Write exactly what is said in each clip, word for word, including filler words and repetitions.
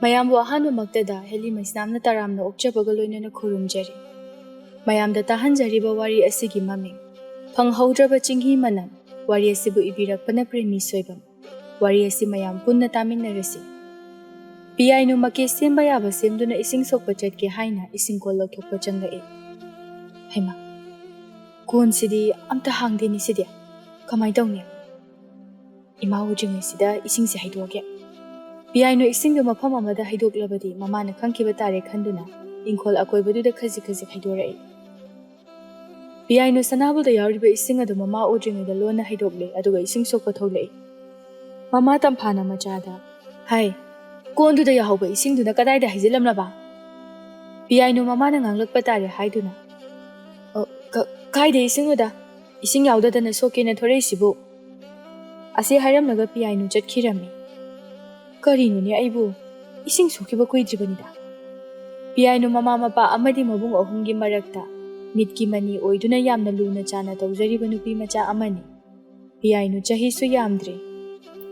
ꯃꯌꯥꯝꯕꯨ ꯑꯍꯥꯟꯕꯃꯛꯇꯗ ꯍꯦꯂꯤ ꯃꯩꯁꯅꯥꯝꯅ ꯇꯔꯥꯝꯅ ꯑꯣꯛꯆꯕꯒ ꯂꯣꯏꯅꯅ ꯈꯨꯔꯨꯝꯖꯔꯤ꯫ ꯃꯌꯥꯝꯗ ꯇꯥꯍꯟꯖꯔꯤꯕ ꯋꯥꯔꯤ ꯑꯁꯤꯒꯤ ꯃꯃꯤꯡ ꯐꯪꯍꯧꯗ꯭ꯔꯕ ꯆꯤꯡꯍꯤ ꯃꯅꯝ꯫ ꯋꯥꯔꯤ ꯑꯁꯤꯕꯨ ꯏꯕꯤꯔꯛꯄꯅ ꯄ꯭ꯔꯦꯃꯤ ꯁꯣꯏꯕꯝ꯫ ꯋꯥꯔꯤ ꯑꯁꯤ ꯃꯌꯥꯝ ꯄꯨꯟꯅ ꯇꯥꯃꯤꯟꯅꯔꯁꯤ꯫ ꯄꯤꯌꯥꯏꯅꯨ ꯃꯀꯦ ꯁꯦꯝꯕ ꯌꯥꯕ ꯁꯦꯝꯗꯨꯅ ꯏꯁꯤꯡ ꯁꯣꯛꯄ ꯆꯠꯀꯦ ꯍꯥꯏꯅ ꯏꯁꯤꯡ ꯀꯣꯜ ꯂꯧꯊꯣꯛꯄ ꯆꯪꯂꯛꯏ꯫ ꯍꯩꯃꯥ, ꯀꯣꯟꯁꯤꯗꯤ ꯑꯝꯇ ꯍꯥꯡꯗꯦꯅꯦ ꯁꯤꯗꯤ꯫ ꯀꯃꯥꯏ ꯇꯧꯅꯤ? ꯏꯃꯥ ꯎꯗ꯭ꯔꯤꯉꯩꯁꯤꯗ ꯏꯁꯤꯡꯁꯦ ꯍꯩꯗꯣꯛꯑꯒꯦ꯫ ꯄꯤꯌꯥꯏꯅꯨ ꯏꯁꯤꯡꯗꯨ ꯃꯐꯝ ꯑꯃꯗ ꯍꯩꯗꯣꯛꯂꯕꯗꯤ ꯃꯃꯥꯅ ꯈꯪꯈꯤꯕ ꯇꯥꯔꯦ ꯈꯟꯗꯨꯅ ꯏꯪꯈꯣꯜ ꯑꯀꯣꯏꯕꯗꯨꯗ ꯈꯖꯤꯛ ꯈꯖꯤꯛ ꯍꯩꯗꯣꯔꯛꯏ꯫ ꯄꯤꯌꯥꯏꯅꯨ ꯁꯅꯥꯕꯨꯜꯗ ꯌꯥꯎꯔꯤꯕ ꯏꯁꯤꯡ ꯑꯗꯨ ꯃꯃꯥ ꯎꯗ꯭ꯔꯤꯉꯩꯗ ꯂꯣꯟꯅ ꯍꯩꯗꯣꯛꯂꯦ, ꯑꯗꯨꯒ ꯏꯁꯤꯡ ꯁꯣꯛꯄ ꯊꯣꯛꯂꯛꯏ꯫ ꯃꯃꯥ ꯇꯝꯐꯥꯅ ꯃꯆꯥꯗ, "ꯍꯥꯏ, ꯀꯣꯟꯗꯨꯗ ꯌꯥꯍꯧꯕ ꯏꯁꯤꯡꯗꯨꯅ ꯀꯗꯥꯏꯗ ꯍꯩꯖꯤꯜꯂꯝꯂꯕ?" ꯄꯤꯌꯥꯏꯅꯨ ꯃꯃꯥꯅ ꯉꯥꯡꯂꯛꯄ ꯇꯥꯔꯦ ꯍꯥꯏꯗꯨꯅ, "ꯑ, ꯀ-, ꯀꯥꯏꯗ ꯏꯁꯤꯡꯅꯣꯗ? ꯏꯁꯤꯡ ꯌꯥꯎꯗꯗꯅ ꯁꯣꯛꯀꯦꯅ ꯊꯣꯔꯛꯏꯁꯤꯕꯨ?" ꯑꯁꯤ ꯍꯥꯏꯔꯝꯂꯒ ꯄꯤꯌꯥꯏꯅꯨ ꯆꯠꯈꯤꯔꯝꯃꯤ꯫ ꯀꯔꯤꯅꯣꯅꯦ ꯑꯩꯕꯨ? ꯏꯁꯤꯡ ꯁꯣꯛꯈꯤꯕ ꯀꯨꯏꯗ꯭ꯔꯤꯕꯅꯤꯗ꯫ ꯄꯤꯌꯥꯏꯅꯨ ꯃꯃꯥ ꯃꯄꯥ ꯑꯃꯗꯤ ꯃꯕꯨꯡ ꯑꯍꯨꯝꯒꯤ ꯃꯔꯛꯇ ꯃꯤꯠꯀꯤ ꯃꯅꯤ ꯑꯣꯏꯗꯨꯅ ꯌꯥꯝꯅ ꯂꯨꯅ ꯆꯥꯅ ꯇꯧꯖꯔꯤꯕ ꯅꯨꯄꯤ ꯃꯆꯥ ꯑꯃꯅꯤ꯫ ꯄꯤꯌꯥꯏꯅꯨ ꯆꯍꯤꯁꯨ ꯌꯥꯝꯗ꯭ꯔꯤ꯫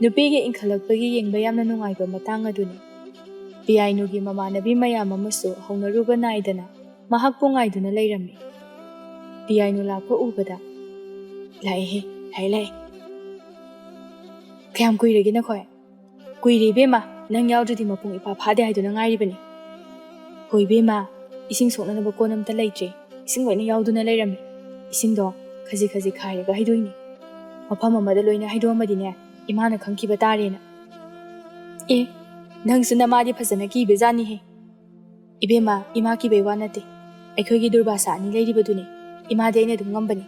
ꯅꯨꯄꯤꯒꯤ ꯏꯟꯈꯠꯂꯛꯄꯒꯤ ꯌꯦꯡꯕ ꯌꯥꯝꯅ ꯅꯨꯡꯉꯥꯏꯕ ꯃꯇꯥꯡ ꯑꯗꯨꯅꯤ꯫ ꯄꯤꯌꯥꯏꯅꯨꯒꯤ ꯃꯃꯥꯟꯅꯕꯤ ꯃꯌꯥꯝ ꯑꯃꯁꯨ ꯍꯧꯅꯔꯨꯕ ꯅꯥꯏꯗꯅ ꯃꯍꯥꯛꯄꯨ ꯉꯥꯏꯗꯨꯅ ꯂꯩꯔꯝꯃꯤ꯫ ꯄꯤꯌꯥꯏꯅꯨ ꯂꯥꯛꯄ ꯎꯕꯗ, "ꯂꯥꯛꯑꯦꯍꯦ, ꯂꯥꯛꯑꯦ, ꯂꯥꯛꯑꯦ꯫ ꯀꯌꯥꯝ ꯀꯨꯏꯔꯒꯦ ꯅꯈꯣꯏ?" "ꯀꯨꯏꯔꯦ ꯏꯕꯦꯝꯃ, ꯅꯪ ꯌꯥꯎꯗ꯭ꯔꯗꯤ ꯃꯄꯨꯡ ꯏꯐꯥ ꯐꯥꯗꯦ ꯍꯥꯏꯗꯨꯅ ꯉꯥꯏꯔꯤꯕꯅꯤ꯫" "ꯍꯣꯏ ꯏꯕꯦꯝꯃ, ꯏꯁꯤꯡ ꯁꯣꯛꯅꯅꯕ ꯀꯣꯟ ꯑꯝꯇ ꯂꯩꯇ꯭ꯔꯦ꯫ ꯏꯁꯤꯡ ꯂꯣꯏꯅ ꯌꯥꯎꯗꯨꯅ ꯂꯩꯔꯝꯃꯤ꯫ ꯏꯁꯤꯡꯗꯣ ꯈꯖꯤꯛ ꯈꯖꯤꯛ ꯈꯥꯏꯔꯒ ꯍꯩꯗꯣꯛꯏꯅꯤ꯫ ꯃꯐꯝ ꯑꯃꯗ ꯂꯣꯏꯅ ꯍꯩꯗꯣꯛꯑꯝꯃꯗꯤꯅꯦ, ꯏꯃꯥꯅ ꯈꯪꯈꯤꯕ ꯇꯥꯔꯦꯅ꯫" "ꯑꯦ, ꯅꯪꯁꯨ ꯅꯃꯥꯗꯤ ꯐꯖꯅ ꯀꯤꯕꯖꯥꯠꯅꯤꯍꯦ꯫" "ꯏꯕꯦꯝꯃ, ꯏꯃꯥ ꯀꯤꯕꯩ ꯋꯥ ꯅꯠꯇꯦ꯫ ꯑꯩꯈꯣꯏꯒꯤ ꯗꯨꯔꯕꯥꯁꯥ ꯑꯅꯤ ꯂꯩꯔꯤꯕꯗꯨꯅꯤ꯫ ꯏꯃꯥꯗꯤ ꯑꯩꯅ ꯑꯗꯨꯝ ꯉꯝꯕꯅꯤ꯫"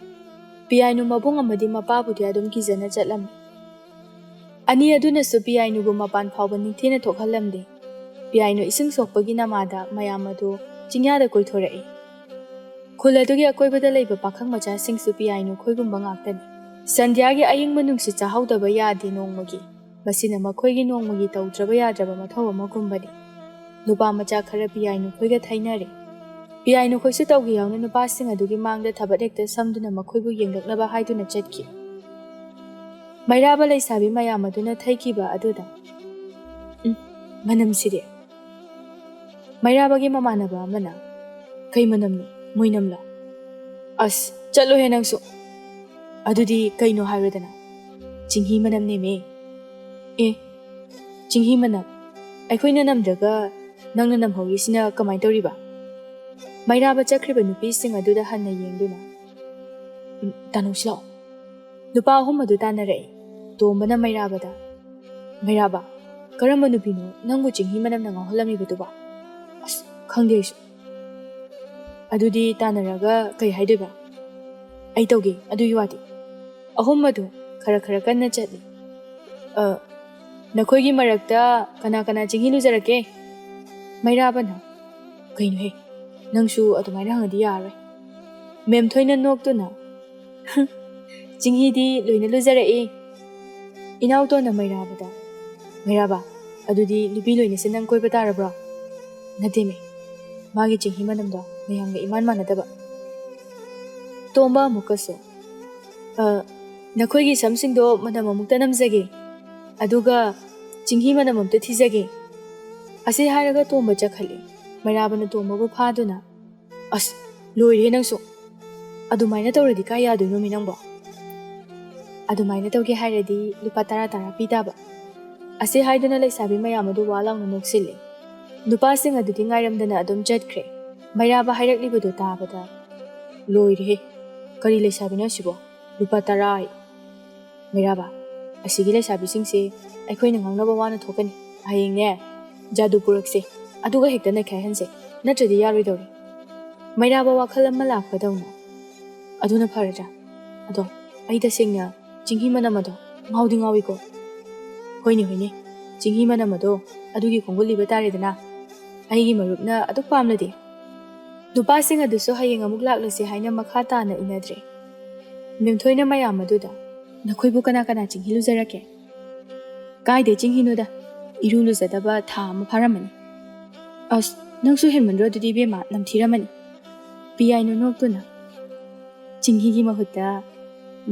ꯄꯤꯌꯥꯏꯅꯨ ꯃꯕꯨꯡ ꯑꯃꯗꯤ ꯃꯄꯥꯕꯨꯗꯤ ꯑꯗꯨꯝ ꯀꯤꯖꯅ ꯆꯠꯂꯝꯃꯤ꯫ ꯑꯅꯤ ꯑꯗꯨꯅꯁꯨ ꯄꯤꯌꯥꯏꯅꯨꯕꯨ ꯃꯄꯥꯟ ꯐꯥꯎꯕ ꯅꯤꯡꯊꯤꯅ ꯊꯣꯛꯍꯜꯂꯝꯗꯦ꯫ ꯄꯤꯌꯥꯏꯅꯨ ꯏꯁꯤꯡ ꯁꯣꯛꯄꯒꯤ ꯅꯃꯥꯗ ꯃꯌꯥꯝ ꯑꯗꯨ ꯆꯤꯡꯌꯥꯗ ꯀꯣꯏꯊꯣꯔꯛꯏ꯫ ꯈꯨꯜ ꯑꯗꯨꯒꯤ ꯑꯀꯣꯏꯕꯗ ꯂꯩꯕ ꯄꯥꯈꯪ ꯃꯆꯥꯁꯤꯡꯁꯨ ꯄꯤꯌꯥꯏꯅꯨ ꯈꯣꯏꯒꯨꯝꯕ ꯉꯥꯛꯇꯅꯤ꯫ ꯁꯟꯙ꯭ꯌꯥꯒꯤ ꯑꯏꯪꯕ ꯅꯨꯡꯁꯤꯠ ꯆꯥꯍꯧꯗꯕ ꯌꯥꯗꯦ ꯅꯣꯡꯃꯒꯤ꯫ ꯃꯁꯤꯅ ꯃꯈꯣꯏꯒꯤ ꯅꯣꯡꯃꯒꯤ ꯇꯧꯗ꯭ꯔꯕ ꯌꯥꯗ꯭ꯔꯕ ꯃꯊꯧ ꯑꯃꯒꯨꯝꯕꯅꯤ꯫ ꯅꯨꯄꯥ ꯃꯆꯥ ꯈꯔ ꯄꯤꯌꯥꯏꯅꯨ ꯈꯣꯏꯒ ꯊꯩꯅꯔꯦ꯫ ꯄꯤꯌꯥꯏꯅꯨ ꯈꯣꯏꯁꯨ ꯇꯧꯒꯦ ꯌꯥꯎꯅ ꯅꯨꯄꯥꯁꯤꯡ ꯑꯗꯨꯒꯤ ꯃꯥꯡꯗ ꯊꯕꯛ ꯍꯦꯛꯇ ꯁꯝꯗꯨꯅ ꯃꯈꯣꯏꯕꯨ ꯌꯦꯡꯂꯛꯅꯕ ꯍꯥꯏꯗꯨꯅ ꯆꯠꯈꯤ꯫ ꯃꯩꯔꯥꯕ ꯂꯩꯁꯥꯕꯤ ꯃꯌꯥꯝ ꯑꯗꯨꯅ ꯊꯩꯈꯤꯕ ꯑꯗꯨꯗ, "ꯎꯝ, ꯃꯅꯝꯁꯤꯗꯤ꯫ ꯃꯩꯔꯥꯕꯒꯤ ꯃꯃꯥꯟꯅꯕ ꯑꯃꯅ, "ꯀꯩ ꯃꯅꯝꯅꯣ? ꯃꯣꯏꯅꯝꯂꯣ?" "ꯑꯁ, ꯆꯠꯂꯣꯍꯦ ꯅꯪꯁꯨ꯫ ꯑꯗꯨꯗꯤ ꯀꯩꯅꯣ ꯍꯥꯏꯔꯣꯗꯅ?" "ꯆꯤꯡꯍꯤ ꯃꯅꯝꯅꯦꯃꯦ꯫" "ꯑꯦ, ꯆꯤꯡꯍꯤ ꯃꯅꯝ? ꯑꯩꯈꯣꯏꯅ ꯅꯝꯗ꯭ꯔꯒ ꯅꯪꯅ ꯅꯝꯍꯧꯔꯤꯁꯤꯅ ꯀꯃꯥꯏꯅ ꯇꯧꯔꯤꯕ?" ꯃꯩꯔꯥꯕ ꯆꯠꯈ꯭ꯔꯤꯕ ꯅꯨꯄꯤꯁꯤꯡ ꯑꯗꯨꯗ ꯍꯟꯅ ꯌꯦꯡꯗꯨꯅ, "ꯎꯝ, ꯇꯥꯅꯧꯁꯤ ꯂꯥꯛꯑꯣ꯫" ꯅꯨꯄꯥ ꯑꯍꯨꯝ ꯑꯗꯨ ꯇꯥꯟꯅꯔꯛꯏ꯫ ꯇꯣꯝꯕꯅ ꯃꯩꯔꯥꯕꯗ, "ꯃꯩꯔꯥꯕ, ꯀꯔꯝꯕ ꯅꯨꯄꯤꯅꯣ ꯅꯪꯕꯨ ꯆꯤꯡꯍꯤ ꯃꯅꯝꯅ ꯉꯥꯎꯍꯜꯂꯝꯃꯤꯕꯗꯨꯕꯣ?" "ꯑꯁ, ꯈꯪꯗꯦ ꯑꯩꯁꯨ꯫" "ꯑꯗꯨꯗꯤ ꯇꯥꯟꯅꯔꯒ ꯀꯩ ꯍꯥꯏꯗꯣꯏꯕ?" "ꯑꯩ ꯇꯧꯒꯦ ꯑꯗꯨꯒꯤ ꯋꯥꯗꯤ꯫" ꯑꯍꯨꯝ ꯑꯗꯨ ꯈꯔ ꯈꯔ ꯀꯟꯅ ꯆꯠꯂꯤ꯫ "ꯑ, ꯅꯈꯣꯏꯒꯤ ꯃꯔꯛꯇ ꯀꯅꯥ ꯀꯅꯥ ꯆꯤꯡꯍꯤ ꯂꯨꯖꯔꯛꯀꯦ?" ꯃꯩꯔꯥꯕꯅ, "ꯀꯩꯅꯣꯍꯦ, ꯅꯪꯁꯨ ꯑꯗꯨꯃꯥꯏꯅ ꯍꯪꯉꯗꯤ ꯌꯥꯔꯔꯣꯏ꯫" ꯃꯦꯝꯊꯣꯏꯅ ꯅꯣꯛꯇꯨꯅ, "ꯆꯤꯡꯍꯤꯗꯤ ꯂꯣꯏꯅ ꯂꯨꯖꯔꯛꯏ꯫" ꯏꯅꯥꯎꯇꯣꯟꯅ ꯃꯩꯔꯥꯕꯗ, "ꯃꯩꯔꯥꯕ, ꯑꯗꯨꯗꯤ ꯅꯨꯄꯤ ꯂꯣꯏꯅꯁꯦ ꯅꯪ ꯀꯣꯏꯕ ꯇꯥꯔꯕ꯭ꯔꯣ?" "ꯅꯠꯇꯦꯃꯦ, ꯃꯥꯒꯤ ꯆꯤꯡꯍꯤ ꯃꯅꯝꯗꯣ ꯃꯌꯥꯝꯒ ꯏꯃꯥꯟ ꯃꯥꯟꯅꯗꯕ꯫" ꯇꯣꯝꯕ ꯑꯃꯨꯛꯀꯁꯨ, "ꯑ, ꯅꯈꯣꯏꯒꯤ ꯁꯝꯁꯤꯡꯗꯣ ꯃꯅꯝ ꯑꯃꯨꯛꯇ ꯅꯝꯖꯒꯦ, ꯑꯗꯨꯒ ꯆꯤꯡꯍꯤ ꯃꯅꯝ ꯑꯃꯨꯛꯇ ꯊꯤꯖꯒꯦ꯫" ꯑꯁꯤ ꯍꯥꯏꯔꯒ ꯇꯣꯝꯕ ꯆꯠꯈꯠꯂꯤ꯫ ꯃꯩꯔꯥꯕꯅ ꯇꯣꯝꯕꯕꯨ ꯐꯥꯗꯨꯅ, "ꯑꯁ, ꯂꯣꯏꯔꯦ ꯅꯪꯁꯨ꯫ ꯑꯗꯨꯃꯥꯏꯅ ꯇꯧꯔꯗꯤ ꯀꯥꯏ ꯌꯥꯗꯣꯏꯅꯣꯃꯤ ꯅꯪꯕꯣ? ꯑꯗꯨꯃꯥꯏꯅ ꯇꯧꯒꯦ ꯍꯥꯏꯔꯗꯤ ꯂꯨꯄꯥ ꯇꯔꯥ ꯇꯔꯥ ꯄꯤ ꯇꯥꯕ꯫" ꯑꯁꯤ ꯍꯥꯏꯗꯨꯅ ꯂꯩꯁꯥꯕꯤ ꯃꯌꯥꯝ ꯑꯗꯨ ꯋꯥ ꯂꯥꯎꯅ ꯅꯣꯛꯁꯤꯜꯂꯤ꯫ ꯅꯨꯄꯥꯁꯤꯡ ꯑꯗꯨꯗꯤ ꯉꯥꯏꯔꯝꯗꯅ ꯑꯗꯨꯝ ꯆꯠꯈ꯭ꯔꯦ꯫ ꯃꯩꯔꯥꯕ ꯍꯥꯏꯔꯛꯂꯤꯕꯗꯨ ꯇꯥꯕꯗ, "ꯂꯣꯏꯔꯦꯍꯦ, ꯀꯔꯤ ꯂꯩꯁꯥꯕꯤꯅꯣ ꯑꯁꯤꯕꯣ? ꯂꯨꯄꯥ ꯇꯔꯥ ꯑꯩ꯫ ꯃꯩꯔꯥꯕ, ꯑꯁꯤꯒꯤ ꯂꯩꯁꯥꯕꯤꯁꯤꯡꯁꯦ ꯑꯩꯈꯣꯏꯅ ꯉꯥꯡꯅꯕ ꯋꯥꯅ ꯊꯣꯛꯀꯅꯤ꯫ ꯍꯌꯦꯡꯅꯦ, ꯖꯥꯗꯨ ꯄꯨꯔꯛꯁꯦ, ꯑꯗꯨꯒ ꯍꯦꯛꯇ ꯅꯩꯈꯥꯏꯍꯟꯁꯦ, ꯅꯠꯇ꯭ꯔꯗꯤ ꯌꯥꯔꯣꯏꯗꯧꯔꯤ꯫" ꯃꯩꯔꯥꯕ ꯋꯥꯈꯜ ꯑꯃ ꯂꯥꯛꯄꯗꯧꯅ, "ꯑꯗꯨꯅ ꯐꯔꯗ꯭ꯔꯥ? ꯑꯗꯣ ꯑꯩ ꯇꯁꯦꯡꯅ ꯆꯤꯡꯍꯤ ꯃꯅꯝ ꯑꯗꯣ ꯉꯥꯎꯗꯤ ꯉꯥꯎꯏꯀꯣ꯫" "ꯍꯣꯏꯅꯦ, ꯍꯣꯏꯅꯦ, ꯆꯤꯡꯍꯤ ꯃꯅꯝ ꯑꯗꯣ ꯑꯗꯨꯒꯤ ꯈꯣꯡꯒꯨꯜ ꯂꯤꯕ ꯇꯥꯔꯦꯗꯅ꯫ ꯑꯩꯒꯤ ꯃꯔꯨꯞꯅ ꯑꯗꯨꯛ ꯄꯥꯝꯂꯗꯤ꯫" ꯅꯨꯄꯥꯁꯤꯡ ꯑꯗꯨꯁꯨ ꯍꯌꯦꯡ ꯑꯃꯨꯛ ꯂꯥꯛꯂꯁꯤ ꯍꯥꯏꯅ ꯃꯈꯥ ꯇꯥꯅ ꯏꯟꯅꯗ꯭ꯔꯦ꯫ ꯃꯦꯝꯊꯣꯏꯅ ꯃꯌꯥꯝ ꯑꯗꯨꯗ, "ꯅꯈꯣꯏꯕꯨ ꯀꯅꯥ ꯀꯅꯥ ꯆꯤꯡꯍꯤ ꯂꯨꯖꯔꯛꯀꯦ?" "ꯀꯥꯏꯗꯩ ꯆꯤꯡꯍꯤꯅꯣꯗ, ꯏꯔꯨ ꯂꯨꯖꯗꯕ ꯊꯥ ꯑꯃ ꯐꯥꯔꯝꯃꯅꯤ꯫" "ꯑꯁ, ꯅꯪꯁꯨ ꯍꯦꯟꯃꯟꯗ꯭ꯔꯣ ꯑꯗꯨꯗꯤ ꯏꯕꯦꯝꯃ, ꯅꯝꯊꯤꯔꯝꯃꯅꯤ꯫" ꯄꯤꯌꯥꯏꯅ ꯅꯣꯛꯇꯨꯅ, "ꯆꯤꯡꯍꯤꯒꯤ ꯃꯍꯨꯠꯇ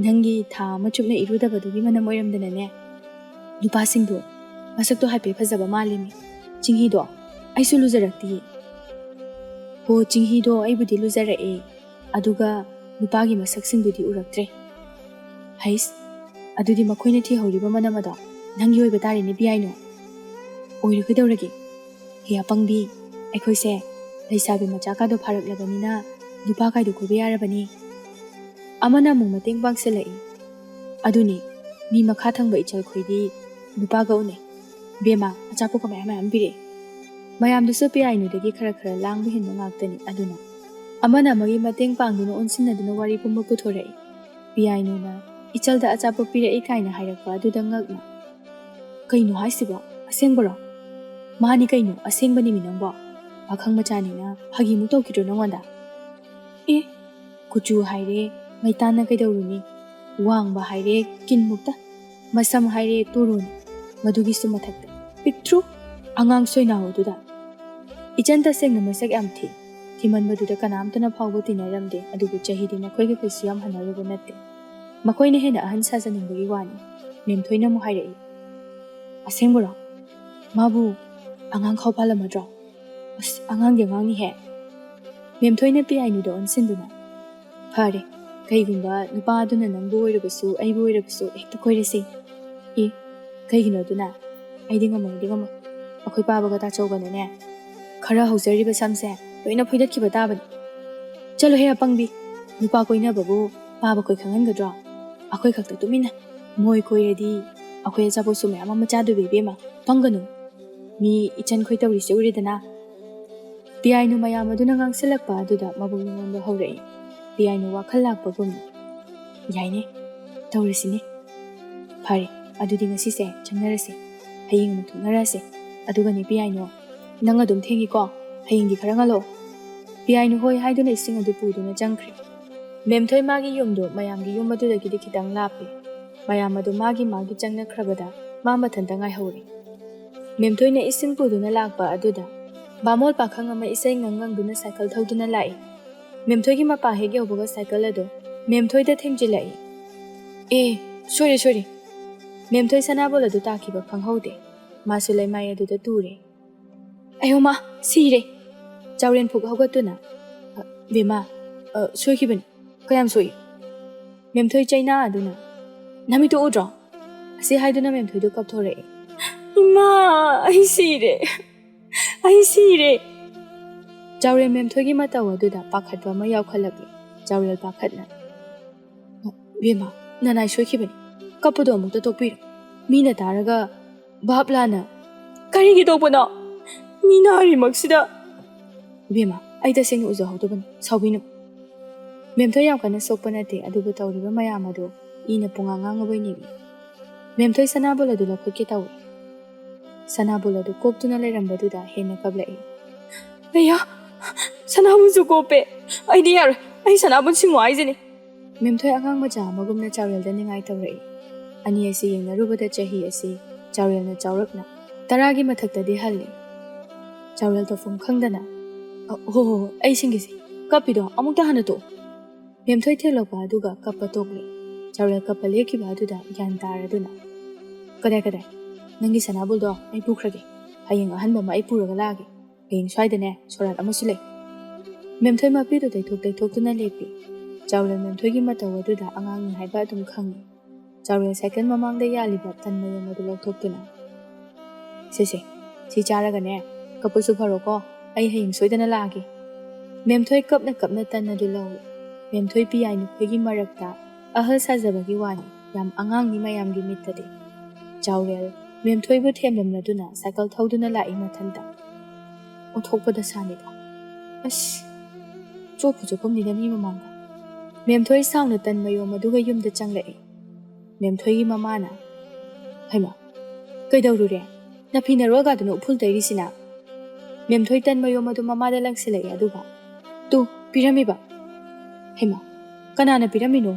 ꯅꯪꯒꯤ ꯊꯥ ꯑꯃ ꯆꯨꯞꯅ ꯏꯔꯨꯗꯕꯗꯨꯒꯤ ꯃꯅꯝ ꯑꯣꯏꯔꯝꯗꯅꯅꯦ, ꯅꯨꯄꯥꯁꯤꯡꯗꯣ ꯃꯁꯛꯇꯣ ꯍꯥꯏꯐꯦꯠ ꯐꯖꯕ ꯃꯥꯜꯂꯤꯃꯤ꯫ ꯆꯤꯡꯍꯤꯗꯣ ꯑꯩꯁꯨ ꯂꯨꯖꯔꯛꯇꯤꯌꯦ꯫ ꯍꯣ, ꯆꯤꯡꯍꯤꯗꯣ ꯑꯩꯕꯨꯗꯤ ꯂꯨꯖꯔꯛꯑꯦ, ꯑꯗꯨꯒ ꯅꯨꯄꯥꯒꯤ ꯃꯁꯛꯁꯤꯡꯗꯨꯗꯤ ꯎꯔꯛꯇ꯭ꯔꯦ꯫ ꯍꯩꯁ, ꯑꯗꯨꯗꯤ ꯃꯈꯣꯏꯅ ꯊꯤꯍꯧꯔꯤꯕ ꯃꯅꯝ ꯑꯗꯣ ꯅꯪꯒꯤ ꯑꯣꯏꯕ ꯇꯥꯔꯦꯅꯦ, ꯄꯤꯌꯥꯏꯅꯨ꯫ ꯑꯣꯏꯔꯣ, ꯀꯩꯗꯧꯔꯒꯦ? ꯍꯦ ꯑꯄꯪꯕꯤ, ꯑꯩꯈꯣꯏꯁꯦ ꯂꯩꯁꯥꯕꯤ ꯃꯆꯥ ꯀꯥꯗꯣ ꯐꯥꯔꯛꯂꯕꯅꯤꯅ ꯅꯨꯄꯥ ꯀꯥꯏꯗꯣ ꯀꯣꯏꯕ ꯌꯥꯔꯕꯅꯤ꯫ ꯑꯃꯅ ꯑꯃꯨꯛ ꯃꯇꯦꯡ ꯄꯥꯡꯁꯤꯜꯂꯛꯏ꯫ ꯑꯗꯨꯅꯤ, ꯃꯤ ꯃꯈꯥ ꯊꯪꯕ ꯏꯆꯜꯈꯣꯏꯗꯤ ꯅꯨꯄꯥꯒ ꯎꯅꯩ꯫ ꯕꯦꯝꯃ, ꯑꯆꯥꯄꯣꯠꯀ ꯃꯌꯥꯝ ꯃꯌꯥꯝ ꯄꯤꯔꯛꯑꯦ꯫ ꯃꯌꯥꯝꯗꯨꯁꯨ ꯄꯤꯌꯥꯏꯅꯨꯗꯒꯤ ꯈꯔ ꯈꯔ ꯂꯥꯡꯕ ꯍꯦꯟꯕ ꯉꯥꯛꯇꯅꯤ꯫ ꯑꯗꯨꯅ ꯑꯃꯅ ꯑꯃꯒꯤ ꯃꯇꯦꯡ ꯄꯥꯡꯗꯨꯅ ꯑꯣꯟꯁꯤꯟꯅꯗꯨꯅ ꯋꯥꯔꯤ ꯄꯨꯝꯕ ꯄꯨꯊꯣꯔꯛꯏ꯫ ꯄꯤꯌꯥꯏꯅꯨꯅ ꯏꯆꯜꯗ ꯑꯆꯥꯄꯣꯠ ꯄꯤꯔꯛꯏ ꯀꯥꯏꯅ ꯍꯥꯏꯔꯛꯄ ꯑꯗꯨꯗ ꯉꯛꯅ, "ꯀꯩꯅꯣ ꯍꯥꯏꯁꯤꯕꯣ? ꯑꯁꯦꯡꯕꯔꯣ?" "ꯃꯥꯅꯤ ꯀꯩꯅꯣ, ꯑꯁꯦꯡꯕꯅꯤꯃꯤ ꯅꯪꯕꯣ꯫ ꯄꯥꯈꯪ ꯃꯆꯥꯅꯤꯅ ꯐꯥꯒꯤꯃꯨꯛ ꯇꯧꯈꯤꯗ꯭ꯔꯣ ꯅꯉꯣꯟꯗ?" "ꯑꯦ, ꯀꯨꯆꯨ ꯍꯥꯏꯔꯦ ꯃꯩꯇꯥꯟꯅ ꯀꯩꯗꯧꯔꯨꯅꯤ? ꯋꯥꯡꯕ ꯍꯥꯏꯔꯦ ꯀꯤꯟꯃꯨꯛꯇ, ꯃꯁꯝ ꯍꯥꯏꯔꯦ ꯇꯨꯔꯨꯅꯤ, ꯃꯗꯨꯒꯤꯁꯨ ꯃꯊꯛꯇ ꯄꯤꯛꯇ꯭ꯔꯨ ꯑꯉꯥꯡ ꯁꯣꯏꯅꯥꯎ ꯑꯗꯨꯗ꯫ ꯏꯆꯟ ꯇꯁꯦꯡꯅ ꯃꯁꯛ ꯌꯥꯝ ꯊꯤ꯫ ꯊꯤꯃꯟꯕꯗꯨꯗ ꯀꯅꯥꯝꯇꯅ ꯐꯥꯎꯕ ꯇꯤꯟꯅꯔꯝꯗꯦ, ꯑꯗꯨꯕꯨ ꯆꯍꯤꯗꯤ ꯃꯈꯣꯏꯒ ꯀꯩꯁꯨ ꯌꯥꯝ ꯍꯟꯅꯔꯨꯕ ꯅꯠꯇꯦ꯫ ꯃꯈꯣꯏꯅ ꯍꯦꯟꯅ ꯑꯍꯟ ꯁꯥꯖꯅꯤꯡꯕꯒꯤ ꯋꯥꯅꯤ꯫" ꯃꯦꯝꯊꯣꯏꯅ ꯑꯃꯨꯛ ꯍꯥꯏꯔꯛꯏ, "ꯑꯁꯦꯡꯕꯔꯣ? ꯃꯥꯕꯨ ꯑꯉꯥꯡ ꯈꯥꯎ ꯄꯥꯜꯂꯝꯃꯗ꯭ꯔꯣ? ꯑꯁ, ꯑꯉꯥꯡꯗꯤ ꯑꯉꯥꯡꯅꯤꯍꯦ꯫" ꯃꯦꯝꯊꯣꯏꯅ ꯄꯤꯌꯥꯏꯅꯨꯗ ꯑꯣꯟꯁꯤꯟꯗꯨꯅ, "ꯐꯔꯦ, ꯀꯩꯒꯨꯝꯕ ꯅꯨꯄꯥ ꯑꯗꯨꯅ ꯅꯪꯕꯨ ꯑꯣꯏꯔꯕꯁꯨ ꯑꯩꯕꯨ ꯑꯣꯏꯔꯕꯁꯨ ꯍꯦꯛꯇ ꯀꯣꯏꯔꯁꯤ꯫ ꯑꯦ, ꯀꯩꯒꯤꯅꯣ ꯑꯗꯨꯅ? ꯑꯩꯗꯤ ꯉꯝꯃꯣꯏ, ꯑꯩꯗꯤ ꯉꯝꯃꯣꯏ꯫ ꯑꯩꯈꯣꯏ ꯄꯥꯕꯒ ꯇꯥꯆꯧꯒꯅꯅꯦ, ꯈꯔ ꯍꯧꯖꯔꯤꯕ ꯁꯝꯁꯦ ꯂꯣꯏꯅ ꯐꯣꯏꯗꯠꯈꯤꯕ ꯇꯥꯕꯅꯤ꯫" "ꯆꯠꯂꯣꯍꯦ ꯑꯄꯪꯕꯤ, ꯅꯨꯄꯥ ꯀꯣꯏꯅꯕꯕꯨ ꯄꯥꯕ ꯈꯣꯏ ꯈꯪꯍꯟꯒꯗ꯭ꯔꯣ? ꯑꯩꯈꯣꯏ ꯈꯛꯇ ꯇꯨꯃꯤꯟꯅ꯫ ꯃꯣꯏ ꯀꯣꯏꯔꯗꯤ ꯑꯩꯈꯣꯏ ꯑꯆꯥꯄꯣꯠꯁꯨ ꯃꯌꯥꯝ ꯑꯃ ꯆꯥꯗꯣꯏꯕ ꯏꯕꯦꯝꯃ, ꯄꯪꯒꯅꯨ꯫ ꯃꯤ ꯏꯆꯟ ꯈꯣꯏ ꯇꯧꯔꯤꯁꯦ ꯎꯔꯦꯗꯅ꯫" ꯄꯤꯌꯥꯏꯅꯨ ꯃꯌꯥꯝ ꯑꯗꯨꯅ ꯉꯥꯡꯁꯤꯜꯂꯛꯄ ꯑꯗꯨꯗ ꯃꯕꯨꯛ ꯅꯨꯡꯉꯣꯟꯕ ꯍꯧꯔꯛꯏ꯫ ꯄꯤꯌꯥꯏꯅꯨ ꯋꯥꯈꯜ ꯂꯥꯛꯄꯒꯨꯝꯅ, "ꯌꯥꯏꯅꯦ, ꯇꯧꯔꯁꯤꯅꯦ꯫ ꯐꯔꯦ, ꯑꯗꯨꯗꯤ ꯉꯁꯤꯁꯦ ꯆꯪꯅꯔꯁꯦ꯫ ꯍꯌꯦꯡ ꯑꯃꯨꯛ ꯊꯣꯛꯅꯔꯁꯦ꯫ ꯑꯗꯨꯒꯅꯦ ꯄꯤꯌꯥꯏꯅꯨ, ꯅꯪ ꯑꯗꯨꯝ ꯊꯦꯡꯉꯤꯀꯣ? ꯍꯌꯦꯡꯗꯤ ꯈꯔ ꯉꯜꯂꯛꯑꯣ꯫" ꯄꯤꯌꯥꯏꯅꯨ ꯍꯣꯏ ꯍꯥꯏꯗꯨꯅ ꯏꯁꯤꯡ ꯑꯗꯨ ꯄꯨꯗꯨꯅ ꯆꯪꯈ꯭ꯔꯦ꯫ ꯃꯦꯝꯊꯣꯏ ꯃꯥꯒꯤ ꯌꯨꯝꯗꯨ ꯃꯌꯥꯝꯒꯤ ꯌꯨꯝ ꯑꯗꯨꯗꯒꯤꯗꯤ ꯈꯤꯇꯪ ꯂꯥꯞꯄꯤ꯫ ꯃꯌꯥꯝ ꯑꯗꯨ ꯃꯥꯒꯤ ꯃꯥꯒꯤ ꯆꯪꯅꯈ꯭ꯔꯕꯗ ꯃꯥ ꯃꯊꯟꯇ ꯉꯥꯏꯍꯧꯔꯦ꯫ ꯃꯦꯝꯊꯣꯏꯅ ꯏꯁꯤꯡ ꯄꯨꯗꯨꯅ ꯂꯥꯛꯄ ꯑꯗꯨꯗ ꯕꯥꯃꯣꯜ ꯄꯥꯈꯪ ꯑꯃ ꯏꯁꯩ ꯉꯪ ꯉꯪꯗꯨꯅ ꯁꯥꯏꯀꯜ ꯊꯧꯗꯨꯅ ꯂꯥꯛꯏ꯫ ꯃꯦꯝꯊꯣꯏꯒꯤ ꯃꯄꯥ ꯍꯦꯛ ꯌꯧꯕꯒ ꯁꯥꯏꯀꯜ ꯑꯗꯨ ꯃꯦꯝꯊꯣꯏꯗ ꯊꯦꯡꯖꯤꯜꯂꯛꯏ꯫ "ꯑꯦ, ꯁꯣꯏꯔꯦ, ꯁꯣꯏꯔꯦ꯫" ꯃꯦꯝꯊꯣꯏ ꯁꯅꯥꯕꯣꯜ ꯑꯗꯨ ꯇꯥꯈꯤꯕ ꯈꯪꯍꯧꯗꯦ꯫ ꯃꯥꯁꯨ ꯂꯩꯃꯥꯏ ꯑꯗꯨꯗ ꯇꯨꯔꯦ꯫ "ꯑꯌꯣ ꯃꯥ, ꯁꯤꯔꯦ!" ꯆꯥꯎꯔꯦꯟ ꯐꯨꯛ ꯍꯧꯒꯠꯇꯨꯅ, "ꯑ, ꯕꯦꯝꯃ, ꯑ, ꯁꯣꯏꯈꯤꯕꯅꯤ꯫ ꯀꯌꯥꯝ ꯁꯣꯛꯏ?" ꯃꯦꯝꯊꯣꯏ ꯆꯩꯅꯥ ꯑꯗꯨꯅ, "ꯅꯃꯤꯠꯇꯨ ꯎꯗ꯭ꯔꯣ?" ꯑꯁꯤ ꯍꯥꯏꯗꯨꯅ ꯃꯦꯝꯊꯣꯏꯗꯨ ꯀꯞꯊꯣꯔꯛꯏ꯫ "ꯏꯃꯥ, ꯑꯩ ꯁꯤꯔꯦ! ꯑꯩ ꯁꯤꯔꯦ!" ꯆꯥꯎꯔꯦꯜ ꯃꯦꯝꯊꯣꯏꯒꯤ ꯃꯇꯧ ꯑꯗꯨꯗ ꯄꯥꯈꯠꯄ ꯑꯃ ꯌꯥꯎꯈꯠꯂꯛꯂꯦ꯫ ꯆꯥꯎꯔꯦꯜ ꯄꯥꯈꯠꯅ, "ꯕꯦꯝꯃ, ꯅꯅꯥꯏ ꯁꯣꯏꯈꯤꯕꯅꯤ꯫ ꯀꯞꯄꯗꯣ ꯑꯃꯨꯛꯇ ꯇꯣꯛꯄꯤꯔꯣ꯫ ꯃꯤꯅ ꯇꯥꯔꯒ ꯚꯥꯞ ꯂꯥꯟꯅ"꯫ "ꯀꯔꯤꯒꯤ ꯇꯣꯛꯄꯅꯣ? ꯃꯤ ꯅꯥꯔꯤꯃꯛꯁꯤꯗ"꯫ "ꯏꯕꯦꯝꯃ, ꯑꯩ ꯇꯁꯦꯡꯅ ꯎꯖꯍꯧꯗꯕꯅꯤ, ꯁꯥꯎꯕꯤꯅꯨ"꯫ ꯃꯦꯝꯊꯣꯏ ꯌꯥꯝ ꯀꯟꯅ ꯁꯣꯛꯄ ꯅꯠꯇꯦ, ꯑꯗꯨꯕꯨ ꯇꯧꯔꯤꯕ ꯃꯌꯥꯝ ꯑꯗꯨ ꯏꯅ ꯄꯨꯡꯉꯥꯡ ꯉꯥꯡꯉꯕꯣꯏ ꯅꯤꯡꯏ꯫ ꯃꯦꯝꯊꯣꯏ ꯁꯅꯥꯕꯨꯜ ꯑꯗꯨ ꯂꯧꯈꯠꯀꯦ ꯇꯧꯏ꯫ ꯁꯅꯥꯕꯨꯜ ꯑꯗꯨ ꯀꯣꯞꯇꯨꯅ ꯂꯩꯔꯝꯕꯗꯨꯗ ꯍꯦꯟꯅ ꯀꯞꯂꯛꯏ꯫ "ꯑꯌꯥ! ꯁꯅꯥꯕꯨꯜꯁꯨ ꯀꯣꯞꯄꯦ! ꯑꯩꯗꯤ ꯌꯥꯔꯣꯏ! ꯑꯩ ꯁꯅꯥꯕꯨꯜ ꯁꯤꯡꯉꯣ ꯍꯥꯏꯖꯅꯤ!" ꯃꯦꯝꯊꯣꯏ ꯑꯉꯥꯡ ꯃꯆꯥ ꯑꯃꯒꯨꯝꯅ ꯆꯥꯎꯔꯦꯜꯗ ꯅꯤꯡꯉꯥꯏ ꯇꯧꯔꯛꯏ꯫ ꯑꯅꯤ ꯑꯁꯤ ꯌꯦꯡꯅꯔꯨꯕꯗ ꯆꯍꯤ ꯑꯁꯤ ꯆꯥꯎꯔꯦꯜꯅ ꯆꯥꯎꯔꯞꯅ ꯇꯔꯥꯒꯤ ꯃꯊꯛꯇꯗꯤ ꯍꯜꯂꯤ꯫ ꯆꯥꯎꯔꯦꯜ ꯇꯧꯐꯝ ꯈꯪꯗꯅ, "ꯑ, ꯍꯣ, ꯍꯣ, ꯍꯣ, ꯑꯩ ꯁꯤꯡꯒꯦꯁꯦ꯫ ꯀꯞꯄꯤꯗꯣ ꯑꯃꯨꯛꯇ ꯍꯥꯟꯅ ꯇꯣꯛꯑꯣ"꯫ ꯃꯦꯝꯊꯣꯏ ꯊꯦꯛꯂꯛꯄ ꯑꯗꯨꯒ ꯀꯞꯄ ꯇꯣꯛꯂꯦ꯫ ꯆꯥꯎꯔꯦꯜ ꯀꯞꯄ ꯂꯦꯞꯈꯤꯕ ꯑꯗꯨꯗ ꯒ꯭ꯌꯥꯟ ꯇꯥꯔꯗꯨꯅ, "ꯀꯗꯥꯏ, ꯀꯗꯥꯏ? ꯅꯪꯒꯤ ꯁꯅꯥꯕꯨꯜꯗꯣ ꯑꯩ ꯄꯨꯈ꯭ꯔꯒꯦ꯫ ꯍꯌꯦꯡ ꯑꯍꯟꯕ ꯑꯃ ꯑꯩ ꯄꯨꯔꯒ ꯂꯥꯛꯑꯒꯦ꯫ ꯍꯌꯦꯡ ꯁ꯭ꯋꯥꯏꯗꯅꯦ ꯁꯣꯔꯥꯠ ꯑꯃꯁꯨ ꯂꯩ"꯫ ꯃꯦꯝꯊꯣꯏ ꯃꯄꯤꯗꯨ ꯇꯩꯊꯣꯛ ꯇꯩꯊꯣꯛꯇꯨꯅ ꯂꯦꯞꯄꯤ꯫ ꯆꯥꯎꯔꯦꯜ ꯃꯦꯝꯊꯣꯏꯒꯤ ꯃꯇꯧ ꯑꯗꯨꯗ ꯑꯉꯥꯡꯅꯤ ꯍꯥꯏꯕ ꯑꯗꯨꯝ ꯈꯪꯏ꯫ ꯆꯥꯎꯔꯦꯜ ꯁꯥꯏꯀꯜ ꯃꯃꯥꯡꯗ ꯌꯥꯜꯂꯤꯕ ꯇꯟ ꯃꯌꯣꯝ ꯑꯗꯨ ꯂꯧꯊꯣꯛꯇꯨꯅ, "ꯁꯦ, ꯁꯦ, ꯁꯤ ꯆꯥꯔꯒꯅꯦ, ꯀꯞꯄꯁꯨ ꯐꯔꯣꯀꯣ, ꯑꯩ ꯍꯌꯦꯡ ꯁꯣꯏꯗꯅ ꯂꯥꯛꯑꯒꯦ"꯫ ꯃꯦꯝꯊꯣꯏ ꯀꯞꯅ ꯀꯞꯅ ꯇꯟ ꯑꯗꯨ ꯂꯧꯏ꯫ ꯃꯦꯝꯊꯣꯏ ꯄꯤꯌꯥꯏ ꯅꯨꯄꯤꯒꯤ ꯃꯔꯛꯇ ꯑꯍꯜ ꯁꯥꯖꯕꯒꯤ ꯋꯥꯅꯤ, ꯌꯥꯝ ꯑꯉꯥꯡꯅꯤ ꯃꯌꯥꯝꯒꯤ ꯃꯤꯠꯇꯗꯤ꯫ ꯆꯥꯎꯔꯦꯜ ꯃꯦꯝꯊꯣꯏꯕꯨ ꯊꯦꯝꯂꯝꯂꯗꯨꯅ ꯁꯥꯏꯀꯜ ꯊꯧꯗꯨꯅ ꯂꯥꯛꯏ ꯃꯊꯟꯇ꯫ ꯑꯣꯟꯊꯣꯛꯄꯗ ꯁꯥꯅꯤꯗ꯫ ꯑꯁ, ꯆꯣꯞꯄꯨ ꯆꯣꯞꯄꯝꯅꯤꯗ ꯃꯤ ꯃꯃꯥꯡꯗ꯫ ꯃꯦꯝꯊꯣꯏ ꯁꯥꯎꯅ ꯇꯟ ꯃꯌꯣꯝ ꯑꯗꯨꯒ ꯌꯨꯝꯗ ꯆꯪꯂꯛꯏ꯫ ꯃꯦꯝꯊꯣꯏꯒꯤ ꯃꯃꯥꯅ, "ꯍꯩꯃꯥ, ꯀꯩꯗꯧꯔꯨꯔꯦ? ꯅꯐꯤ ꯅꯔꯣꯜꯒꯗꯨꯅ ꯎꯐꯨꯜ ꯇꯩꯔꯤꯁꯤꯅ?" ꯃꯦꯝꯊꯣꯏ ꯇꯟ ꯃꯌꯣꯝ ꯑꯗꯨ ꯃꯃꯥꯗ ꯂꯪꯁꯤꯜꯂꯛꯏ ꯑꯗꯨꯒ, "ꯇꯨ, ꯄꯤꯔꯝꯃꯤꯕ"꯫ "ꯍꯩꯃꯥ, ꯀꯅꯥꯅ ꯄꯤꯔꯝꯃꯤꯅꯣ?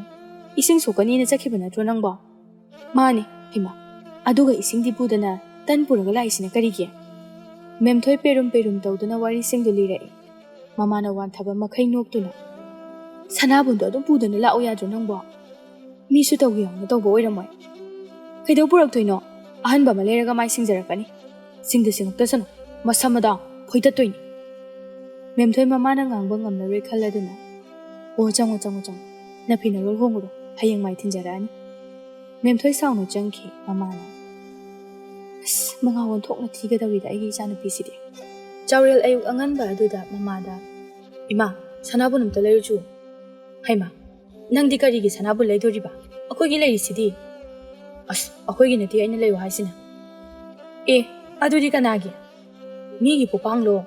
ꯏꯁꯤꯡ ꯁꯣꯛꯀꯅꯤꯅ ꯆꯠꯈꯤꯕ ꯅꯠꯇ꯭ꯔꯣ ꯅꯪꯕꯣ?" "ꯃꯥꯅꯤ"꯫ "ꯍꯩꯃꯥ, ꯑꯗꯨꯒ ꯏꯁꯤꯡꯗꯤ ꯄꯨꯗꯅ ꯇꯟ ꯄꯨꯔꯒ ꯂꯥꯛꯏꯁꯤꯅ ꯀꯔꯤꯒꯤ?" ꯃꯦꯝꯊꯣꯏ ꯄꯦꯔꯨꯝ ꯄꯦꯔꯨꯝ ꯇꯧꯗꯨꯅ ꯋꯥꯔꯤꯁꯤꯡꯗꯨ ꯂꯤꯔꯛꯏ꯫ ꯃꯃꯥꯅ ꯋꯥꯟꯊꯕ ꯃꯈꯩ ꯅꯣꯛꯇꯨꯅ, "ꯁꯅꯥꯕꯨꯟꯗꯣ ꯑꯗꯨꯝ ꯄꯨꯗꯅ ꯂꯥꯛꯎ ꯌꯥꯗ꯭ꯔꯣ ꯅꯪꯕꯣ? ꯃꯤꯁꯨ ꯇꯧꯒꯦ ꯌꯥꯎꯅ ꯇꯧꯕ ꯑꯣꯏꯔꯝꯃꯣꯏ꯫ ꯀꯩꯗꯧ ꯄꯨꯔꯛꯇꯣꯏꯅꯣ? ꯑꯍꯟꯕ ꯑꯃ ꯂꯩꯔꯒ ꯃꯥꯏ ꯁꯤꯡꯖꯔꯛꯀꯅꯤ꯫ ꯁꯤꯡꯗ ꯁꯤꯡꯉꯛꯇꯁꯅꯨ, ꯃꯁꯝ ꯑꯗꯣ ꯐꯣꯏꯇꯠꯇꯣꯏꯅꯤ꯫ ꯃꯦꯝꯊꯣꯏ ꯃꯃꯥꯅ ꯉꯥꯡꯕ ꯉꯝꯂꯔꯣꯏ ꯈꯜꯂꯗꯨꯅ, "ꯑꯣ, ꯆꯪꯉꯣ, ꯆꯪꯉꯣ, ꯆꯪꯉꯣ, ꯅꯐꯤ ꯅꯔꯣꯜ ꯍꯣꯡꯉꯨꯔꯣ, ꯍꯌꯦꯡ ꯃꯥꯏ ꯊꯤꯟꯖꯔꯛꯑꯅꯤ꯫" ꯃꯦꯝꯊꯣꯏ ꯁꯥꯎꯅ ꯆꯪꯈꯤ꯫ ꯃꯃꯥꯅ, "ꯑꯁ, ꯃꯉꯥ ꯑꯣꯟꯊꯣꯛꯅ ꯊꯤꯒꯗꯧꯔꯤꯗ ꯑꯩꯒꯤ ꯏꯆꯥꯅꯨꯄꯤꯁꯤꯗꯤ꯫" ꯆꯥꯎꯔꯦꯜ ꯑꯌꯨꯛ ꯑꯉꯟꯕ ꯑꯗꯨꯗ ꯃꯃꯥꯗ, "ꯏꯃꯥ, ꯁꯅꯥꯕꯨꯟ ꯑꯝꯇ ꯂꯩꯔꯨꯆꯣ꯫" "ꯍꯩꯃꯥ, ꯅꯪꯗꯤ ꯀꯔꯤꯒꯤ ꯁꯅꯥꯕꯨꯟ ꯂꯩꯗꯣꯔꯤꯕ? ꯑꯩꯈꯣꯏꯒꯤ ꯂꯩꯔꯤꯁꯤꯗꯤ꯫" "ꯑꯁ, ꯑꯩꯈꯣꯏꯒꯤ ꯅꯠꯇꯦ ꯑꯩꯅ ꯂꯩꯌꯨ ꯍꯥꯏꯁꯤꯅ꯫" "ꯑꯦ, ꯑꯗꯨꯗꯤ ꯀꯅꯥꯒꯤ? ꯃꯤꯒꯤ ꯄꯣꯄꯥꯡꯂꯣ?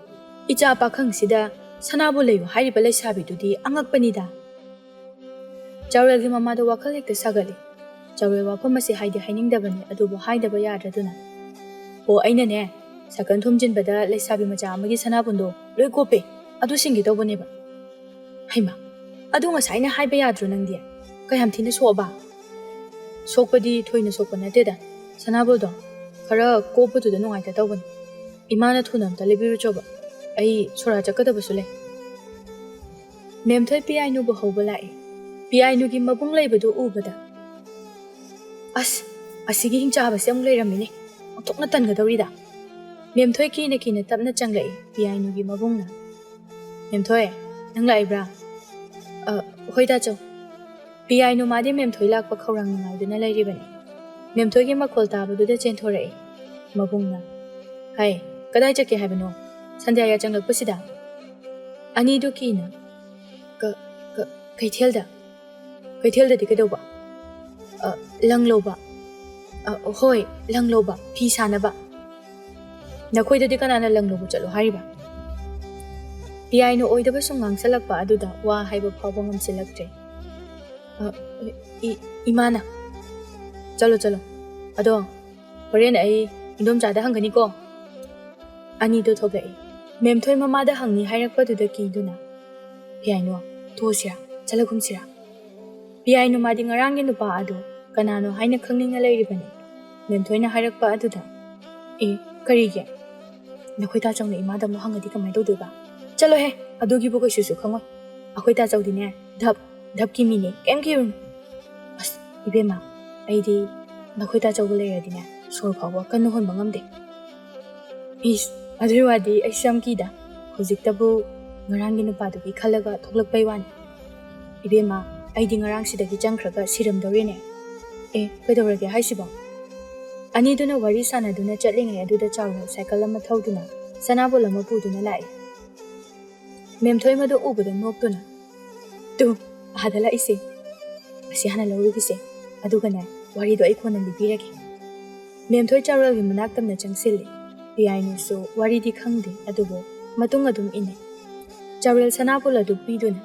ꯏꯆꯥ ꯄꯥꯈꯪꯁꯤꯗ ꯁꯅꯥꯕꯨꯟ ꯂꯩꯌꯨ ꯍꯥꯏꯔꯤꯕ ꯂꯩꯁꯥꯕꯤꯗꯨꯗꯤ ꯑꯉꯛꯄꯅꯤꯗ꯫" ꯆꯥꯎꯔꯦꯜꯒꯤ ꯃꯃꯥꯗ ꯋꯥꯈꯜ ꯍꯦꯛꯇ ꯁꯥꯒꯠꯂꯤ꯫ ꯆꯥꯎꯔꯦꯜ ꯋꯥꯐꯝ ꯑꯁꯤ ꯍꯥꯏꯗꯤ ꯍꯥꯏꯅꯤꯡꯗꯕꯅꯤ, ꯑꯗꯨꯕꯨ ꯍꯥꯏꯗꯕ ꯌꯥꯗ꯭ꯔꯗꯨꯅ, "ꯑꯣ, ꯑꯩꯅꯅꯦ, ꯁꯥꯏꯀꯜ ꯊꯣꯝꯖꯤꯟꯕꯗ ꯂꯩꯁꯥꯕꯤ ꯃꯆꯥ ꯑꯃꯒꯤ ꯁꯅꯥꯕꯨꯟꯗꯣ ꯂꯣꯏ ꯀꯣꯞꯄꯦ, ꯑꯗꯨ ꯁꯤꯟꯒꯦ ꯇꯧꯕꯅꯦꯕ꯫" "ꯍꯩꯃꯥ, ꯑꯗꯨ ꯉꯁꯥꯏꯅ ꯍꯥꯏꯕ ꯌꯥꯗ꯭ꯔꯣ ꯅꯪꯗꯤ? ꯀꯌꯥꯝ ꯊꯤꯅ ꯁꯣꯛꯑꯕ?" "ꯁꯣꯛꯄꯗꯤ ꯊꯣꯏꯅ ꯁꯣꯛꯄ ꯅꯠꯇꯦꯗ, ꯁꯅꯥꯕꯨꯟꯗꯣ ꯈꯔ ꯀꯣꯞꯄꯗꯨꯗ ꯅꯨꯡꯉꯥꯏꯇ ꯇꯧꯕꯅꯤ꯫ ꯏꯃꯥꯅ ꯊꯨꯅ ꯑꯝꯇ ꯂꯩꯕꯤꯔꯨꯆꯣꯕ, ꯑꯩ ꯁꯣꯔꯥ ꯆꯠꯀꯗꯕꯁꯨ ꯂꯩ꯫" ꯃꯦꯝꯊꯣꯏ ꯄꯤꯌꯥꯏꯅꯨꯕꯨ ꯍꯧꯕ ꯂꯥꯛꯏ꯫ ꯄꯤꯌꯥꯏꯅꯨꯒꯤ ꯃꯕꯨꯡ ꯂꯩꯕꯗꯨ ꯎꯕꯗ, "ꯑꯁ, ꯑꯁꯤꯒꯤ ꯍꯤꯡꯆꯥꯕꯁꯦ ꯑꯃꯨꯛ ꯂꯩꯔꯝꯃꯤꯅꯦ, ꯑꯣꯟꯊꯣꯛꯅ ꯇꯟꯒꯗꯧꯔꯤꯗ꯫" ꯃꯦꯝꯊꯣꯏ ꯀꯤꯅ ꯀꯤꯅ ꯇꯞꯅ ꯆꯪꯂꯛꯏ ꯄꯤꯌꯥꯏꯅꯨꯒꯤ ꯃꯕꯨꯡꯅ꯫ "ꯃꯦꯝꯊꯣꯏ, ꯅꯪ ꯂꯥꯛꯏꯕ꯭ꯔꯥ?" "ꯑ, ꯍꯣꯏ ꯇꯥꯆꯧ꯫" ꯄꯤꯌꯥꯏꯅꯨ ꯃꯥꯗꯤ ꯃꯦꯝꯊꯣꯏ ꯂꯥꯛꯄ ꯈꯧꯔꯥꯡꯅ ꯉꯥꯏꯗꯨꯅ ꯂꯩꯔꯤꯕꯅꯤ꯫ ꯃꯦꯝꯊꯣꯏꯒꯤ ꯃꯈꯣꯜ ꯇꯥꯕꯗꯨꯗ ꯆꯦꯟꯊꯣꯔꯛꯏ꯫ ꯃꯕꯨꯡꯅ, "ꯍꯥꯏ, ꯀꯗꯥꯏ ꯆꯠꯀꯦ ꯍꯥꯏꯕꯅꯣ ꯁꯟꯙ꯭ꯌꯥ ꯌꯥꯆꯪꯂꯛꯄꯁꯤꯗ?" ꯑꯅꯤꯗꯨ ꯀꯤꯅ, "ꯀ-, ꯀ-, ꯀꯩꯊꯦꯜꯗ꯫" "ꯀꯩꯊꯦꯜꯗꯗꯤ ꯀꯩꯗꯧꯕ?" "ꯑ, ꯂꯪ ꯂꯧꯕ꯫" "ꯑ, ꯍꯣꯏ, ꯂꯪ ꯂꯧꯕ, ꯐꯤ ꯁꯥꯅꯕ꯫" "ꯅꯈꯣꯏꯗꯗꯤ ꯀꯅꯥꯅ ꯂꯪ ꯂꯧꯕ ꯆꯠꯂꯣ ꯍꯥꯏꯔꯤꯕ?" ꯄꯤꯌꯥꯏꯅꯨ ꯑꯣꯏꯗꯕ ꯁꯨꯝ ꯉꯥꯡꯁꯜꯂꯛꯄ ꯑꯗꯨꯗ ꯋꯥ ꯍꯥꯏꯕ ꯐꯥꯎꯕ ꯉꯝꯁꯤꯜꯂꯛꯇ꯭ꯔꯦ꯫ "ꯑ, ꯏ-, ꯏꯃꯥꯅ꯫" "ꯆꯠꯂꯣ, ꯆꯠꯂꯣ꯫ ꯑꯗꯣ ꯍꯣꯔꯦꯟ ꯑꯩ ꯏꯟꯗꯣꯝꯆꯥꯗ ꯍꯪꯒꯅꯤꯀꯣ꯫" ꯑꯅꯤꯗꯣ ꯊꯣꯛꯂꯛꯏ꯫ ꯃꯦꯝꯊꯣꯏ ꯃꯃꯥꯗ ꯍꯪꯅꯤ ꯍꯥꯏꯔꯛꯄꯗꯨꯗ ꯀꯤꯗꯨꯅ, "ꯄꯤꯌꯥꯏꯅꯨ, ꯊꯣꯛꯑꯁꯤꯔꯥ? ꯆꯠꯂꯒꯨꯝꯁꯤꯔꯥ?" ꯄꯤꯌꯥꯏꯅꯨ ꯃꯥꯗꯤ ꯉꯔꯥꯡꯒꯤ ꯅꯨꯄꯥ ꯑꯗꯨ ꯀꯅꯥꯅꯣ ꯍꯥꯏꯅ ꯈꯪꯅꯤꯡꯅ ꯂꯩꯔꯤꯕꯅꯤ꯫ ꯃꯦꯝꯊꯣꯏꯅ ꯍꯥꯏꯔꯛꯄ ꯑꯗꯨꯗ, "ꯑꯦ, ꯀꯔꯤꯒꯤ? ꯅꯈꯣꯏ ꯇꯥꯆꯧꯅ ꯏꯃꯥꯗ ꯑꯃꯨꯛ ꯍꯪꯉꯗꯤ ꯀꯃꯥꯏꯅ ꯇꯧꯗꯣꯏꯕ?" "ꯆꯠꯂꯣꯍꯦ, ꯑꯗꯨꯒꯤꯕꯨ ꯀꯩꯁꯨꯁꯨ ꯈꯪꯉꯣꯏ꯫ ꯑꯩꯈꯣꯏ ꯇꯥꯆꯧꯗꯤꯅꯦ, ꯙꯞ, ꯙꯞꯀꯤ ꯃꯤꯅꯦ, ꯀꯩꯝ ꯀꯤꯔꯨꯅꯨ꯫" "ꯑꯁ, ꯏꯕꯦꯝꯃ, ꯑꯩꯗꯤ ꯅꯈꯣꯏ ꯇꯥꯆꯧꯒ ꯂꯩꯔꯗꯤꯅꯦ, ꯁꯣꯔ ꯐꯥꯎꯕ ꯀꯟꯅ ꯍꯣꯟꯕ ꯉꯝꯗꯦ꯫ ꯏꯁ, ꯑꯗꯨꯒꯤ ꯋꯥꯗꯤ ꯑꯩꯁꯨ ꯌꯥꯝ ꯀꯤꯗ꯫ ꯍꯧꯖꯤꯛꯇꯕꯨ ꯉꯔꯥꯡꯒꯤ ꯅꯨꯄꯥꯗꯨꯒꯤ ꯈꯜꯂꯒ ꯊꯣꯛꯂꯛꯄꯩ ꯋꯥꯅꯤ꯫ ꯏꯕꯦꯝꯃ, ꯑꯩꯗꯤ ꯉꯔꯥꯡ ꯁꯤꯗꯒꯤ ꯆꯪꯈ꯭ꯔꯒ ꯁꯤꯔꯝꯗꯧꯔꯦꯅꯦ꯫ ꯑꯦ, ꯀꯩꯗꯧꯔꯒꯦ ꯍꯥꯏꯁꯤꯕꯣ? ꯑꯅꯤꯗꯨꯅ ꯋꯥꯔꯤ ꯁꯥꯟꯅꯗꯨꯅ ꯆꯠꯂꯤꯉꯩ ꯑꯗꯨꯗ ꯆꯥꯎꯔꯦꯜ ꯁꯥꯏꯀꯜ ꯑꯃ ꯊꯧꯗꯨꯅ ꯁꯅꯥꯕꯣꯜ ꯑꯃ ꯄꯨꯗꯨꯅ ꯂꯥꯛꯏ꯫ ꯃꯦꯝꯊꯣꯏ ꯃꯗꯨ ꯎꯕꯗ ꯅꯣꯛꯇꯨꯅ, "ꯇꯨ, ꯑꯥꯗ ꯂꯥꯛꯏꯁꯦ꯫ ꯑꯁꯤ ꯍꯥꯟꯅ ꯂꯧꯔꯨꯈꯤꯁꯦ, ꯑꯗꯨꯒꯅꯦ, ꯋꯥꯔꯤꯗꯣ ꯑꯩ ꯀꯣꯟꯅ ꯂꯤꯕꯤꯔꯒꯦ꯫" ꯃꯦꯝꯊꯣꯏ ꯆꯥꯎꯔꯦꯜꯒꯤ ꯃꯅꯥꯛ ꯇꯝꯅ ꯆꯪꯁꯤꯜꯂꯤ꯫ ꯄꯤꯌꯥꯏꯅꯨꯁꯨ ꯋꯥꯔꯤꯗꯤ ꯈꯪꯗꯦ, ꯑꯗꯨꯕꯨ ꯃꯇꯨꯡ ꯑꯗꯨꯝ ꯏꯟꯅꯩ꯫ ꯆꯥꯎꯔꯦꯜ ꯁꯅꯥꯕꯣꯜ ꯑꯗꯨ ꯄꯤꯗꯨꯅ,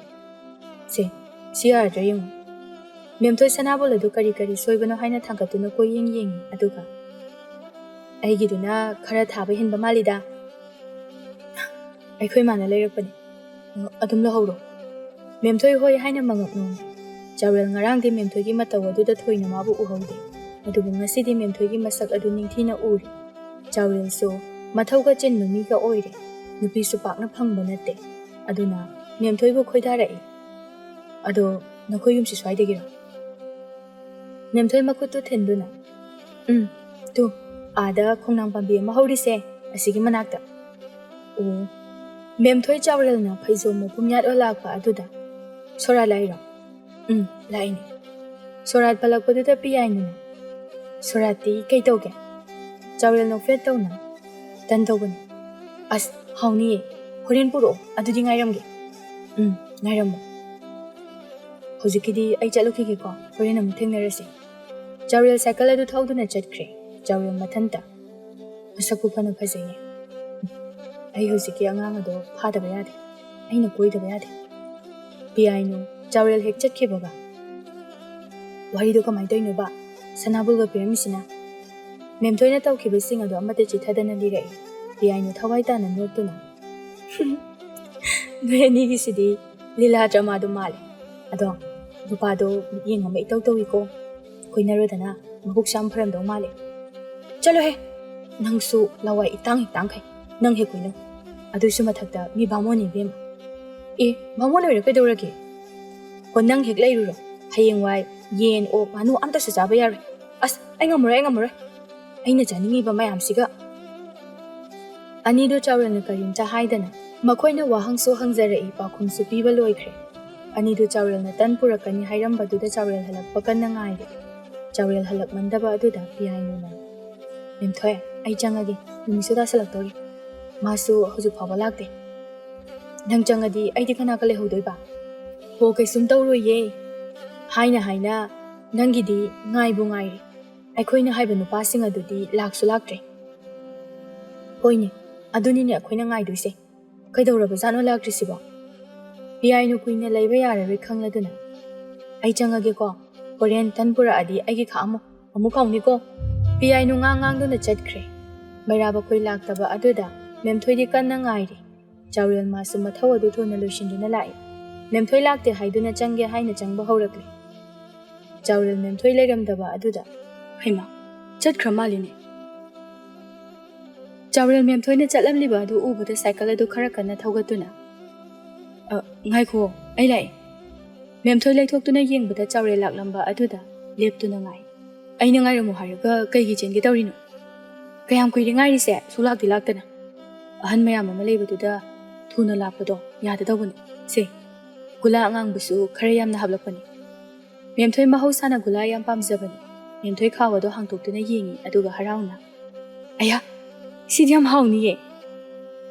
"ꯁꯦ, ꯁꯤ ꯌꯥꯔꯗ꯭ꯔꯥ ꯌꯦꯡꯉꯨ꯫" ꯃꯦꯝꯊꯣꯏ ꯁꯅꯥꯕꯣꯜ ꯑꯗꯨ ꯀꯔꯤ ꯀꯔꯤ ꯁꯣꯏꯕꯅꯣ ꯍꯥꯏꯅ ꯊꯥꯡꯒꯠꯇꯨꯅ ꯀꯣꯏꯌꯦꯡ ꯌꯦꯡꯉꯤ, ꯑꯗꯨꯒ, "ꯑꯩꯒꯤꯗꯨꯅ ꯈꯔ ꯊꯥꯕ ꯍꯦꯟꯕ ꯃꯥꯜꯂꯤꯗ꯫ ꯑꯩꯈꯣꯏ ꯃꯥꯅ ꯂꯩꯔꯛꯄꯅꯤ꯫ ꯑꯗꯨꯝ ꯂꯧꯍꯧꯔꯣ꯫" ꯃꯦꯝꯊꯣꯏ ꯍꯣꯏ ꯍꯥꯏꯅ ꯃꯉꯛ ꯅꯣꯝꯃꯤ꯫ ꯆꯥꯎꯔꯦꯜ ꯉꯔꯥꯡꯗꯤ ꯃꯦꯝꯊꯣꯏꯒꯤ ꯃꯇꯧ ꯑꯗꯨꯗ ꯊꯣꯏꯅ ꯃꯥꯕꯨ ꯎꯍꯧꯗꯦ, ꯑꯗꯨꯕꯨ ꯉꯁꯤꯗꯤ ꯃꯦꯝꯊꯣꯏꯒꯤ ꯃꯁꯛ ꯑꯗꯨ ꯅꯤꯡꯊꯤꯅ ꯎꯔꯤ꯫ ꯆꯥꯎꯔꯦꯜꯁꯨ ꯃꯊꯧꯒ ꯆꯤꯟꯕ ꯃꯤꯒ ꯑꯣꯏꯔꯦ꯫ ꯅꯨꯄꯤꯁꯨ ꯄꯥꯛꯅ ꯐꯪꯕ ꯅꯠꯇꯦ꯫ ꯑꯗꯨꯅ ꯃꯦꯝꯊꯣꯏꯕꯨ ꯈꯣꯏꯗꯥꯔꯛꯏ꯫ "ꯑꯗꯣ ꯅꯈꯣꯏ ꯌꯨꯝꯁꯤ ꯁ꯭ꯋꯥꯏꯗꯒꯤꯔꯣ?" ꯃꯦꯝꯊꯣꯏ ꯃꯈꯨꯠꯇꯨ ꯊꯤꯟꯗꯨꯅ, "ꯎꯝ, ꯇꯨ, ꯑꯥꯗ ꯈꯣꯡꯅꯥꯡ ꯄꯥꯝꯕꯤ ꯑꯃ ꯍꯧꯔꯤꯁꯦ, ꯑꯁꯤꯒꯤ ꯃꯅꯥꯛꯇ꯫" "ꯑꯣ, ꯃꯦꯝꯊꯣꯏ ꯆꯥꯎꯔꯦꯜꯅ ꯐꯩꯖꯣꯝ ꯃꯄꯨꯝ ꯌꯥꯠꯂ ꯂꯥꯛꯄ ꯑꯗꯨꯗ, ꯁꯣꯔꯥꯠ ꯂꯥꯛꯏꯔꯣ?" "ꯎꯝ, ꯂꯥꯛꯏꯅꯦ꯫" ꯁꯣꯔꯥꯠ ꯄꯜꯂꯛꯄꯗꯨꯗ ꯄꯤꯌꯥꯏꯅꯨꯅ, "ꯁꯣꯔꯥꯠꯇꯤ ꯀꯩ ꯇꯧꯒꯦ?" ꯆꯥꯎꯔꯦꯜ ꯅꯣꯛꯐꯦꯠ ꯇꯧꯅ, "ꯇꯟ ꯇꯧꯕꯅꯤ꯫" "ꯑꯁ, ꯍꯥꯎꯅꯤꯌꯦ꯫ ꯍꯣꯔꯦꯟ ꯄꯨꯔꯛꯑꯣ, ꯑꯗꯨꯗꯤ ꯉꯥꯏꯔꯝꯒꯦ꯫" "ꯎꯝ, ꯉꯥꯏꯔꯝꯃꯣ꯫ ꯍꯧꯖꯤꯛꯀꯤꯗꯤ ꯑꯩ ꯆꯠꯂꯨꯈꯤꯒꯦꯀꯣ, ꯍꯣꯔꯦꯟ ꯑꯃꯨꯛ ꯊꯦꯡꯅꯔꯁꯤ꯫" ꯆꯥꯎꯔꯦꯜ ꯁꯥꯏꯀꯜ ꯑꯗꯨ ꯊꯧꯗꯨꯅ ꯆꯠꯈ꯭ꯔꯦ꯫ ꯆꯥꯎꯔꯦꯜ ꯃꯊꯟꯇ, "ꯃꯁꯛꯄꯨ ꯐꯅ ꯐꯖꯩꯌꯦ꯫ ꯑꯩ ꯍꯧꯖꯤꯛꯀꯤ ꯑꯉꯥꯡ ꯑꯗꯣ ꯐꯥꯗꯕ ꯌꯥꯗꯦ꯫ ꯑꯩꯅ ꯀꯣꯏꯗꯕ ꯌꯥꯗꯦ꯫" ꯄꯤꯌꯥꯏꯅꯨ ꯆꯥꯎꯔꯦꯜ ꯍꯦꯛ ꯆꯠꯈꯤꯕꯒ, "ꯋꯥꯔꯤꯗꯣ ꯀꯃꯥꯏꯅ ꯇꯧꯔꯤꯅꯣꯕ, ꯁꯅꯥꯕꯨꯜꯒ ꯄꯤꯔꯝꯃꯤꯁꯤꯅ?" ꯃꯦꯝꯊꯣꯏꯅ ꯇꯧꯈꯤꯕꯁꯤꯡ ꯑꯗꯣ ꯑꯃꯠꯇ ꯆꯤꯊꯗꯅ ꯂꯤꯔꯛꯏ꯫ ꯄꯤꯌꯥꯏꯅꯨ ꯊꯋꯥꯏ ꯇꯥꯅ ꯅꯣꯛꯇꯨꯅ, "ꯅꯣꯏ ꯑꯅꯤꯒꯤꯁꯤꯗꯤ ꯂꯤꯂꯥ ꯗ꯭ꯔꯃꯥꯗꯣ ꯃꯥꯜꯂꯦ꯫ ꯑꯗꯣ ꯅꯨꯄꯥꯗꯣ ꯃꯤꯠꯌꯦꯡ ꯑꯃ ꯏꯇꯧ ꯇꯧꯏꯀꯣ꯫ ꯀꯣꯏꯅꯔꯣꯗꯅ, ꯃꯕꯨꯛꯁꯨ ꯌꯥꯝ ꯐꯔꯝꯗꯧ ꯃꯥꯜꯂꯦ꯫" "ꯆꯠꯂꯣꯍꯦ, ꯅꯪꯁꯨ ꯂꯋꯥꯏ ꯏꯇꯥꯡ ꯍꯦꯛ ꯇꯥꯡꯈꯩ꯫ ꯅꯪ ꯍꯦꯛ ꯀꯣꯏꯅꯧ꯫ ꯑꯗꯨꯏꯁꯨ ꯃꯊꯛꯇ ꯃꯤ ꯕꯥꯃꯣꯟꯅꯤ ꯏꯕꯦꯝꯃ꯫" "ꯑꯦ, ꯕꯥꯃꯣꯟ ꯑꯣꯏꯔ ꯀꯩꯗꯧꯔꯒꯦ? ꯍꯣ, ꯅꯪ ꯍꯦꯛ ꯂꯩꯔꯨꯔꯣ꯫ ꯍꯌꯦꯡꯋꯥꯏ ꯌꯦꯟ, ꯑꯣꯛ, ꯉꯥꯅꯨ ꯑꯝꯇꯁꯨ ꯆꯥꯕ ꯌꯥꯔꯣꯏ꯫ ꯑꯁ, ꯑꯩ ꯉꯝꯃꯔꯣꯏ, ꯑꯩ ꯉꯝꯃꯔꯣꯏ꯫" ꯑꯩꯅ ꯆꯥꯅꯤꯡꯉꯤꯕ ꯃꯌꯥꯝꯁꯤꯒ꯫ ꯑꯅꯤꯗꯨ ꯆꯥꯎꯔꯦꯜꯅ ꯀꯔꯤꯝꯇ ꯍꯥꯏꯗꯅ ꯃꯈꯣꯏꯅ ꯋꯥꯍꯪꯁꯨ ꯍꯪꯖꯔꯛꯏ, ꯄꯥꯎꯈꯨꯝꯁꯨ ꯄꯤꯕ ꯂꯣꯏꯈ꯭ꯔꯦ꯫ ꯑꯅꯤꯗꯨ ꯆꯥꯎꯔꯦꯜꯅ ꯇꯟ ꯄꯨꯔꯛꯀꯅꯤ ꯍꯥꯏꯔꯝꯕꯗꯨꯗ ꯆꯥꯎꯔꯦꯜ ꯍꯜꯂꯛꯄ ꯀꯟꯅ ꯉꯥꯏꯔꯦ꯫ ꯆꯥꯎꯔꯦꯜ ꯍꯜꯂꯛꯃꯟꯗꯕ ꯑꯗꯨꯗ ꯄꯤꯌꯥꯏꯅꯨꯅ, "ꯃꯦꯝꯊꯣꯏ, ꯑꯩ ꯆꯪꯉꯒꯦ, ꯅꯨꯃꯤꯠꯁꯨ ꯇꯥꯁꯜꯂꯛꯇꯧꯔꯤ꯫ ꯃꯥꯁꯨ ꯍꯧꯖꯤꯛ ꯐꯥꯎꯕ ꯂꯥꯛꯇꯦ꯫ ꯅꯪ ꯆꯪꯉꯗꯤ ꯑꯩꯗꯤ ꯀꯅꯥꯒ ꯂꯩꯍꯧꯗꯣꯏꯕ?" "ꯍꯣ, ꯀꯩꯁꯨꯝ ꯇꯧꯔꯣꯏꯌꯦ꯫ ꯍꯥꯏꯅ ꯍꯥꯏꯅ ꯅꯪꯒꯤꯗꯤ ꯉꯥꯏꯕꯨ ꯉꯥꯏꯔꯦ꯫ ꯑꯩꯈꯣꯏꯅ ꯍꯥꯏꯕ ꯅꯨꯄꯥꯁꯤꯡ ꯑꯗꯨꯗꯤ ꯂꯥꯛꯁꯨ ꯂꯥꯛꯇ꯭ꯔꯦ꯫" "ꯍꯣꯏꯅꯦ, ꯑꯗꯨꯅꯤꯅꯦ ꯑꯩꯈꯣꯏꯅ ꯉꯥꯏꯗꯣꯏꯁꯦ꯫ ꯀꯩꯗꯧꯔꯕꯖꯥꯠꯅꯣ ꯂꯥꯛꯇ꯭ꯔꯤꯁꯤꯕꯣ?" ꯄꯤꯌꯥꯏꯅꯨ ꯀꯨꯏꯅ ꯂꯩꯕ ꯌꯥꯔꯔꯣꯏ ꯈꯪꯂꯗꯨꯅ, "ꯑꯩ ꯆꯪꯉꯒꯦꯀꯣ, ꯍꯣꯔꯦꯟ ꯇꯟ ꯄꯨꯔꯛꯑꯗꯤ ꯑꯩꯒꯤ ꯈꯥꯛꯑꯝꯃꯨ, ꯑꯃꯨꯛ ꯀꯥꯎꯅꯤꯀꯣ꯫" ꯄꯤꯌꯥꯏꯅꯨ ꯉꯥꯡ ꯉꯥꯡꯗꯨꯅ ꯆꯠꯈ꯭ꯔꯦ꯫ ꯃꯩꯔꯥꯕ ꯈꯣꯏ ꯂꯥꯛꯇꯕ ꯑꯗꯨꯗ ꯃꯦꯝꯊꯣꯏꯗꯤ ꯀꯟꯅ ꯉꯥꯏꯔꯤ꯫ ꯆꯥꯎꯔꯦꯜ ꯃꯥꯁꯨ ꯃꯊꯧ ꯑꯗꯨ ꯊꯨꯅ ꯂꯣꯏꯁꯤꯟꯗꯨꯅ ꯂꯥꯛꯏ꯫ ꯃꯦꯝꯊꯣꯏ ꯂꯥꯛꯇꯦ ꯍꯥꯏꯗꯨꯅ ꯆꯪꯒꯦ ꯍꯥꯏꯅ ꯆꯪꯕ ꯍꯧꯔꯛꯂꯤ꯫ ꯆꯥꯎꯔꯦꯜ ꯃꯦꯝꯊꯣꯏ ꯂꯩꯔꯝꯗꯕ ꯑꯗꯨꯗ, "ꯍꯩꯃꯥ, ꯆꯠꯈ꯭ꯔ ꯃꯥꯜꯂꯤꯅꯦ꯫" ꯆꯥꯎꯔꯦꯜ ꯃꯦꯝꯊꯣꯏꯅ ꯆꯠꯂꯝꯂꯤꯕ ꯑꯗꯨ ꯎꯕꯗ ꯁꯥꯏꯀꯜ ꯑꯗꯨ ꯈꯔ ꯀꯟꯅ ꯊꯧꯒꯠꯇꯨꯅ, "ꯑ, ꯉꯥꯏꯈꯣ, ꯑꯩ ꯂꯥꯛꯑꯦ꯫" ꯃꯦꯝꯊꯣꯏ ꯂꯩꯊꯣꯛꯇꯨꯅ ꯌꯦꯡꯕꯗ ꯆꯥꯎꯔꯦꯜ ꯂꯥꯛꯂꯝꯕ ꯑꯗꯨꯗ ꯂꯦꯞꯇꯨꯅ ꯉꯥꯏ꯫ "ꯑꯩꯅ ꯉꯥꯏꯔꯝꯃꯨ ꯍꯥꯏꯔꯒ ꯀꯩꯒꯤ ꯆꯦꯟꯒꯦ ꯇꯧꯔꯤꯅꯣ? ꯀꯌꯥꯝ ꯀꯨꯏꯔꯦ ꯉꯥꯏꯔꯤꯁꯦ, ꯁꯨꯛꯂꯥꯛꯇꯤ ꯂꯥꯛꯇꯅ꯫ ꯑꯍꯟ ꯃꯌꯥꯝ ꯑꯃ ꯂꯩꯕꯗꯨꯗ ꯊꯨꯅ ꯂꯥꯛꯄꯗꯣ ꯌꯥꯗꯗꯧꯕꯅꯤ꯫ ꯁꯦ, ꯒꯨꯂꯥ ꯑꯉꯥꯡꯕꯁꯨ ꯈꯔ ꯌꯥꯝꯅ ꯍꯥꯞꯂꯛꯄꯅꯤ꯫" ꯃꯦꯝꯊꯣꯏ ꯃꯍꯧꯁꯥꯅ ꯒꯨꯂꯥ ꯌꯥꯝ ꯄꯥꯝꯖꯕꯅꯤ꯫ ꯃꯦꯝꯊꯣꯏ ꯈꯥꯎ ꯑꯗꯣ ꯍꯥꯡꯇꯣꯛꯇꯨꯅ ꯌꯦꯡꯉꯤ, ꯑꯗꯨꯒ ꯍꯔꯥꯎꯅ, "ꯑꯌꯥ, ꯁꯤꯗꯤ ꯌꯥꯝ ꯍꯥꯎꯅꯤꯌꯦ꯫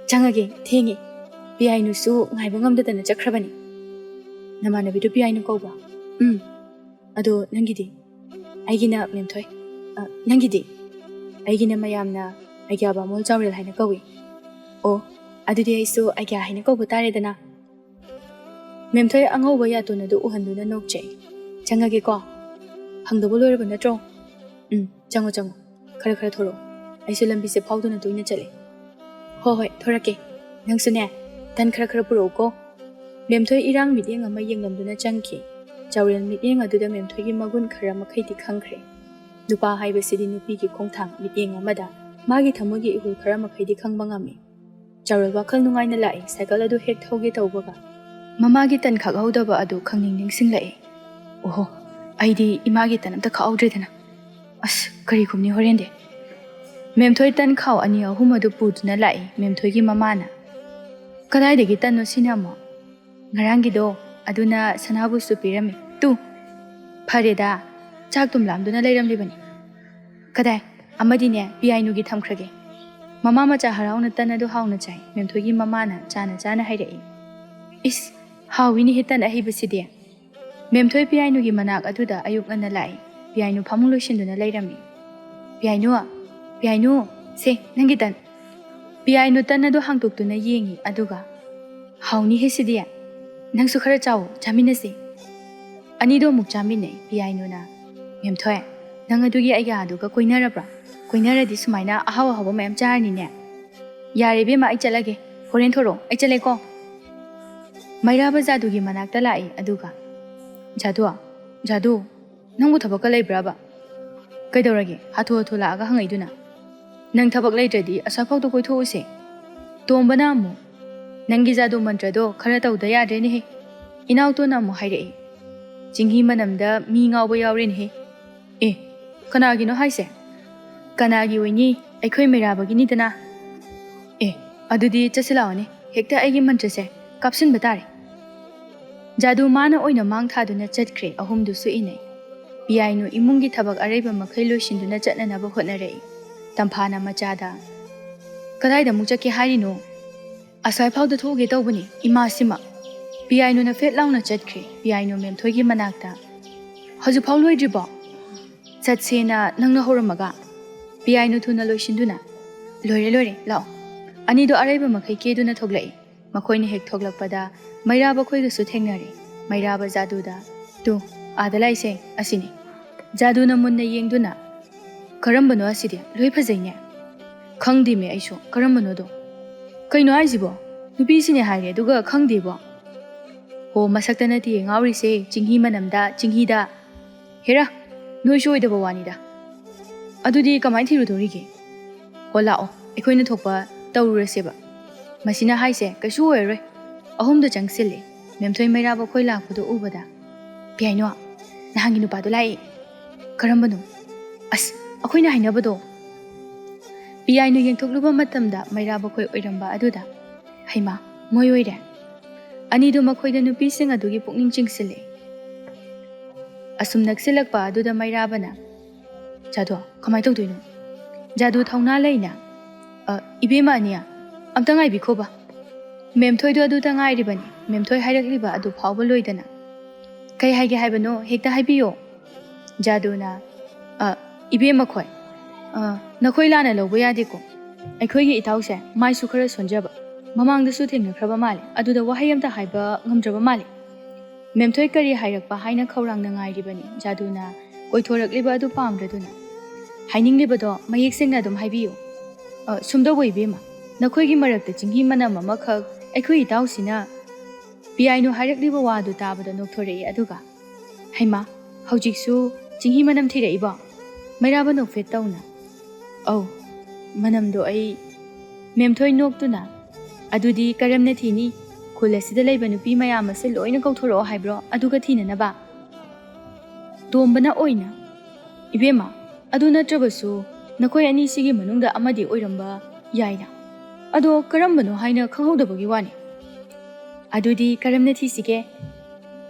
ꯆꯪꯉꯒꯦ, ꯊꯦꯡꯉꯦ꯫ ꯄꯤꯌꯥꯏꯅꯨꯁꯨ ꯉꯥꯏꯕ ꯉꯝꯗꯗꯅ ꯆꯠꯈ꯭ꯔꯕꯅꯤ꯫" "ꯅꯃꯥꯟꯅꯕꯤꯗꯨ ꯄꯤꯌꯥꯏꯅꯨ ꯀꯧꯕ꯭ꯔꯥ?" "ꯎꯝ꯫ ꯑꯗꯣ ꯅꯪꯒꯤꯗꯤ?" "ꯑꯩꯒꯤꯅ ꯃꯦꯝꯊꯣꯏ꯫" "ꯑ, ꯅꯪꯒꯤꯗꯤ?" "ꯑꯩꯒꯤꯅ ꯃꯌꯥꯝꯅ ꯑꯩꯒ꯭ꯌꯥ ꯕꯥꯃꯣꯜ ꯆꯥꯎꯔꯦꯜ ꯍꯥꯏꯅ ꯀꯧꯏ꯫" "ꯑꯣ, ꯑꯗꯨꯗꯤ ꯑꯩꯁꯨ ꯑꯩꯒ꯭ꯌꯥ ꯍꯥꯏꯅ ꯀꯧꯕ ꯇꯥꯔꯦꯗꯅ꯫" ꯃꯦꯝꯊꯣꯏ ꯑꯉꯧꯕ ꯌꯥꯇꯣꯟ ꯑꯗꯨ ꯎꯍꯟꯗꯨꯅ ꯅꯣꯛꯆꯩ꯫ "ꯆꯪꯉꯒꯦꯀꯣ꯫ ꯍꯪꯗꯧꯕ ꯂꯣꯏꯔꯕ ꯅꯠꯇ꯭ꯔꯣ? ꯎꯝ, ꯆꯪꯉꯣ, ꯆꯪꯉꯣ꯫ ꯈꯔ ꯈꯔ ꯊꯣꯔꯛꯑꯣ꯫ ꯑꯩꯁꯨ ꯂꯝꯕꯤꯁꯦ ꯐꯥꯎꯗꯨꯅ ꯇꯣꯏꯅ ꯆꯠꯂꯦ꯫" "ꯍꯣꯏ, ꯍꯣꯏ, ꯊꯣꯔꯛꯀꯦ꯫ ꯅꯪꯁꯨꯅꯦ, ꯇꯟ ꯈꯔ ꯈꯔ ꯄꯨꯔꯛꯎꯀꯣ꯫" ꯃꯦꯝꯊꯣꯏ ꯏꯔꯥꯡ ꯃꯤꯠꯌꯦꯡ ꯑꯃ ꯌꯦꯡꯂꯝꯗꯨꯅ ꯆꯪꯈꯤ꯫ ꯆꯥꯎꯔꯦꯜ ꯃꯤꯠꯌꯦꯡ ꯑꯗꯨꯗ ꯃꯦꯝꯊꯣꯏꯒꯤ ꯃꯒꯨꯟ ꯈꯔ ꯃꯈꯩꯗꯤ ꯈꯪꯈ꯭ꯔꯦ꯫ ꯅꯨꯄꯥ ꯍꯥꯏꯕꯁꯤꯗꯤ ꯅꯨꯄꯤꯒꯤ ꯈꯣꯡꯊꯥꯡ ꯃꯤꯠꯌꯦꯡ ꯑꯃꯗ ꯃꯥꯒꯤ ꯊꯃꯣꯏꯒꯤ ꯏꯍꯨꯜ ꯈꯔ ꯃꯈꯩꯗꯤ ꯈꯪꯕ ꯉꯝꯃꯤ꯫ ꯆꯥꯎꯔꯦꯜ ꯋꯥꯈꯜ ꯅꯨꯡꯉꯥꯏꯅ ꯂꯥꯛꯏ, ꯁꯥꯏꯀꯜ ꯑꯗꯨ ꯍꯦꯛ ꯊꯧꯒꯦ ꯇꯧꯕꯒ ꯃꯃꯥꯒꯤ ꯇꯟ ꯈꯥꯛꯍꯧꯗꯕ ꯑꯗꯨ ꯈꯪꯅꯤꯡ ꯅꯤꯡꯁꯤꯡꯂꯛꯏ꯫ "ꯑꯣꯍꯣ, ꯑꯩꯗꯤ ꯏꯃꯥꯒꯤ ꯇꯟ ꯑꯝꯇ ꯈꯥꯛꯍꯧꯗ꯭ꯔꯦꯗꯅ꯫ ꯑꯁ, ꯀꯔꯤ ꯈꯨꯝꯅꯤ ꯍꯣꯔꯦꯟꯗꯤ?" ꯃꯦꯝꯊꯣꯏ ꯇꯟ ꯈꯥꯎ ꯑꯅꯤ ꯑꯍꯨꯝ ꯑꯗꯨ ꯄꯨꯗꯨꯅ ꯂꯥꯛꯏ ꯃꯦꯝꯊꯣꯏꯒꯤ ꯃꯃꯥꯅ꯫ "ꯀꯗꯥꯏꯗꯒꯤ ꯇꯟꯅꯣ ꯁꯤꯅ ꯑꯃꯨꯛ?" "ꯉꯔꯥꯡꯒꯤꯗꯣ, ꯑꯗꯨꯅ ꯁꯅꯥꯕꯨꯁꯨ ꯄꯤꯔꯝꯃꯤ꯫ ꯇꯨ, ꯐꯔꯦꯗ, ꯆꯥꯛ ꯇꯨꯝ ꯂꯥꯝꯗꯨꯅ ꯂꯩꯔꯝꯂꯤꯕꯅꯤ꯫ ꯀꯗꯥꯏ, ꯑꯃꯗꯤꯅꯦ, ꯄꯤꯌꯥꯏꯅꯨꯒꯤ ꯊꯝꯈ꯭ꯔꯒꯦ꯫" ꯃꯃꯥ ꯃꯆꯥ ꯍꯔꯥꯎꯅ ꯇꯟ ꯑꯗꯨ ꯍꯥꯎꯅ ꯆꯥꯏ꯫ ꯃꯦꯝꯊꯣꯏꯒꯤ ꯃꯃꯥꯅ ꯆꯥꯅ ꯆꯥꯅ ꯍꯥꯏꯔꯛꯏ꯫ "ꯏꯁ, ꯍꯥꯎꯏꯅꯦꯍꯦ ꯇꯟ ꯑꯍꯩꯕꯁꯤꯗꯤ꯫" ꯃꯦꯝꯊꯣꯏ ꯄꯤꯌꯥꯏꯅꯨꯒꯤ ꯃꯅꯥꯛ ꯑꯗꯨꯗ ꯑꯌꯨꯛ ꯉꯟꯅ ꯂꯥꯛꯏ꯫ ꯄꯤꯌꯥꯏꯅꯨ ꯐꯃꯨꯡ ꯂꯣꯏꯁꯤꯟꯗꯨꯅ ꯂꯩꯔꯝꯃꯤ꯫ "ꯄꯤꯌꯥꯏꯅꯨ, ꯄꯤꯌꯥꯏꯅꯨ, ꯁꯦ, ꯅꯪꯒꯤ ꯇꯟ꯫" ꯄꯤꯌꯥꯏꯅꯨ ꯇꯟ ꯑꯗꯨ ꯍꯥꯡꯗꯣꯛꯇꯨꯅ ꯌꯦꯡꯉꯤ, ꯑꯗꯨꯒ, "ꯍꯥꯎꯅꯤꯍꯦ ꯁꯤꯗꯤ꯫ ꯅꯪꯁꯨ ꯈꯔ ꯆꯥꯎ, ꯆꯥꯃꯤꯟꯅꯁꯤ꯫" ꯑꯅꯤꯗꯣ ꯑꯃꯨꯛ ꯆꯥꯃꯤꯟꯅꯩ꯫ ꯄꯤꯌꯥꯏꯅꯨꯅ, "ꯃꯦꯝꯊꯣꯏ, ꯅꯪ ꯑꯗꯨꯒꯤ ꯑꯩꯒꯤ ꯑꯥꯗꯨꯒ ꯀꯣꯏꯅꯔꯕ꯭ꯔꯥ? ꯀꯣꯏꯅꯔꯗꯤ ꯁꯨꯃꯥꯏꯅ ꯑꯍꯥꯎ ꯑꯍꯥꯎꯕ ꯃꯌꯥꯝ ꯆꯥꯔꯅꯤꯅꯦ꯫ ꯌꯥꯔꯦ ꯏꯕꯦꯝꯃ, ꯑꯩ ꯆꯠꯂꯒꯦ꯫ ꯍꯣꯔꯦꯟ ꯊꯣꯔꯛꯑꯣ, ꯑꯩ ꯆꯠꯂꯦꯀꯣ꯫" ꯃꯩꯔꯥꯕ ꯖꯥꯗꯨꯒꯤ ꯃꯅꯥꯛꯇ ꯂꯥꯛꯏ, ꯑꯗꯨꯒ, "ꯖꯥꯗꯨ, ꯖꯥꯗꯨ, ꯅꯪꯕꯨ ꯊꯕꯛꯀ ꯂꯩꯕ꯭ꯔꯕ? ꯀꯩꯗꯧꯔꯒꯦ? ꯍꯥꯊꯨ ꯍꯥꯊꯨ ꯂꯥꯛꯑꯒ ꯍꯪꯉꯛꯏꯗꯨꯅ?" "ꯅꯪ ꯊꯕꯛ ꯂꯩꯇ꯭ꯔꯗꯤ ꯑꯁ꯭ꯋꯥꯏꯐꯥꯎꯗ ꯀꯣꯏꯊꯣꯛꯎꯁꯦ꯫" ꯇꯣꯝꯕꯅ ꯑꯃꯨꯛ, "ꯅꯪꯒꯤ ꯖꯥꯗꯨ ꯃꯟꯇ꯭ꯔꯗꯣ ꯈꯔ ꯇꯧꯗ ꯌꯥꯗ꯭ꯔꯦꯅꯦꯍꯦ꯫" ꯏꯅꯥꯎꯇꯣꯟꯅ ꯑꯃꯨꯛ ꯍꯥꯏꯔꯛꯏ, "ꯆꯤꯡꯍꯤ ꯃꯅꯝꯗ ꯃꯤ ꯉꯥꯎꯕ ꯌꯥꯎꯔꯦꯅꯦꯍꯦ꯫" "ꯑꯦ, ꯀꯅꯥꯒꯤꯅꯣ ꯍꯥꯏꯁꯦ?" "ꯀꯅꯥꯒꯤ ꯑꯣꯏꯅꯤ? ꯑꯩꯈꯣꯏ ꯃꯩꯔꯥꯕꯒꯤꯅꯤꯗꯅ꯫" "ꯑꯦ, ꯑꯗꯨꯗꯤ ꯆꯠꯁꯤ ꯂꯥꯛꯑꯣꯅꯦ, ꯍꯦꯛꯇ ꯑꯩꯒꯤ ꯃꯟꯇ꯭ꯔꯁꯦ ꯀꯥꯞꯁꯤꯟꯕ ꯇꯥꯔꯦ꯫" ꯖꯥꯗꯨ ꯃꯥꯅ ꯑꯣꯏꯅ ꯃꯥꯡ ꯊꯥꯗꯨꯅ ꯆꯠꯈ꯭ꯔꯦ꯫ ꯑꯍꯨꯝꯗꯨꯁꯨ ꯏꯟꯅꯩ꯫ ꯄꯤꯌꯥꯏꯅꯨ ꯏꯃꯨꯡꯒꯤ ꯊꯕꯛ ꯑꯔꯩꯕ ꯃꯈꯩ ꯂꯣꯏꯁꯤꯟꯗꯨꯅ ꯆꯠꯅꯅꯕ ꯍꯣꯠꯅꯔꯛꯏ꯫ ꯇꯝꯐꯥꯅ ꯃꯆꯥꯗ, "ꯀꯗꯥꯏꯗ ꯑꯃꯨꯛ ꯆꯠꯀꯦ ꯍꯥꯏꯔꯤꯅꯣ?" "ꯑꯁ꯭ꯋꯥꯏꯐꯥꯎꯗ ꯊꯣꯛꯎꯒꯦ ꯇꯧꯕꯅꯤ, ꯏꯃꯥꯁꯤꯃ꯫" ꯄꯤꯌꯥꯏꯅꯨꯅ ꯐꯦꯠ ꯂꯥꯎꯅ ꯆꯠꯈ꯭ꯔꯦ꯫ ꯄꯤꯌꯥꯏꯅꯨ ꯃꯦꯝꯊꯣꯏꯒꯤ ꯃꯅꯥꯛꯇ, "ꯍꯧꯖꯤꯛꯐꯥꯎ ꯂꯣꯏꯗ꯭ꯔꯤꯕꯣ?" "ꯆꯠꯁꯦꯅ ꯅꯪꯅ ꯍꯧꯔꯝꯃꯒ꯫" ꯄꯤꯌꯥꯏꯅꯨ ꯊꯨꯅ ꯂꯣꯏꯁꯤꯟꯗꯨꯅ, "ꯂꯣꯏꯔꯦ, ꯂꯣꯏꯔꯦ, ꯂꯥꯛꯑꯣ꯫" ꯑꯅꯤꯗꯣ ꯑꯔꯩꯕ ꯃꯈꯩ ꯀꯦꯗꯨꯅ ꯊꯣꯛꯂꯛꯏ꯫ ꯃꯈꯣꯏꯅ ꯍꯦꯛ ꯊꯣꯛꯂꯛꯄꯗ ꯃꯩꯔꯥꯕ ꯈꯣꯏꯒꯁꯨ ꯊꯦꯡꯅꯔꯦ꯫ ꯃꯩꯔꯥꯕ ꯖꯥꯗꯨꯗ, "ꯇꯨ, ꯑꯥꯗ ꯂꯥꯛꯏꯁꯦ ꯑꯁꯤꯅꯤ꯫" ꯖꯥꯗꯨꯅ ꯃꯨꯟꯅ ꯌꯦꯡꯗꯨꯅ, "ꯀꯔꯝꯕꯅꯣ ꯑꯁꯤꯗꯤ? ꯂꯣꯏ ꯐꯖꯩꯅꯦ꯫" "ꯈꯪꯗꯦꯃꯦ ꯑꯩꯁꯨ ꯀꯔꯝꯕꯅꯣꯗꯣ꯫" "ꯀꯩꯅꯣ ꯍꯥꯏꯁꯤꯕꯣ? ꯅꯨꯄꯤꯁꯤꯅꯦ ꯍꯥꯏꯔꯦ ꯑꯗꯨꯒ ꯈꯪꯗꯦꯕꯣ?" "ꯍꯣ, ꯃꯁꯛꯇ ꯅꯠꯇꯦ ꯉꯥꯎꯔꯤꯁꯦ, ꯆꯤꯡꯍꯤ ꯃꯅꯝꯗ, ꯆꯤꯡꯍꯤꯗ꯫" "ꯍꯦꯔꯥ, ꯅꯣꯏꯁꯨ ꯑꯣꯏꯗꯕ ꯋꯥꯅꯤꯗ꯫ ꯑꯗꯨꯗꯤ ꯀꯃꯥꯏꯅ ꯊꯤꯔꯨꯗꯣꯔꯤꯒꯦ?" "ꯍꯣ, ꯂꯥꯛꯑꯣ, ꯑꯩꯈꯣꯏꯅ ꯊꯣꯛꯄ ꯇꯧꯔꯨꯔꯁꯦꯕ꯫ ꯃꯁꯤꯅ ꯍꯥꯏꯁꯦ ꯀꯩꯁꯨ ꯑꯣꯏꯔꯔꯣꯏ꯫" ꯑꯍꯨꯝꯗꯣ ꯆꯪꯁꯤꯜꯂꯦ꯫ ꯃꯦꯝꯊꯣꯏ ꯃꯩꯔꯥꯕ ꯈꯣꯏ ꯂꯥꯛꯄꯗꯣ ꯎꯕꯗ, "ꯄꯤꯌꯥꯏꯅꯣ, ꯅꯍꯥꯟꯒꯤ ꯅꯨꯄꯥꯗꯣ ꯂꯥꯛꯑꯦ꯫" "ꯀꯔꯝꯕꯅꯣ?" "ꯑꯁ, ꯑꯩꯈꯣꯏꯅ ꯍꯥꯏꯅꯕꯗꯣ꯫" ꯄꯤꯌꯥꯏꯅꯨ ꯌꯦꯡꯊꯣꯛꯂꯨꯕ ꯃꯇꯝꯗ ꯃꯩꯔꯥꯕ ꯈꯣꯏ ꯑꯣꯏꯔꯝꯕ ꯑꯗꯨꯗ, "ꯍꯩꯃꯥ, ꯃꯣꯏ ꯑꯣꯏꯔꯦ!" ꯑꯅꯤꯗꯨ ꯃꯈꯣꯏꯗ ꯅꯨꯄꯤꯁꯤꯡ ꯑꯗꯨꯒꯤ ꯄꯨꯛꯅꯤꯡ ꯆꯤꯡꯁꯤꯜꯂꯛꯏ꯫ ꯑꯁꯨꯝ ꯅꯛꯁꯤꯜꯂꯛꯄ ꯑꯗꯨꯗ ꯃꯩꯔꯥꯕꯅ, "ꯖꯥꯗꯨ, ꯀꯃꯥꯏ ꯇꯧꯗꯣꯏꯅꯣ?" ꯖꯥꯗꯨ ꯊꯧꯅꯥ ꯂꯩꯅ, "ꯑ, ꯏꯕꯦꯝꯃ ꯑꯅꯤꯌꯥ, ꯑꯝꯇ ꯉꯥꯏꯕꯤꯈꯣꯕ꯫ ꯃꯦꯝꯊꯣꯏꯗꯣ ꯑꯗꯨꯇ ꯉꯥꯏꯔꯤꯕꯅꯤ, ꯃꯦꯝꯊꯣꯏ ꯍꯥꯏꯔꯛꯂꯤꯕ ꯑꯗꯨ ꯐꯥꯎꯕ ꯂꯣꯏꯗꯅ꯫ ꯀꯩ ꯍꯥꯏꯒꯦ ꯍꯥꯏꯕꯅꯣ? ꯍꯦꯛꯇ ꯍꯥꯏꯕꯤꯌꯣ꯫" ꯖꯥꯗꯨꯅ, "ꯑ, ꯏꯕꯦꯝꯃ ꯈꯣꯏ, ꯑ, ꯅꯈꯣꯏ ꯂꯥꯟꯅ ꯂꯧꯕ ꯌꯥꯗꯦꯀꯣ꯫ ꯑꯩꯈꯣꯏꯒꯤ ꯏꯇꯥꯎꯁꯦ ꯃꯥꯏꯁꯨ ꯈꯔ ꯁꯣꯟꯖꯕ, ꯃꯃꯥꯡꯗꯁꯨ ꯊꯦꯡꯅꯈ꯭ꯔꯕ ꯃꯥꯜꯂꯦ, ꯑꯗꯨꯗ ꯋꯥꯍꯩ ꯑꯝꯇ ꯍꯥꯏꯕ ꯉꯝꯗ꯭ꯔꯕ ꯃꯥꯜꯂꯦ꯫ ꯃꯦꯝꯊꯣꯏ ꯀꯔꯤ ꯍꯥꯏꯔꯛꯄ ꯍꯥꯏꯅ ꯈꯧꯔꯥꯡꯅ ꯉꯥꯏꯔꯤꯕꯅꯤ꯫" ꯖꯥꯗꯨꯅ ꯀꯣꯏꯊꯣꯔꯛꯂꯤꯕ ꯑꯗꯨ ꯄꯥꯝꯗ꯭ꯔꯗꯨꯅ, "ꯍꯥꯏꯅꯤꯡꯂꯤꯕꯗꯣ ꯃꯌꯦꯛ ꯁꯦꯡꯅ ꯑꯗꯨꯝ ꯍꯥꯏꯕꯤꯌꯨ꯫" "ꯑ, ꯁꯨꯝꯗꯧꯕ ꯏꯕꯦꯝꯃ, ꯅꯈꯣꯏꯒꯤ ꯃꯔꯛꯇ ꯆꯤꯡꯍꯤ ꯃꯅꯝ ꯑꯃꯈꯛ ꯑꯩꯈꯣꯏ ꯏꯇꯥꯎꯁꯤꯅ..." ꯄꯤꯌꯥꯏꯅꯨ ꯍꯥꯏꯔꯛꯂꯤꯕ ꯋꯥꯗꯨ ꯇꯥꯕꯗ ꯅꯣꯛꯊꯣꯔꯛꯏ, ꯑꯗꯨꯒ, "ꯍꯩꯃꯥ, ꯍꯧꯖꯤꯛꯁꯨ ꯆꯤꯡꯍꯤ ꯃꯅꯝ ꯊꯤꯔꯛꯏꯕꯣ?" ꯃꯩꯔꯥꯕ ꯅꯣꯛꯐꯦꯠ ꯇꯧꯅ, "ꯑꯧ, ꯃꯅꯝꯗꯣ ꯑꯩ..." ꯃꯦꯝꯊꯣꯏ ꯅꯣꯛꯇꯨꯅ, "ꯑꯗꯨꯗꯤ ꯀꯔꯝꯅ ꯊꯤꯅꯤ? ꯈꯨꯜ ꯑꯁꯤꯗ ꯂꯩꯕ ꯅꯨꯄꯤ ꯃꯌꯥꯝ ꯑꯁꯦ ꯂꯣꯏꯅ ꯀꯧꯊꯣꯔꯛꯑꯣ ꯍꯥꯏꯕ꯭ꯔꯣ ꯑꯗꯨꯒ ꯊꯤꯅꯅꯕ?" ꯇꯣꯝꯕꯅ ꯑꯣꯏꯅ, "ꯏꯕꯦꯝꯃ, ꯑꯗꯨ ꯅꯠꯇ꯭ꯔꯕꯁꯨ ꯅꯈꯣꯏ ꯑꯅꯤꯁꯤꯒꯤ ꯃꯅꯨꯡꯗ ꯑꯃꯗꯤ ꯑꯣꯏꯔꯝꯕ ꯌꯥꯏꯅ꯫ ꯑꯗꯣ ꯀꯔꯝꯕꯅꯣ ꯍꯥꯏꯅ ꯈꯪꯍꯧꯗꯕꯒꯤ ꯋꯥꯅꯤ꯫" "ꯑꯗꯨꯗꯤ ꯀꯔꯝꯅ ꯊꯤꯁꯤꯒꯦ?"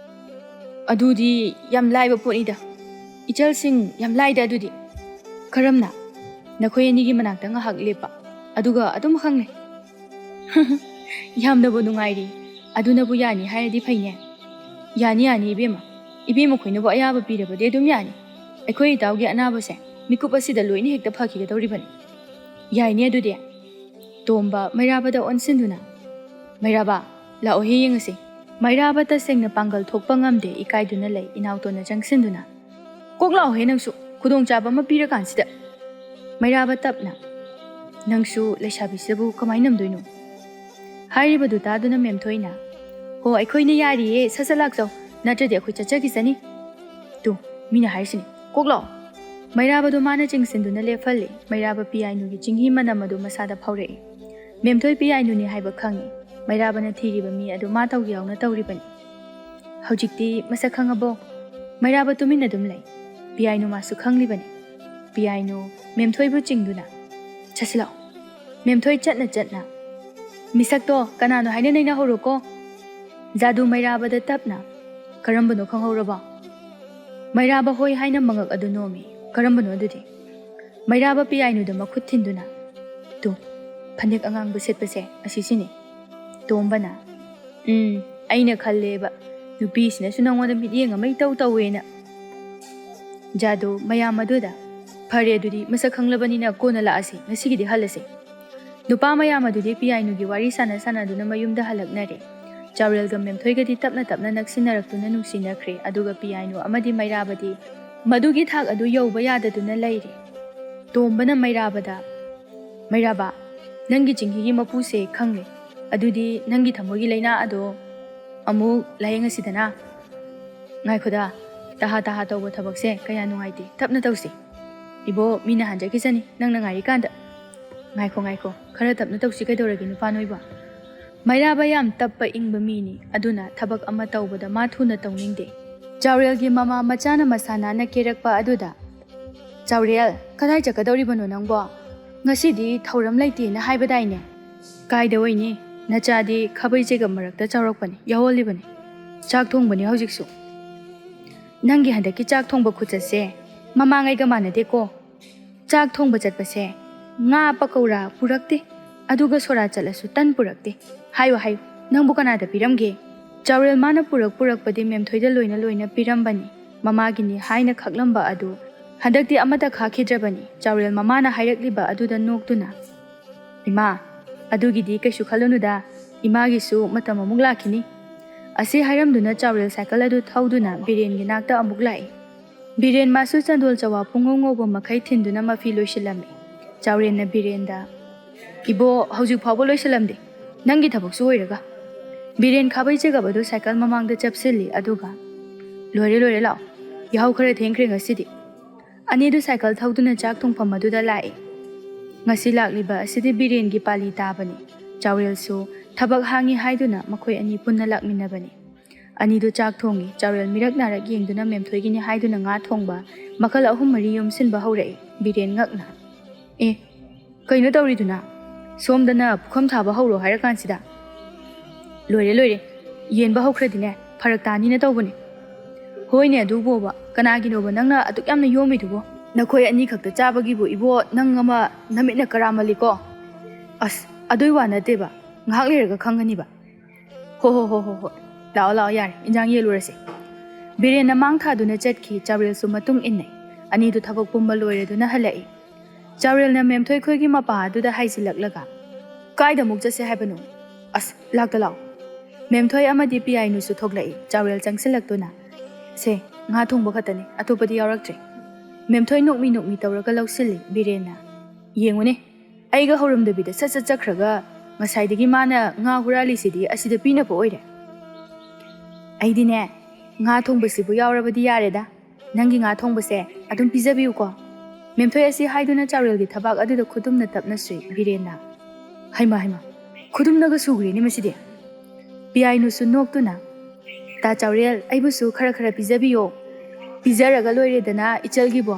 "ꯑꯗꯨꯗꯤ ꯌꯥꯝ ꯂꯥꯏꯕ ꯄꯣꯠꯅꯤꯗ꯫ ꯏꯆꯜꯁꯤꯡ, ꯌꯥꯝ ꯂꯥꯏꯗ ꯑꯗꯨꯗꯤ꯫ ꯀꯔꯝꯅ? ꯅꯈꯣꯏ ꯑꯅꯤꯒꯤ ꯃꯅꯥꯛꯇ ꯉꯥꯏꯍꯥꯛ ꯂꯦꯞꯄ, ꯑꯗꯨꯒ ꯑꯗꯨꯝ ꯈꯪꯂꯦ꯫" "ꯌꯥꯝꯅꯕꯨ ꯅꯨꯡꯉꯥꯏꯔꯤ꯫ ꯑꯗꯨꯅꯕꯨ ꯌꯥꯅꯤ ꯍꯥꯏꯔꯗꯤ ꯐꯩꯅꯦ꯫" "ꯌꯥꯅꯤ, ꯌꯥꯅꯤ ꯏꯕꯦꯝꯃ꯫ ꯏꯕꯦꯝꯃ ꯈꯣꯏꯅꯕꯨ ꯑꯌꯥꯕ ꯄꯤꯔꯕꯗꯤ ꯑꯗꯨꯝ ꯌꯥꯅꯤ꯫ ꯑꯩꯈꯣꯏ ꯏꯇꯥꯎꯒꯤ ꯑꯅꯥꯕꯁꯦ ꯃꯤꯀꯨꯞ ꯑꯁꯤꯗ ꯂꯣꯏꯅ ꯍꯦꯛꯇ ꯐꯈꯤꯒꯗꯧꯔꯤꯕꯅꯤ꯫ ꯌꯥꯏꯅꯦ ꯑꯗꯨꯗꯤ꯫" ꯇꯣꯝꯕ ꯃꯩꯔꯥꯕꯗ ꯑꯣꯟꯁꯤꯟꯗꯨꯅ, "ꯃꯩꯔꯥꯕ, ꯂꯥꯛꯑꯣꯍꯦ ꯌꯦꯡꯉꯁꯤ꯫" ꯃꯩꯔꯥꯕ ꯇꯁꯦꯡꯅ ꯄꯥꯡꯒꯜ ꯊꯣꯛꯄ ꯉꯝꯗꯦ, ꯏꯀꯥꯏꯗꯨꯅ ꯂꯩ꯫ ꯏꯅꯥꯎꯇꯣꯟꯅ ꯆꯪꯁꯤꯟꯗꯨꯅ, "ꯀꯣꯛ ꯂꯥꯛꯑꯣꯍꯦ ꯅꯪꯁꯨ, ꯈꯨꯗꯣꯡꯆꯥꯕ ꯑꯃ ꯄꯤꯔꯀꯥꯟꯁꯤꯗ꯫" ꯃꯩꯔꯥꯕ ꯇꯞꯅ, "ꯅꯪꯁꯨ ꯂꯩꯁꯥꯕꯤꯁꯤꯗꯕꯨ ꯀꯃꯥꯏꯅ ꯅꯝꯗꯣꯏꯅꯣ?" ꯍꯥꯏꯔꯤꯕꯗꯨ ꯇꯥꯗꯨꯅ ꯃꯦꯝꯊꯣꯏꯅ, "ꯍꯣ, ꯑꯩꯈꯣꯏꯅ ꯌꯥꯔꯤꯌꯦ, ꯁꯠ ꯁꯠ ꯂꯥꯛꯆꯧ, ꯅꯠꯇ꯭ꯔꯗꯤ ꯑꯩꯈꯣꯏ ꯆꯠꯆꯈꯤꯁꯅꯤ꯫ ꯇꯨ, ꯃꯤꯅ ꯍꯥꯏꯔꯤꯁꯤꯅꯤ, ꯀꯣꯛ ꯂꯥꯛꯑꯣ꯫" ꯃꯩꯔꯥꯕꯗꯨ ꯃꯥꯅ ꯆꯤꯡꯁꯤꯟꯗꯨꯅ ꯂꯦꯞꯍꯜꯂꯤ꯫ ꯃꯩꯔꯥꯕ ꯄꯤꯌꯥꯏꯅꯨꯒꯤ ꯆꯤꯡꯍꯤ ꯃꯅꯝ ꯑꯗꯨ ꯃꯁꯥꯗ ꯐꯥꯎꯔꯛꯏ꯫ ꯃꯦꯝꯊꯣꯏ ꯄꯤꯌꯥꯏꯅꯨꯅꯤ ꯍꯥꯏꯕ ꯈꯪꯉꯤ꯫ ꯃꯩꯔꯥꯕꯅ ꯊꯤꯔꯤꯕ ꯃꯤ ꯑꯗꯨ ꯃꯥ ꯇꯧꯒꯦ ꯌꯥꯎꯅ ꯇꯧꯔꯤꯕꯅꯤ꯫ "ꯍꯧꯖꯤꯛꯇꯤ ꯃꯁꯛ ꯈꯪꯉꯕꯣ?" ꯃꯩꯔꯥꯕ ꯇꯨꯃꯤꯟꯅ ꯑꯗꯨꯝ ꯂꯩ꯫ ꯄꯤꯌꯥꯏꯅꯨ ꯃꯥꯁꯨ ꯈꯪꯂꯤꯕꯅꯤ꯫ ꯄꯤꯌꯥꯏꯅꯨ ꯃꯦꯝꯊꯣꯏꯕꯨ ꯆꯤꯡꯗꯨꯅ, ꯆꯠꯁꯤꯜꯂꯛꯑꯣ꯫ ꯃꯦꯝꯊꯣꯏ ꯆꯠꯅ ꯆꯠꯅ, "ꯃꯤꯁꯛꯇꯣ ꯀꯅꯥꯅꯣ ꯍꯥꯏꯅ ꯅꯩꯅꯍꯧꯔꯣꯀꯣ꯫" ꯖꯥꯗꯨ ꯃꯩꯔꯥꯕꯗ ꯇꯞꯅ, "ꯀꯔꯝꯕꯅꯣ ꯈꯪꯍꯧꯔꯕꯣ? ꯃꯩꯔꯥꯕ ꯍꯣꯏ" ꯍꯥꯏꯅ ꯃꯉꯛ ꯑꯗꯨ ꯅꯣꯝꯃꯤ꯫ "ꯀꯔꯝꯕꯅꯣ ꯑꯗꯨꯗꯤ?" ꯃꯩꯔꯥꯕ ꯄꯤꯌꯥꯏꯅꯨꯗ ꯃꯈꯨꯠ ꯊꯤꯟꯗꯨꯅ, "ꯇꯨ, ꯐꯅꯦꯛ ꯑꯉꯥꯡꯕ ꯁꯦꯠꯄꯁꯦ ꯑꯁꯤꯁꯤꯅꯤ꯫" ꯇꯣꯝꯕꯅ, "ꯎꯝ, ꯑꯩꯅ ꯈꯜꯂꯦꯕ, ꯅꯨꯄꯤꯁꯤꯅꯁꯨ ꯅꯪꯉꯣꯟꯗ ꯃꯤꯠꯌꯦꯡ ꯑꯃ ꯏꯇꯧ ꯇꯧꯋꯦꯅ꯫" ꯖꯥꯗꯨ ꯃꯌꯥꯝ ꯑꯗꯨꯗ, "ꯐꯔꯦ, ꯑꯗꯨꯗꯤ ꯃꯁꯛ ꯈꯪꯂꯕꯅꯤꯅ ꯀꯣꯟꯅ ꯂꯥꯛꯑꯁꯤ, ꯉꯁꯤꯒꯤꯗꯤ ꯍꯜꯂꯁꯤ꯫" ꯅꯨꯄꯥ ꯃꯌꯥꯝ ꯑꯗꯨꯗꯤ ꯄꯤꯌꯥꯏꯅꯨꯒꯤ ꯋꯥꯔꯤ ꯁꯥꯟꯅ ꯁꯥꯟꯅꯗꯨꯅ ꯃꯌꯨꯝꯗ ꯍꯜꯂꯛꯅꯔꯦ꯫ ꯆꯥꯎꯔꯦꯜꯒ ꯃꯦꯝꯊꯣꯏꯒꯗꯤ ꯇꯞꯅ ꯇꯞꯅ ꯅꯛꯁꯤꯟꯅꯔꯛꯇꯨꯅ ꯅꯨꯡꯁꯤꯅꯈ꯭ꯔꯦ, ꯑꯗꯨꯒ ꯄꯤꯌꯥꯏꯅꯨ ꯑꯃꯗꯤ ꯃꯩꯔꯥꯕꯗꯤ ꯃꯗꯨꯒꯤ ꯊꯥꯛ ꯑꯗꯨ ꯌꯧꯕ ꯌꯥꯗꯗꯨꯅ ꯂꯩꯔꯦ꯫ ꯇꯣꯝꯕꯅ ꯃꯩꯔꯥꯕꯗ, "ꯃꯩꯔꯥꯕ, ꯅꯪꯒꯤ ꯆꯤꯡꯍꯤꯒꯤ ꯃꯄꯨꯁꯦ ꯈꯪꯂꯦ꯫ ꯑꯗꯨꯗꯤ ꯅꯪꯒꯤ ꯊꯃꯣꯏꯒꯤ ꯂꯥꯏꯅꯥ ꯑꯗꯣ ꯑꯃꯨꯛ ꯂꯥꯌꯦꯡꯉꯁꯤꯗꯅ꯫" "ꯉꯥꯏꯈꯣꯗ, ꯇꯍꯥ ꯇꯍꯥ ꯇꯧꯕ ꯊꯕꯛꯁꯦ ꯀꯌꯥ ꯅꯨꯡꯉꯥꯏꯇꯦ, ꯇꯞꯅ ꯇꯧꯁꯤ꯫ ꯏꯕꯣ, ꯃꯤꯅ ꯍꯟꯖꯈꯤꯁꯅꯤ ꯅꯪꯅ ꯉꯥꯏꯔꯤꯀꯥꯟꯗ꯫" "ꯉꯥꯏꯈꯣ, ꯉꯥꯏꯈꯣ, ꯈꯔ ꯇꯞꯅ ꯇꯧꯁꯤ ꯀꯩꯗꯧꯔꯒꯦ, ꯅꯨꯄꯥ ꯅꯣꯏꯕꯣ?" ꯃꯩꯔꯥꯕ ꯌꯥꯝ ꯇꯞꯄ ꯏꯪꯕ ꯃꯤꯅꯤ, ꯑꯗꯨꯅ ꯊꯕꯛ ꯑꯃ ꯇꯧꯕꯗ ꯃꯥ ꯊꯨꯅ ꯇꯧꯅꯤꯡꯗꯦ꯫ ꯆꯥꯎꯔꯦꯜꯒꯤ ꯃꯃꯥ ꯃꯆꯥꯅ ꯃꯁꯥ ꯅꯥꯟꯅ ꯀꯦꯔꯛꯄ ꯑꯗꯨꯗ, "ꯆꯥꯎꯔꯦꯜ, ꯀꯗꯥꯏ ꯆꯠꯀꯗꯧꯔꯤꯕꯅꯣ ꯅꯪꯕꯣ? ꯉꯁꯤꯗꯤ ꯊꯧꯔꯝ ꯂꯩꯇꯦꯅ ꯍꯥꯏꯕꯗꯥꯏꯅꯦ?" "ꯀꯥꯏꯗ ꯑꯣꯏꯅꯤ? ꯅꯆꯥꯗꯤ ꯈꯥꯕꯩ ꯆꯦꯒꯞ ꯃꯔꯛꯇ ꯆꯥꯎꯔꯛꯄꯅꯤ, ꯌꯥꯎꯍꯜꯂꯤꯕꯅꯤ꯫ ꯆꯥꯛ ꯊꯣꯡꯕꯅꯤ ꯍꯧꯖꯤꯛꯁꯨ꯫ ꯅꯪꯒꯤ ꯍꯟꯗꯛꯀꯤ ꯆꯥꯛ ꯊꯣꯡꯕ ꯈꯨꯆꯠꯁꯦ ꯃꯃꯥꯡꯉꯩꯒ ꯃꯥꯟꯅꯗꯦꯀꯣ꯫ ꯆꯥꯛ ꯊꯣꯡꯕ ꯆꯠꯄꯁꯦ ꯉꯥ ꯄꯀꯧꯔꯥ ꯄꯨꯔꯛꯇꯦ, ꯑꯗꯨꯒ ꯁꯣꯔꯥ ꯆꯠꯂꯁꯨ ꯇꯟ ꯄꯨꯔꯛꯇꯦ꯫ ꯍꯥꯏꯌꯨ, ꯍꯥꯏꯌꯨ, ꯅꯪꯕꯨ ꯀꯅꯥꯗ ꯄꯤꯔꯝꯒꯦ?" ꯆꯥꯎꯔꯦꯜ ꯃꯥꯅ ꯄꯨꯔꯛ ꯄꯨꯔꯛꯄꯗꯤ ꯃꯦꯝꯊꯣꯏꯗ ꯂꯣꯏꯅ ꯂꯣꯏꯅ ꯄꯤꯔꯝꯕꯅꯤ꯫ ꯃꯃꯥꯒꯤꯅꯤ ꯍꯥꯏꯅ ꯈꯛꯂꯝꯕ ꯑꯗꯨ ꯍꯟꯗꯛꯇꯤ ꯑꯃꯠꯇ ꯈꯥꯛꯈꯤꯗ꯭ꯔꯕꯅꯤ꯫ ꯆꯥꯎꯔꯦꯜ ꯃꯃꯥꯅ ꯍꯥꯏꯔꯛꯂꯤꯕ ꯑꯗꯨꯗ ꯅꯣꯛꯇꯨꯅ, "ꯏꯃꯥ, ꯑꯗꯨꯒꯤꯗꯤ ꯀꯩꯁꯨ ꯈꯜꯂꯨꯅꯨꯗ, ꯏꯃꯥꯒꯤꯁꯨ ꯃꯇꯝ ꯑꯃꯨꯛ ꯂꯥꯛꯈꯤꯅꯤ꯫" ꯑꯁꯤ ꯍꯥꯏꯔꯝꯗꯨꯅ ꯆꯥꯎꯔꯦꯜ ꯁꯥꯏꯀꯜ ꯑꯗꯨ ꯊꯧꯗꯨꯅ ꯕꯤꯔꯦꯟꯒꯤ ꯅꯥꯛꯇ ꯑꯃꯨꯛ ꯂꯥꯛꯏ꯫ ꯕꯤꯔꯦꯟ ꯃꯥꯁꯨ ꯆꯟꯗꯣꯜ ꯆꯋꯥ ꯄꯨꯡꯉꯧ ꯉꯧꯕ ꯃꯈꯩ ꯊꯤꯟꯗꯨꯅ ꯃꯐꯤ ꯂꯣꯏꯁꯤꯜꯂꯝꯃꯤ꯫ ꯆꯥꯎꯔꯦꯜꯅ ꯕꯤꯔꯦꯟꯗ, "ꯏꯕꯣ, ꯍꯧꯖꯤꯛ ꯐꯥꯎꯕ ꯂꯣꯏꯁꯤꯜꯂꯝꯗꯦ, ꯅꯪꯒꯤ ꯊꯕꯛꯁꯨ ꯑꯣꯏꯔꯒ꯫" ꯕꯤꯔꯦꯟ ꯈꯥꯕꯩ ꯆꯦꯒꯞ ꯑꯗꯨ ꯁꯥꯏꯀꯜ ꯃꯃꯥꯡꯗ ꯆꯞꯁꯤꯜꯂꯤ, ꯑꯗꯨꯒ, "ꯂꯣꯏꯔꯦ, ꯂꯣꯏꯔꯦ, ꯂꯥꯛꯑꯣ, ꯌꯥꯍꯧ ꯈꯔ ꯊꯦꯡꯈ꯭ꯔꯦ ꯉꯁꯤꯗꯤ꯫" ꯑꯅꯤꯗꯨ ꯁꯥꯏꯀꯜ ꯊꯧꯗꯨꯅ ꯆꯥꯛ ꯊꯣꯡꯐꯝ ꯑꯗꯨꯗ ꯂꯥꯛꯏ꯫ ꯉꯁꯤ ꯂꯥꯛꯂꯤꯕ ꯑꯁꯤꯗꯤ ꯕꯤꯔꯦꯟꯒꯤ ꯄꯥꯂꯤ ꯇꯥꯕꯅꯤ꯫ ꯆꯥꯎꯔꯦꯜꯁꯨ ꯊꯕꯛ ꯍꯥꯡꯉꯤ ꯍꯥꯏꯗꯨꯅ ꯃꯈꯣꯏ ꯑꯅꯤ ꯄꯨꯟꯅ ꯂꯥꯛꯃꯤꯟꯅꯕꯅꯤ꯫ ꯑꯅꯤꯗꯨ ꯆꯥꯛ ꯊꯣꯡꯉꯤ꯫ ꯆꯥꯎꯔꯦꯜ ꯃꯤꯔꯛ ꯅꯥꯔꯛ ꯌꯦꯡꯗꯨꯅ ꯃꯦꯝꯊꯣꯏꯒꯤꯅꯤ ꯍꯥꯏꯗꯨꯅ ꯉꯥ ꯊꯣꯡꯕ ꯃꯈꯜ ꯑꯍꯨꯝ ꯃꯔꯤ ꯌꯣꯝꯁꯤꯟꯕ ꯍꯧꯔꯛꯏ꯫ ꯕꯤꯔꯦꯟ ꯉꯛꯅ, "ꯑꯦ, "ꯀꯩꯅꯣ ꯇꯧꯔꯤꯗꯨꯅ? ꯁꯣꯝꯗꯅ ꯄꯨꯈꯝ ꯊꯥꯕ ꯍꯧꯔꯣ ꯍꯥꯏꯔꯀꯥꯟꯁꯤꯗ?" "ꯂꯣꯏꯔꯦ, ꯂꯣꯏꯔꯦ꯫ ꯌꯦꯟꯕ ꯍꯧꯈ꯭ꯔꯗꯤꯅꯦ, ꯐꯔꯛ ꯇꯥꯅꯤꯅ ꯇꯧꯕꯅꯦ꯫" "ꯍꯣꯏꯅꯦ, ꯑꯗꯨꯕꯣꯕ꯫ ꯀꯅꯥꯒꯤꯅꯣꯕ ꯅꯪꯅ ꯑꯗꯨꯛ ꯌꯥꯝꯅ ꯌꯣꯝꯃꯤꯗꯨꯕꯣ? ꯅꯈꯣꯏ ꯑꯅꯤꯈꯛꯇ ꯆꯥꯕꯒꯤꯕꯨ ꯏꯕꯣ, ꯅꯪ ꯑꯃ ꯅꯃꯤꯠꯅ ꯀꯔꯥꯃꯜꯂꯤꯀꯣ꯫" "ꯑꯁ, ꯑꯗꯨꯏ ꯋꯥ ꯅꯠꯇꯦꯕ꯫ ꯉꯥꯏꯍꯥꯛ ꯂꯩꯔꯒ ꯈꯪꯒꯅꯤꯕ꯫" "ꯍꯣ ꯍꯣ ꯍꯣ ꯍꯣ ꯍꯣ꯫ ꯂꯥꯛꯑꯣ, ꯂꯥꯛꯑꯣ, ꯌꯥꯔꯦ, ꯏꯟꯖꯥꯡ ꯌꯦꯜꯂꯨꯔꯁꯦ꯫" ꯕꯤꯔꯦꯟꯅ ꯃꯥꯡ ꯊꯥꯗꯨꯅ ꯆꯠꯈꯤ꯫ ꯆꯥꯎꯔꯦꯜꯁꯨ ꯃꯇꯨꯡ ꯏꯟꯅꯩ꯫ ꯑꯅꯤꯗꯨ ꯊꯕꯛ ꯄꯨꯝꯕ ꯂꯣꯏꯔꯗꯨꯅ ꯍꯜꯂꯛꯏ꯫ ꯆꯥꯎꯔꯦꯜꯅ ꯃꯦꯝꯊꯣꯏ ꯈꯣꯏꯒꯤ ꯃꯄꯥ ꯑꯗꯨꯗ ꯍꯥꯏꯖꯤꯜꯂꯛꯂꯒ, "ꯀꯥꯏꯗ ꯑꯃꯨꯛ ꯆꯠꯁꯦ ꯍꯥꯏꯕꯅꯣ? ꯑꯁ, ꯂꯥꯛꯇ ꯂꯥꯛꯑꯣ꯫" ꯃꯦꯝꯊꯣꯏ ꯑꯃꯗꯤ ꯄꯤꯌꯥꯏꯅꯨꯁꯨ ꯊꯣꯛꯂꯛꯏ꯫ ꯆꯥꯎꯔꯦꯜ ꯆꯪꯁꯤꯜꯂꯛꯇꯨꯅ, "ꯁꯦ, ꯉꯥ ꯊꯣꯡꯕ ꯈꯛꯇꯅꯤ, ꯑꯇꯣꯞꯄꯗꯤ ꯌꯥꯎꯔꯛꯇ꯭ꯔꯦ꯫" ꯃꯦꯝꯊꯣꯏ ꯅꯣꯛꯃꯤ ꯅꯣꯛꯃꯤ ꯇꯧꯔꯒ ꯂꯧꯁꯤꯜꯂꯤ꯫ ꯕꯤꯔꯦꯟꯅ, "ꯌꯦꯡꯉꯨꯅꯦ, ꯑꯩꯒ ꯍꯧꯔꯝꯗꯕꯤꯗ ꯁꯠ ꯁꯠ ꯆꯠꯈ꯭ꯔꯒ, ꯉꯁꯥꯏꯗꯒꯤ ꯃꯥꯅ ꯉꯥ ꯍꯨꯔꯥꯜꯂꯤꯁꯤꯗꯤ ꯑꯁꯤꯗ ꯄꯤꯅꯕ ꯑꯣꯏꯔꯦ꯫" "ꯑꯩꯗꯤꯅꯦ, ꯉꯥ ꯊꯣꯡꯕꯁꯤꯕꯨ ꯌꯥꯎꯔꯕꯗꯤ ꯌꯥꯔꯦꯗ꯫ ꯅꯪꯒꯤ ꯉꯥ ꯊꯣꯡꯕꯁꯦ ꯑꯗꯨꯝ ꯄꯤꯖꯕꯤꯌꯨꯀꯣ꯫" ꯃꯦꯝꯊꯣꯏ ꯑꯁꯤ ꯍꯥꯏꯗꯨꯅ ꯆꯥꯎꯔꯦꯜꯒꯤ ꯊꯕꯥꯛ ꯑꯗꯨꯗ ꯈꯨꯗꯨꯝꯅ ꯇꯞꯅ ꯁꯨꯏ꯫ ꯕꯤꯔꯦꯟꯅ, "ꯍꯩꯃꯥ, ꯍꯩꯃꯥ, ꯈꯨꯗꯨꯝꯅꯒ ꯁꯨꯈ꯭ꯔꯦꯅꯦ ꯃꯁꯤꯗꯤ!" ꯄꯤꯌꯥꯏꯅꯨꯁꯨ ꯅꯣꯛꯇꯨꯅ, "ꯇꯥ ꯆꯥꯎꯔꯦꯜ, ꯑꯩꯕꯨꯁꯨ ꯈꯔ ꯈꯔ ꯄꯤꯖꯕꯤꯌꯣ꯫ ꯄꯤꯖꯔꯒ ꯂꯣꯏꯔꯦꯗꯅ ꯏꯆꯜꯒꯤꯕꯣ꯫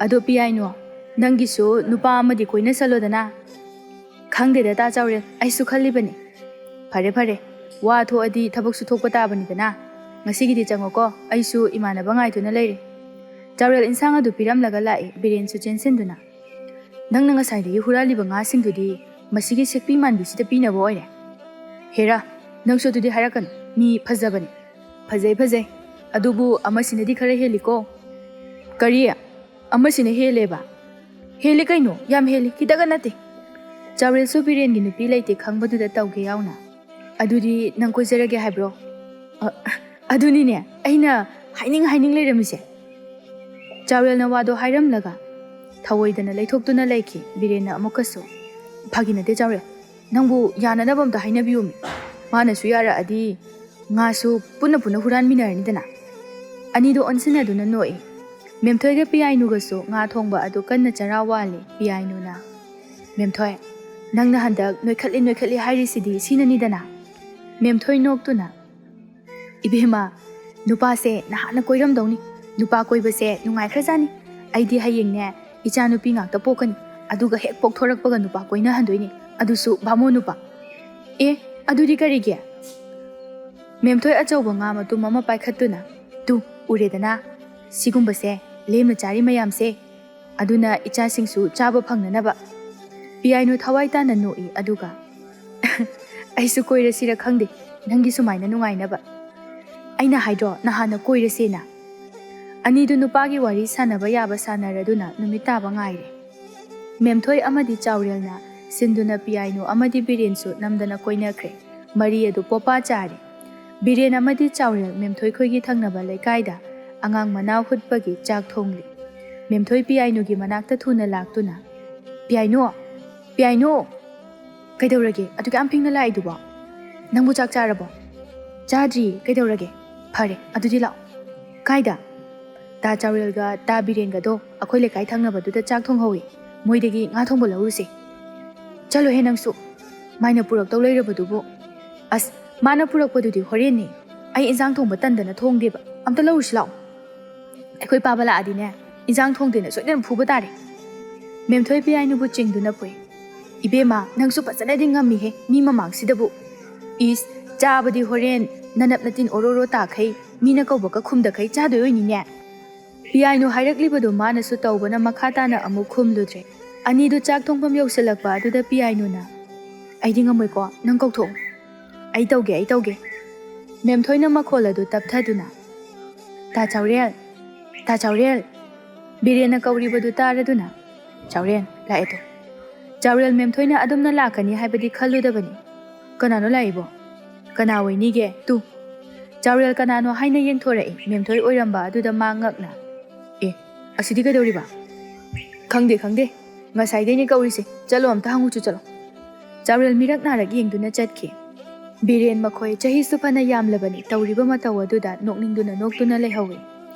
ꯑꯗꯣ ꯄꯤꯌꯥꯏꯅꯨ, ꯅꯪꯒꯤꯁꯨ ꯅꯨꯄꯥ ꯑꯃꯗꯤ ꯀꯣꯏꯅꯁꯜꯂꯣꯗꯅ꯫" "ꯈꯪꯗꯦꯗ ꯇꯥ ꯆꯥꯎꯔꯦꯜ, ꯑꯩꯁꯨ ꯈꯜꯂꯤꯕꯅꯤ꯫" "ꯐꯔꯦ, ꯐꯔꯦ, ꯋꯥ ꯊꯣꯛꯑꯗꯤ ꯊꯕꯛꯁꯨ ꯊꯣꯛꯄ ꯇꯥꯕꯅꯤꯗꯅ꯫ ꯉꯁꯤꯒꯤꯗꯤ ꯆꯪꯉꯣꯀꯣ, ꯑꯩꯁꯨ ꯏꯃꯥꯟꯅꯕ ꯉꯥꯏꯗꯨꯅ ꯂꯩꯔꯦ꯫" ꯆꯥꯎꯔꯦꯜ ꯏꯟꯁꯥꯡ ꯑꯗꯨ ꯄꯤꯔꯝꯂꯒ ꯂꯥꯛꯏ꯫ ꯕꯤꯔꯦꯟꯁꯨ ꯆꯦꯟꯁꯤꯟꯗꯨꯅ, "ꯅꯪꯅ ꯉꯁꯥꯏꯗꯒꯤ ꯍꯨꯔꯥꯜꯂꯤꯕ ꯉꯥꯁꯤꯡꯗꯨꯗꯤ ꯃꯁꯤꯒꯤ ꯁꯦꯛꯄꯤ ꯃꯥꯟꯕꯤꯁꯤꯗ ꯄꯤꯅꯕ ꯑꯣꯏꯔꯦ꯫" "ꯍꯦꯔꯥ, ꯅꯪꯁꯨ ꯑꯗꯨꯗꯤ ꯍꯥꯏꯔꯛꯀꯅꯨ, ꯃꯤ ꯐꯖꯕꯅꯤ꯫" "ꯐꯖꯩ, ꯐꯖꯩ, ꯑꯗꯨꯕꯨ ꯑꯃꯁꯤꯅꯗꯤ ꯈꯔ ꯍꯦꯜꯂꯤꯀꯣ꯫" "ꯀꯔꯤ? ꯑꯃꯁꯤꯅ ꯍꯦꯜꯂꯦꯕ?" "ꯍꯦꯜꯂꯤ ꯀꯩꯅꯣ, ꯌꯥꯝ ꯍꯦꯜꯂꯤ, ꯈꯤꯇꯒ ꯅꯠꯇꯦ꯫" ꯆꯥꯎꯔꯦꯜꯁꯨ ꯕꯤꯔꯦꯟꯒꯤ ꯅꯨꯄꯤ ꯂꯩꯇꯦ ꯈꯪꯕꯗꯨꯗ ꯇꯧꯒꯦ ꯌꯥꯎꯅ, "ꯑꯗꯨꯗꯤ ꯅꯪ ꯀꯣꯏꯖꯔꯒꯦ ꯍꯥꯏꯕ꯭ꯔꯣ?" "ꯑ, ꯑꯗꯨꯅꯤꯅꯦ ꯑꯩꯅ ꯍꯥꯏꯅꯤꯡ ꯍꯥꯏꯅꯤꯡ ꯂꯩꯔꯝꯃꯤꯁꯦ꯫" ꯆꯥꯎꯔꯦꯜꯅ ꯋꯥꯗꯣ ꯍꯥꯏꯔꯝꯂꯒ ꯊꯧꯑꯣꯏꯗꯅ ꯂꯩꯊꯣꯛꯇꯨꯅ ꯂꯩꯈꯤ꯫ ꯕꯤꯔꯦꯟꯅ ꯑꯃꯨꯛꯀꯁꯨ, "ꯐꯥꯒꯤ ꯅꯠꯇꯦ ꯆꯥꯎꯔꯦꯜ, ꯅꯪꯕꯨ ꯌꯥꯅꯅꯕ ꯑꯝꯇ ꯍꯥꯏꯅꯕꯤꯌꯨꯃꯤ꯫ ꯃꯥꯅꯁꯨ ꯌꯥꯔꯛꯑꯗꯤ ꯉꯥꯁꯨ ꯄꯨꯟꯅ ꯄꯨꯟꯅ ꯍꯨꯔꯥꯟꯃꯤꯟꯅꯔꯅꯤꯗꯅ꯫" ꯑꯅꯤꯗꯣ ꯑꯣꯟꯁꯤꯟꯅꯗꯨꯅ ꯅꯣꯛꯏ꯫ ꯃꯦꯝꯊꯣꯏꯒ ꯄꯤꯌꯥꯏꯅꯨꯒꯁꯨ ꯉꯥ ꯊꯣꯡꯕ ꯑꯗꯨ ꯀꯟꯅ ꯆꯔꯥ ꯋꯥꯜꯂꯤ꯫ ꯄꯤꯌꯥꯏꯅꯨꯅ, "ꯃꯦꯝꯊꯣꯏ, ꯅꯪꯅ ꯍꯟꯗꯛ ꯅꯣꯏꯈꯠꯂꯤ ꯅꯣꯏꯈꯠꯂꯤ ꯍꯥꯏꯔꯤꯁꯤꯗꯤ ꯁꯤꯅꯅꯤꯗꯅ?" ꯃꯦꯝꯊꯣꯏ ꯅꯣꯛꯇꯨꯅ, "ꯏꯕꯦꯝꯃ, ꯅꯨꯄꯥꯁꯦ ꯅꯍꯥꯟꯅ ꯀꯣꯏꯔꯝꯗꯧꯅꯤ꯫ ꯅꯨꯄꯥ ꯀꯣꯏꯕꯁꯦ ꯅꯨꯡꯉꯥꯏꯈ꯭ꯔꯖꯥꯠꯅꯤ꯫ ꯑꯩꯗꯤ ꯍꯌꯦꯡꯅꯦ ꯏꯆꯥ ꯅꯨꯄꯤ ꯉꯥꯛꯇ ꯄꯣꯛꯀꯅꯤ꯫ ꯑꯗꯨꯒ ꯍꯦꯛ ꯄꯣꯛꯊꯣꯔꯛꯄꯒ ꯅꯨꯄꯥ ꯀꯣꯏꯅꯍꯟꯗꯣꯏꯅꯤ, ꯑꯗꯨꯁꯨ ꯚꯥꯃꯣꯟ ꯅꯨꯄꯥ꯫ ꯑꯦ, ꯑꯗꯨꯗꯤ ꯀꯔꯤꯒꯤ? ꯃꯦꯝꯊꯣꯏ ꯑꯆꯧꯕ ꯉꯥ ꯃꯇꯨꯝ ꯑꯃ ꯄꯥꯏꯈꯠꯇꯨꯅ, "ꯇꯨ, ꯎꯔꯦꯗꯅ? ꯁꯤꯒꯨꯝꯕꯁꯦ, ꯂꯦꯝꯅ ꯆꯥꯔꯤ ꯃꯌꯥꯝꯁꯦ, ꯑꯗꯨꯅ ꯏꯆꯥꯁꯤꯡꯁꯨ ꯆꯥꯕ ꯐꯪꯅꯅꯕ꯫" ꯄꯤꯌꯥꯏꯅꯨ ꯊꯋꯥꯏ ꯇꯥꯅ ꯅꯣꯛꯏ, ꯑꯗꯨꯒ, "ꯑꯩꯁꯨ ꯀꯣꯏꯔꯁꯤꯔ ꯈꯪꯗꯦ, ꯅꯪꯒꯤ ꯁꯨꯃꯥꯏꯅ ꯅꯨꯡꯉꯥꯏꯅꯕ꯫ ꯑꯩꯅ ꯍꯥꯏꯗ꯭ꯔꯣ ꯅꯍꯥꯟꯅ ꯀꯣꯏꯔꯁꯦꯅ?" ꯑꯅꯤꯗꯨ ꯅꯨꯄꯥꯒꯤ ꯋꯥꯔꯤ ꯁꯥꯟꯅꯕ ꯌꯥꯕ ꯁꯥꯟꯅꯔꯗꯨꯅ ꯅꯨꯃꯤꯠ ꯇꯥꯕ ꯉꯥꯏꯔꯦ꯫ ꯃꯦꯝꯊꯣꯏ ꯑꯃꯗꯤ ꯆꯥꯎꯔꯦꯜꯅ ꯁꯤꯟꯗꯨꯅ ꯄꯤꯌꯥꯏꯅꯨ ꯑꯃꯗꯤ ꯕꯤꯔꯦꯟꯁꯨ ꯅꯝꯗꯅ ꯀꯣꯏꯅꯈ꯭ꯔꯦ꯫ ꯃꯔꯤ ꯑꯗꯨ ꯄꯣꯄꯥ ꯆꯥꯔꯦ꯫ ꯕꯤꯔꯦꯟ ꯑꯃꯗꯤ ꯆꯥꯎꯔꯦꯜ ꯃꯦꯝꯊꯣꯏ ꯈꯣꯏꯒꯤ ꯊꯪꯅꯕ ꯂꯩꯀꯥꯏꯗ ꯑꯉꯥꯡ ꯃꯅꯥ ꯍꯨꯠꯄꯒꯤ ꯆꯥꯛ ꯊꯣꯡꯂꯤ꯫ ꯃꯦꯝꯊꯣꯏ ꯄꯤꯌꯥꯏꯅꯨꯒꯤ ꯃꯅꯥꯛꯇ ꯊꯨꯅ ꯂꯥꯛꯇꯨꯅ, "ꯄꯤꯌꯥꯏꯅꯨ! ꯄꯤꯌꯥꯏꯅꯨ!" "ꯀꯩꯗꯧꯔꯒꯦ? ꯑꯗꯨꯛ ꯌꯥꯝ ꯐꯤꯡꯅ ꯂꯥꯛꯏꯗꯨꯕꯣ? ꯅꯪꯕꯨ ꯆꯥꯛ ꯆꯥꯔꯕꯣ?" "ꯆꯥꯗ꯭ꯔꯤꯌꯦ꯫ ꯀꯩꯗꯧꯔꯒꯦ?" "ꯐꯔꯦ, ꯑꯗꯨꯗꯤ ꯂꯥꯛꯑꯣ꯫" "ꯀꯥꯏꯗ?" "ꯇꯥ ꯆꯥꯎꯔꯦꯜꯒ ꯇꯥ ꯕꯤꯔꯦꯟꯒꯗꯣ ꯑꯩꯈꯣꯏ ꯂꯩꯀꯥꯏ ꯊꯪꯅꯕꯗꯨꯗ ꯆꯥꯛ ꯊꯣꯡꯍꯧꯋꯤ꯫ ꯃꯣꯏꯗꯒꯤ ꯉꯥ ꯊꯣꯡꯕ ꯂꯧꯔꯨꯁꯦ꯫" "ꯆꯠꯂꯣꯍꯦ ꯅꯪꯁꯨ꯫ ꯃꯥꯏꯅ ꯄꯨꯔꯛꯇꯧ ꯂꯩꯔꯕꯗꯨꯕꯨ꯫" "ꯑꯁ, ꯃꯥꯅ ꯄꯨꯔꯛꯄꯗꯨꯗꯤ ꯍꯣꯔꯦꯟꯅꯤ꯫ ꯑꯩ ꯏꯟꯖꯥꯡ ꯊꯣꯡꯕ ꯇꯟꯗꯅ ꯊꯣꯡꯗꯦꯕ꯫ ꯑꯝꯇ ꯂꯧꯔꯨꯁꯤ ꯂꯥꯛꯑꯣ꯫" "ꯑꯩꯈꯣꯏ ꯄꯥꯕ ꯂꯥꯛꯑꯗꯤꯅꯦ, ꯏꯟꯖꯥꯡ ꯊꯣꯡꯗꯦꯅ ꯁꯣꯏꯗꯅ ꯐꯨꯕ ꯇꯥꯔꯦ꯫" ꯃꯦꯝꯊꯣꯏ ꯄꯤꯌꯥꯏꯅꯨꯕꯨ ꯆꯤꯡꯗꯨꯅ ꯐꯨꯏ꯫ "ꯏꯕꯦꯝꯃ, ꯅꯪꯁꯨ ꯐꯖꯅꯗꯤ ꯉꯝꯃꯤꯍꯦ, ꯃꯤ ꯃꯃꯥꯡꯁꯤꯗꯕꯨ꯫ ꯏꯁ, ꯆꯥꯕꯗꯤ ꯍꯣꯔꯦꯟ ꯅꯅꯞ ꯅꯇꯤꯟ ꯑꯣꯔꯣ ꯑꯣꯔꯣ ꯇꯥꯈꯩ, ꯃꯤꯅ ꯀꯧꯕꯒ ꯈꯨꯝꯗꯈꯩ ꯆꯥꯗꯣꯏ ꯑꯣꯏꯅꯤꯅꯦ꯫" ꯄꯤꯌꯥꯏꯅꯨ ꯍꯥꯏꯔꯛꯂꯤꯕꯗꯨ ꯃꯥꯅꯁꯨ ꯇꯧꯕꯅ ꯃꯈꯥ ꯇꯥꯅ ꯑꯃꯨꯛ ꯈꯨꯝꯂꯨꯗ꯭ꯔꯦ꯫ ꯑꯅꯤꯗꯨ ꯆꯥꯛ ꯊꯣꯡꯐꯝ ꯌꯧꯁꯤꯜꯂꯛꯄ ꯑꯗꯨꯗ ꯄꯤꯌꯥꯏꯅꯨꯅ, "ꯑꯩꯗꯤ ꯉꯝꯃꯣꯏꯀꯣ, ꯅꯪ ꯀꯧꯊꯣꯛꯑꯣ꯫" "ꯑꯩ ꯇꯧꯒꯦ, ꯑꯩ ꯇꯧꯒꯦ꯫" ꯃꯦꯝꯊꯣꯏꯅ ꯃꯈꯣꯜ ꯑꯗꯨ ꯇꯞꯊꯗꯨꯅ, "ꯇꯥ ꯆꯥꯎꯔꯦꯜ, ꯇꯥ ꯆꯥꯎꯔꯦꯜ!" ꯕꯤꯔꯦꯟꯅ ꯀꯧꯔꯤꯕꯗꯨ ꯇꯥꯔꯗꯨꯅ, "ꯆꯥꯎꯔꯦꯜ, ꯂꯥꯛꯑꯦ ꯇꯨ꯫" ꯆꯥꯎꯔꯦꯜ ꯃꯦꯝꯊꯣꯏꯅ ꯑꯗꯨꯝꯅ ꯂꯥꯛꯀꯅꯤ ꯍꯥꯏꯕꯗꯤ ꯈꯜꯂꯨꯗꯕꯅꯤ꯫ "ꯀꯅꯥꯅꯣ ꯂꯥꯛꯏꯕꯣ? ꯀꯅꯥ ꯑꯣꯏꯅꯤꯒꯦ? ꯇꯨ!" ꯆꯥꯎꯔꯦꯜ ꯀꯅꯥꯅꯣ ꯍꯥꯏꯅ ꯌꯦꯡꯊꯣꯔꯛꯏ꯫ ꯃꯦꯝꯊꯣꯏ ꯑꯣꯏꯔꯝꯕ ꯑꯗꯨꯗ ꯃꯥ ꯉꯛꯅ, "ꯑꯦ, ꯑꯁꯤꯗꯤ ꯀꯩꯗꯧꯔꯤꯕ?" "ꯈꯪꯗꯦ, ꯈꯪꯗꯦ꯫ ꯉꯁꯥꯏꯗꯩꯅꯦ ꯀꯧꯔꯤꯁꯦ꯫ ꯆꯠꯂꯣ, ꯑꯝꯇ ꯍꯪꯉꯨꯆꯣ, ꯆꯠꯂꯣ꯫" ꯆꯥꯎꯔꯦꯜ ꯃꯤꯔꯛ ꯅꯥꯔꯛ ꯌꯦꯡꯗꯨꯅ ꯆꯠꯈꯤ꯫ ꯕꯤꯔꯦꯟ ꯃꯈꯣꯏ ꯆꯍꯤꯁꯨ ꯐꯅ ꯌꯥꯝꯂꯕꯅꯤ, ꯇꯧꯔꯤꯕ ꯃꯇꯧ ꯑꯗꯨꯗ ꯅꯣꯛꯅꯤꯡꯗꯨꯅ ꯅꯣꯛꯇꯨꯅ ꯂꯩꯍꯧꯏ꯫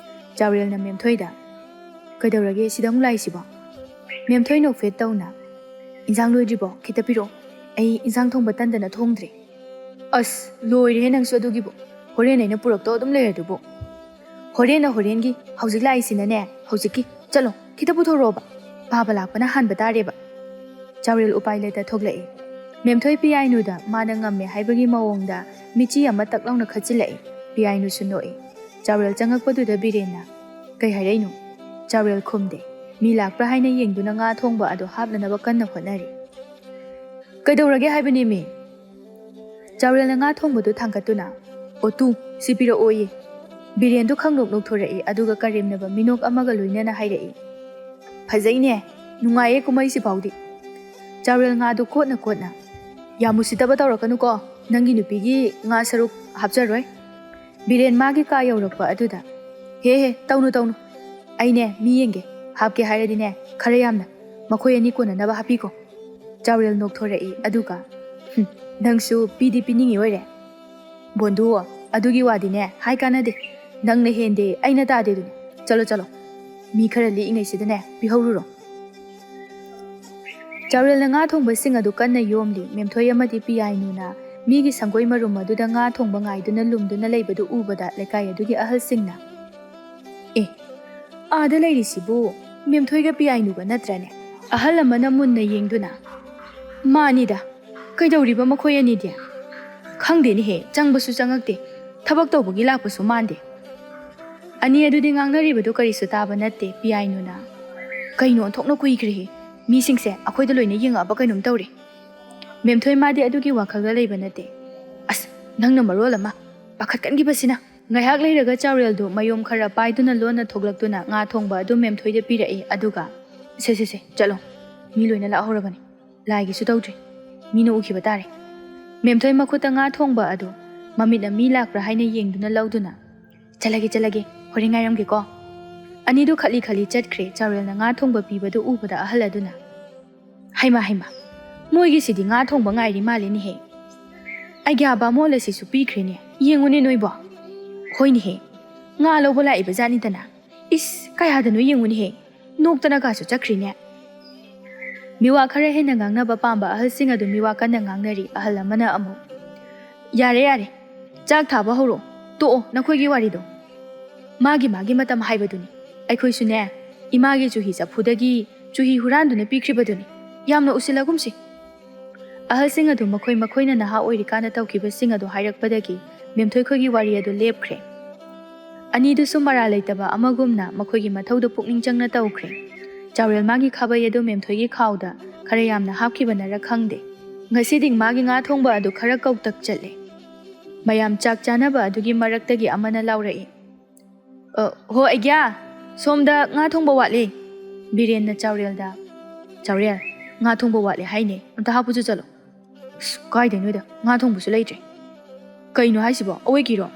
ꯆꯥꯎꯔꯦꯜꯅ ꯃꯦꯝꯊꯣꯏꯗ, "ꯀꯩꯗꯧꯔꯒꯦ ꯁꯤꯗ ꯑꯃꯨꯛ ꯂꯥꯛꯏꯁꯤꯕꯣ?" ꯃꯦꯝꯊꯣꯏ ꯅꯣꯛꯐꯦꯠ ꯇꯧꯅ, "ꯏꯟꯖꯥꯡ ꯂꯣꯏꯗ꯭ꯔꯤꯕꯣ? ꯈꯤꯇ ꯄꯤꯔꯛꯑꯣ꯫ ꯑꯩ ꯏꯟꯖꯥꯡ ꯊꯣꯡꯕ ꯇꯟꯗꯅ ꯊꯣꯡꯗ꯭ꯔꯤ꯫" "ꯑꯁ, ꯂꯣꯏꯔꯦꯍꯦ ꯅꯪꯁꯨ ꯑꯗꯨꯒꯤꯕꯨ꯫ ꯍꯣꯔꯦꯟ ꯑꯩꯅ ꯄꯨꯔꯛꯇꯧ ꯑꯗꯨꯝ ꯂꯩꯔꯗꯨꯕꯨ꯫" "ꯍꯣꯔꯦꯟꯅ ꯍꯣꯔꯦꯟꯒꯤ, ꯍꯧꯖꯤꯛ ꯂꯥꯛꯏꯁꯤꯅꯅꯦ ꯍꯧꯖꯤꯛꯀꯤ꯫ ꯆꯠꯂꯣ, ꯈꯤꯇ ꯄꯨꯊꯣꯔꯛꯑꯣꯕ꯫" ꯄꯥꯕ ꯂꯥꯛꯄꯅ ꯍꯥꯟꯕ ꯇꯥꯔꯦꯕ꯫ ꯆꯥꯎꯔꯦꯜ ꯎꯄꯥꯏ ꯂꯩꯇ ꯊꯣꯛꯂꯛꯏ꯫ ꯃꯦꯝꯊꯣꯏ ꯄꯤꯌꯥꯏꯅꯨꯗ ꯃꯥꯅ ꯉꯝꯃꯦ ꯍꯥꯏꯕꯒꯤ ꯃꯑꯣꯡꯗ ꯃꯤꯆꯤ ꯑꯃ ꯇꯛ ꯂꯥꯎꯅ ꯈꯠꯆꯤꯜꯂꯛꯏ꯫ ꯄꯤꯌꯥꯏꯅꯨꯁꯨ ꯅꯣꯛꯏ꯫ ꯆꯥꯎꯔꯦꯜ ꯆꯪꯉꯛꯄꯗꯨꯗ ꯕꯤꯔꯦꯟꯅ, "ꯀꯩ ꯍꯥꯏꯔꯛꯏꯅꯣ?" ꯆꯥꯎꯔꯦꯜ ꯈꯨꯝꯗꯦ꯫ ꯃꯤ ꯂꯥꯛꯄ꯭ꯔꯥ ꯍꯥꯏꯅ ꯌꯦꯡꯗꯨꯅ ꯉꯥ ꯊꯣꯡꯕ ꯑꯗꯨ ꯍꯥꯞꯅꯅꯕ ꯀꯟꯅ ꯍꯣꯠꯅꯔꯤ꯫ "ꯀꯩꯗꯧꯔꯒꯦ ꯍꯥꯏꯕꯅꯦꯃꯤ?" ꯆꯥꯎꯔꯦꯜꯅ ꯉꯥ ꯊꯣꯡꯕꯗꯨ ꯊꯥꯡꯒꯠꯇꯨꯅ, "ꯑꯣ ꯇꯨ, ꯁꯤ ꯄꯤꯔꯛꯑꯣꯌꯦ꯫" ꯕꯤꯔꯦꯟꯗꯨ ꯈꯪꯅꯣꯛ ꯅꯣꯛꯊꯣꯔꯛꯏ, ꯑꯗꯨꯒ ꯀꯔꯦꯝꯅꯕ ꯃꯤꯅꯣꯛ ꯑꯃꯒ ꯂꯣꯏꯅꯅ ꯍꯥꯏꯔꯛꯏ, "ꯐꯖꯩꯅꯦ, ꯅꯨꯡꯉꯥꯏꯌꯦ ꯀꯨꯝꯍꯩꯁꯤ ꯐꯥꯎꯗꯤ꯫" ꯆꯥꯎꯔꯦꯜ ꯉꯥꯗꯨ ꯀꯣꯠꯅ ꯀꯣꯠꯅ, "ꯌꯥꯝ ꯎꯁꯤꯠꯇꯕ ꯇꯧꯔꯛꯀꯅꯨꯀꯣ, ꯅꯪꯒꯤ ꯅꯨꯄꯤꯒꯤ ꯉꯥ ꯁꯔꯨꯛ ꯍꯥꯞꯆꯔꯣꯏ꯫" ꯕꯤꯔꯦꯟ ꯃꯥꯒꯤ ꯀꯥ ꯌꯧꯔꯛꯄ ꯑꯗꯨꯗ, "ꯍꯦ ꯍꯦ, ꯇꯧꯅꯨ ꯇꯧꯅꯨ, ꯑꯩꯅꯦ ꯃꯤ ꯌꯦꯡꯒꯦ, ꯍꯥꯞꯀꯦ ꯍꯥꯏꯔꯗꯤꯅꯦ ꯈꯔ ꯌꯥꯝꯅ, ꯃꯈꯣꯏ ꯑꯅꯤ ꯀꯣꯟꯅꯅꯕ ꯍꯥꯄꯤꯀꯣ꯫" ꯆꯥꯎꯔꯦꯜ ꯅꯣꯛꯊꯣꯔꯛꯏ, ꯑꯗꯨꯒ, "ꯍꯨꯝ, ꯅꯪꯁꯨ ꯄꯤꯗꯤ ꯄꯤꯅꯤꯡꯉꯤ ꯑꯣꯏꯔꯦ꯫ ꯕꯣꯟꯗꯨ, ꯑꯗꯨꯒꯤ ꯋꯥꯗꯤꯅꯦ ꯍꯥꯏ ꯀꯥꯟꯅꯗꯦ, ꯅꯪꯅ ꯍꯦꯟꯗꯦ ꯑꯩꯅ ꯇꯥꯗꯦꯗꯨꯅꯤ꯫ ꯆꯠꯂꯣ ꯆꯠꯂꯣ, ꯃꯤ ꯈꯔ ꯂꯤꯛꯏꯉꯩꯁꯤꯗꯅꯦ ꯄꯤꯍꯧꯔꯨꯔꯣ꯫" ꯆꯥꯎꯔꯦꯜꯅ ꯉꯥ ꯊꯣꯡꯕꯁꯤꯡ ꯑꯗꯨ ꯀꯟꯅ ꯌꯣꯝꯂꯤ꯫ ꯃꯦꯝꯊꯣꯏ ꯑꯃꯗꯤ ꯄꯤꯌꯥꯏꯅꯨꯅ ꯃꯤꯒꯤ ꯁꯪꯒꯣꯏ ꯃꯔꯨꯝ ꯑꯗꯨꯗ ꯉꯥ ꯊꯣꯡꯕ ꯉꯥꯏꯗꯨꯅ ꯂꯨꯝꯗꯨꯅ ꯂꯩꯕꯗꯨ ꯎꯕꯗ ꯂꯩꯀꯥꯏ ꯑꯗꯨꯒꯤ ꯑꯍꯜꯁꯤꯡꯅ, "ꯑꯦ, ꯑꯥꯗ ꯂꯩꯔꯤꯁꯤꯕꯨ ꯃꯦꯝꯊꯣꯏꯒ ꯄꯤꯌꯥꯏꯅꯨꯒ ꯅꯠꯇ꯭ꯔꯅꯦ?" ꯑꯍꯜ ꯑꯃꯅ ꯃꯨꯟꯅ ꯌꯦꯡꯗꯨꯅ, "ꯃꯥꯅꯤꯗ, ꯀꯩꯗꯧꯔꯤꯕ ꯃꯈꯣꯏ ꯑꯅꯤꯗꯤ? ꯈꯪꯗꯦꯅꯦꯍꯦ, ꯆꯪꯕꯁꯨ ꯆꯪꯉꯛꯇꯦ, ꯊꯕꯛ ꯇꯧꯕꯒꯤ ꯂꯥꯛꯄꯁꯨ ꯃꯥꯟꯗꯦ꯫" ꯑꯅꯤ ꯑꯗꯨꯗꯤ ꯉꯥꯡꯅꯔꯤꯕꯗꯨ ꯀꯔꯤꯁꯨ ꯇꯥꯕ ꯅꯠꯇꯦ꯫ ꯄꯤꯌꯥꯏꯅꯨꯅ, "ꯀꯩꯅꯣ ꯑꯣꯟꯊꯣꯛꯅ ꯀꯨꯏꯈ꯭ꯔꯦꯍꯦ, ꯃꯤꯁꯤꯡꯁꯦ ꯑꯩꯈꯣꯏꯗ ꯂꯣꯏꯅ ꯌꯦꯡꯉꯛꯑꯕ ꯀꯩꯅꯣꯝ ꯇꯧꯔꯦ꯫" ꯃꯦꯝꯊꯣꯏ ꯃꯥꯗꯤ ꯑꯗꯨꯒꯤ ꯋꯥꯈꯜꯗ ꯂꯩꯕ ꯅꯠꯇꯦ꯫ "ꯑꯁ, ꯅꯪꯅ ꯃꯔꯣꯜ ꯑꯃ ꯄꯥꯈꯠꯀꯟꯈꯤꯕꯁꯤꯅ!" ꯉꯥꯏꯍꯥꯛ ꯂꯩꯔꯒ ꯆꯥꯎꯔꯦꯜꯗꯨ ꯃꯌꯣꯝ ꯈꯔ ꯄꯥꯏꯗꯨꯅ ꯂꯣꯟꯅ ꯊꯣꯛꯂꯛꯇꯨꯅ ꯉꯥ ꯊꯣꯡꯕ ꯑꯗꯨ ꯃꯦꯝꯊꯣꯏꯗ ꯄꯤꯔꯛꯏ, ꯑꯗꯨꯒ, "ꯁꯦ, ꯁꯦ, ꯁꯦ, ꯆꯠꯂꯣ꯫ ꯃꯤ ꯂꯣꯏꯅ ꯂꯥꯛꯍꯧꯔꯕꯅꯤ꯫ ꯂꯥꯏꯒꯤꯁꯨ ꯇꯧꯗ꯭ꯔꯤ꯫ ꯃꯤꯅ ꯎꯈꯤꯕ ꯇꯥꯔꯦ꯫" ꯃꯦꯝꯊꯣꯏ ꯃꯈꯨꯠꯇ ꯉꯥ ꯊꯣꯡꯕ ꯑꯗꯨ ꯃꯃꯤꯠꯅ ꯃꯤ ꯂꯥꯛꯄ꯭ꯔꯥ ꯍꯥꯏꯅ ꯌꯦꯡꯗꯨꯅ ꯂꯧꯗꯨꯅ, "ꯆꯠꯂꯒꯦ, ꯆꯠꯂꯒꯦ, ꯍꯣꯔꯦꯟ ꯉꯥꯏꯔꯝꯒꯦꯀꯣ꯫" ꯑꯅꯤꯗꯨ ꯈꯠꯂꯤ ꯈꯠꯂꯤ ꯆꯠꯈ꯭ꯔꯦ꯫ ꯆꯥꯎꯔꯦꯜꯅ ꯉꯥ ꯊꯣꯡꯕ ꯄꯤꯕꯗꯨ ꯎꯕꯗ ꯑꯍꯜ ꯑꯗꯨꯅ, "ꯍꯩꯃꯥ, ꯍꯩꯃꯥ, ꯃꯣꯏꯒꯤꯁꯤꯗꯤ ꯉꯥ ꯊꯣꯡꯕ ꯉꯥꯏꯔꯤ ꯃꯥꯜꯂꯦꯅꯦꯍꯦ꯫ ꯑꯥꯏꯗꯤꯌꯥ ꯕꯥꯃꯣꯟ ꯑꯁꯤꯁꯨ ꯄꯤꯈ꯭ꯔꯦꯅꯦ, ꯌꯦꯡꯉꯨꯅꯦ ꯅꯣꯏꯕꯣ꯫ ꯍꯣꯏꯅꯦꯍꯦ, ꯉꯥ ꯂꯧꯕ ꯂꯥꯛꯏꯕ ꯖꯥꯠꯅꯤꯗꯅ꯫ ꯏꯁ, ꯀꯌꯥꯗꯅꯣ ꯌꯦꯡꯉꯨꯅꯦꯍꯦ, ꯅꯣꯛꯇꯅꯒꯁꯨ ꯆꯠꯈ꯭ꯔꯤꯅꯦ꯫" ꯃꯤꯋꯥ ꯈꯔ ꯍꯦꯟꯅ ꯉꯥꯡꯅꯕ ꯄꯥꯝꯕ ꯑꯍꯜꯁꯤꯡ ꯑꯗꯨ ꯃꯤꯋꯥ ꯀꯟꯅ ꯉꯥꯡꯅꯔꯤ꯫ ꯑꯍꯜ ꯑꯃꯅ ꯑꯃꯨꯛ, "ꯌꯥꯔꯦ, ꯌꯥꯔꯦ, ꯆꯥꯛ ꯊꯥꯕ ꯍꯧꯔꯣ, ꯇꯣꯛꯑꯣ ꯅꯈꯣꯏꯒꯤ ꯋꯥꯔꯤꯗꯣ꯫ ꯃꯥꯒꯤ, ꯃꯥꯒꯤ ꯃꯇꯝ ꯍꯥꯏꯕꯗꯨꯅꯤ꯫ ꯑꯩꯈꯣꯏꯁꯨꯅꯦ, ꯏꯃꯥꯒꯤ ꯆꯨꯍꯤ ꯆꯐꯨꯗꯒꯤ ꯆꯨꯍꯤ ꯍꯨꯔꯥꯟꯗꯨꯅ ꯄꯤꯈ꯭ꯔꯤꯕꯗꯨꯅꯤ꯫ ꯌꯥꯝꯅ ꯎꯁꯤꯜꯂꯒꯨꯝꯁꯤ꯫ ꯑꯍꯜꯁꯤꯡ ꯑꯗꯨ ꯃꯈꯣꯏ ꯃꯈꯣꯏꯅ ꯅꯍꯥ ꯑꯣꯏꯔꯤꯀꯥꯟꯗ ꯇꯧꯈꯤꯕꯁꯤꯡ ꯑꯗꯨ ꯍꯥꯏꯔꯛꯄꯗꯒꯤ ꯃꯦꯝꯊꯣꯏꯈꯣꯏꯒꯤ ꯋꯥꯔꯤ ꯑꯗꯨ ꯂꯦꯞꯈ꯭ꯔꯦ꯫ ꯑꯅꯤꯗꯨꯁꯨ ꯃꯔꯥꯜ ꯂꯩꯇꯕ ꯑꯃꯒꯨꯝꯅ ꯃꯈꯣꯏꯒꯤ ꯃꯊꯧꯗꯨ ꯄꯨꯛꯅꯤꯡ ꯆꯪꯅ ꯇꯧꯈ꯭ꯔꯦ꯫ ꯆꯥꯎꯔꯦꯜ ꯃꯥꯒꯤ ꯈꯥꯕꯩ ꯑꯗꯨ ꯃꯦꯝꯊꯣꯏꯒꯤ ꯈꯥꯎꯗ ꯈꯔ ꯌꯥꯝꯅ ꯍꯥꯞꯈꯤꯕꯅꯔ ꯈꯪꯗꯦ, ꯉꯁꯤꯗꯤ ꯃꯥꯒꯤ ꯉꯥ ꯊꯣꯡꯕ ꯑꯗꯨ ꯈꯔ ꯀꯧꯇꯛ ꯆꯠꯂꯦ꯫ ꯃꯌꯥꯝ ꯆꯥꯛ ꯆꯥꯅꯕ ꯑꯗꯨꯒꯤ ꯃꯔꯛꯇꯒꯤ ꯑꯃꯅ ꯂꯥꯎꯔꯛꯏ, "ꯑ, ꯍꯣ ꯑꯩꯒ꯭ꯌꯥ, ꯁꯣꯝꯗ ꯉꯥ ꯊꯣꯡꯕ ꯋꯥꯠꯂꯤ꯫" ꯕꯤꯔꯦꯟꯅ ꯆꯥꯎꯔꯦꯜꯗ, "ꯆꯥꯎꯔꯦꯜ, ꯉꯥ ꯊꯣꯡꯕ ꯋꯥꯠꯂꯦ ꯍꯥꯏꯅꯦ, ꯑꯝꯇ ꯍꯥꯞꯄꯨꯁꯨ ꯆꯠꯂꯣ꯫" "ꯑꯁ, ꯀꯥꯏꯗꯩꯅꯣꯗ, ꯉꯥ ꯊꯣꯡꯕꯁꯨ ꯂꯩꯇ꯭ꯔꯦ꯫" "ꯀꯩꯅꯣ ꯍꯥꯏꯁꯤꯕꯣ, ꯑꯋꯣꯏꯀꯤꯔꯣ?"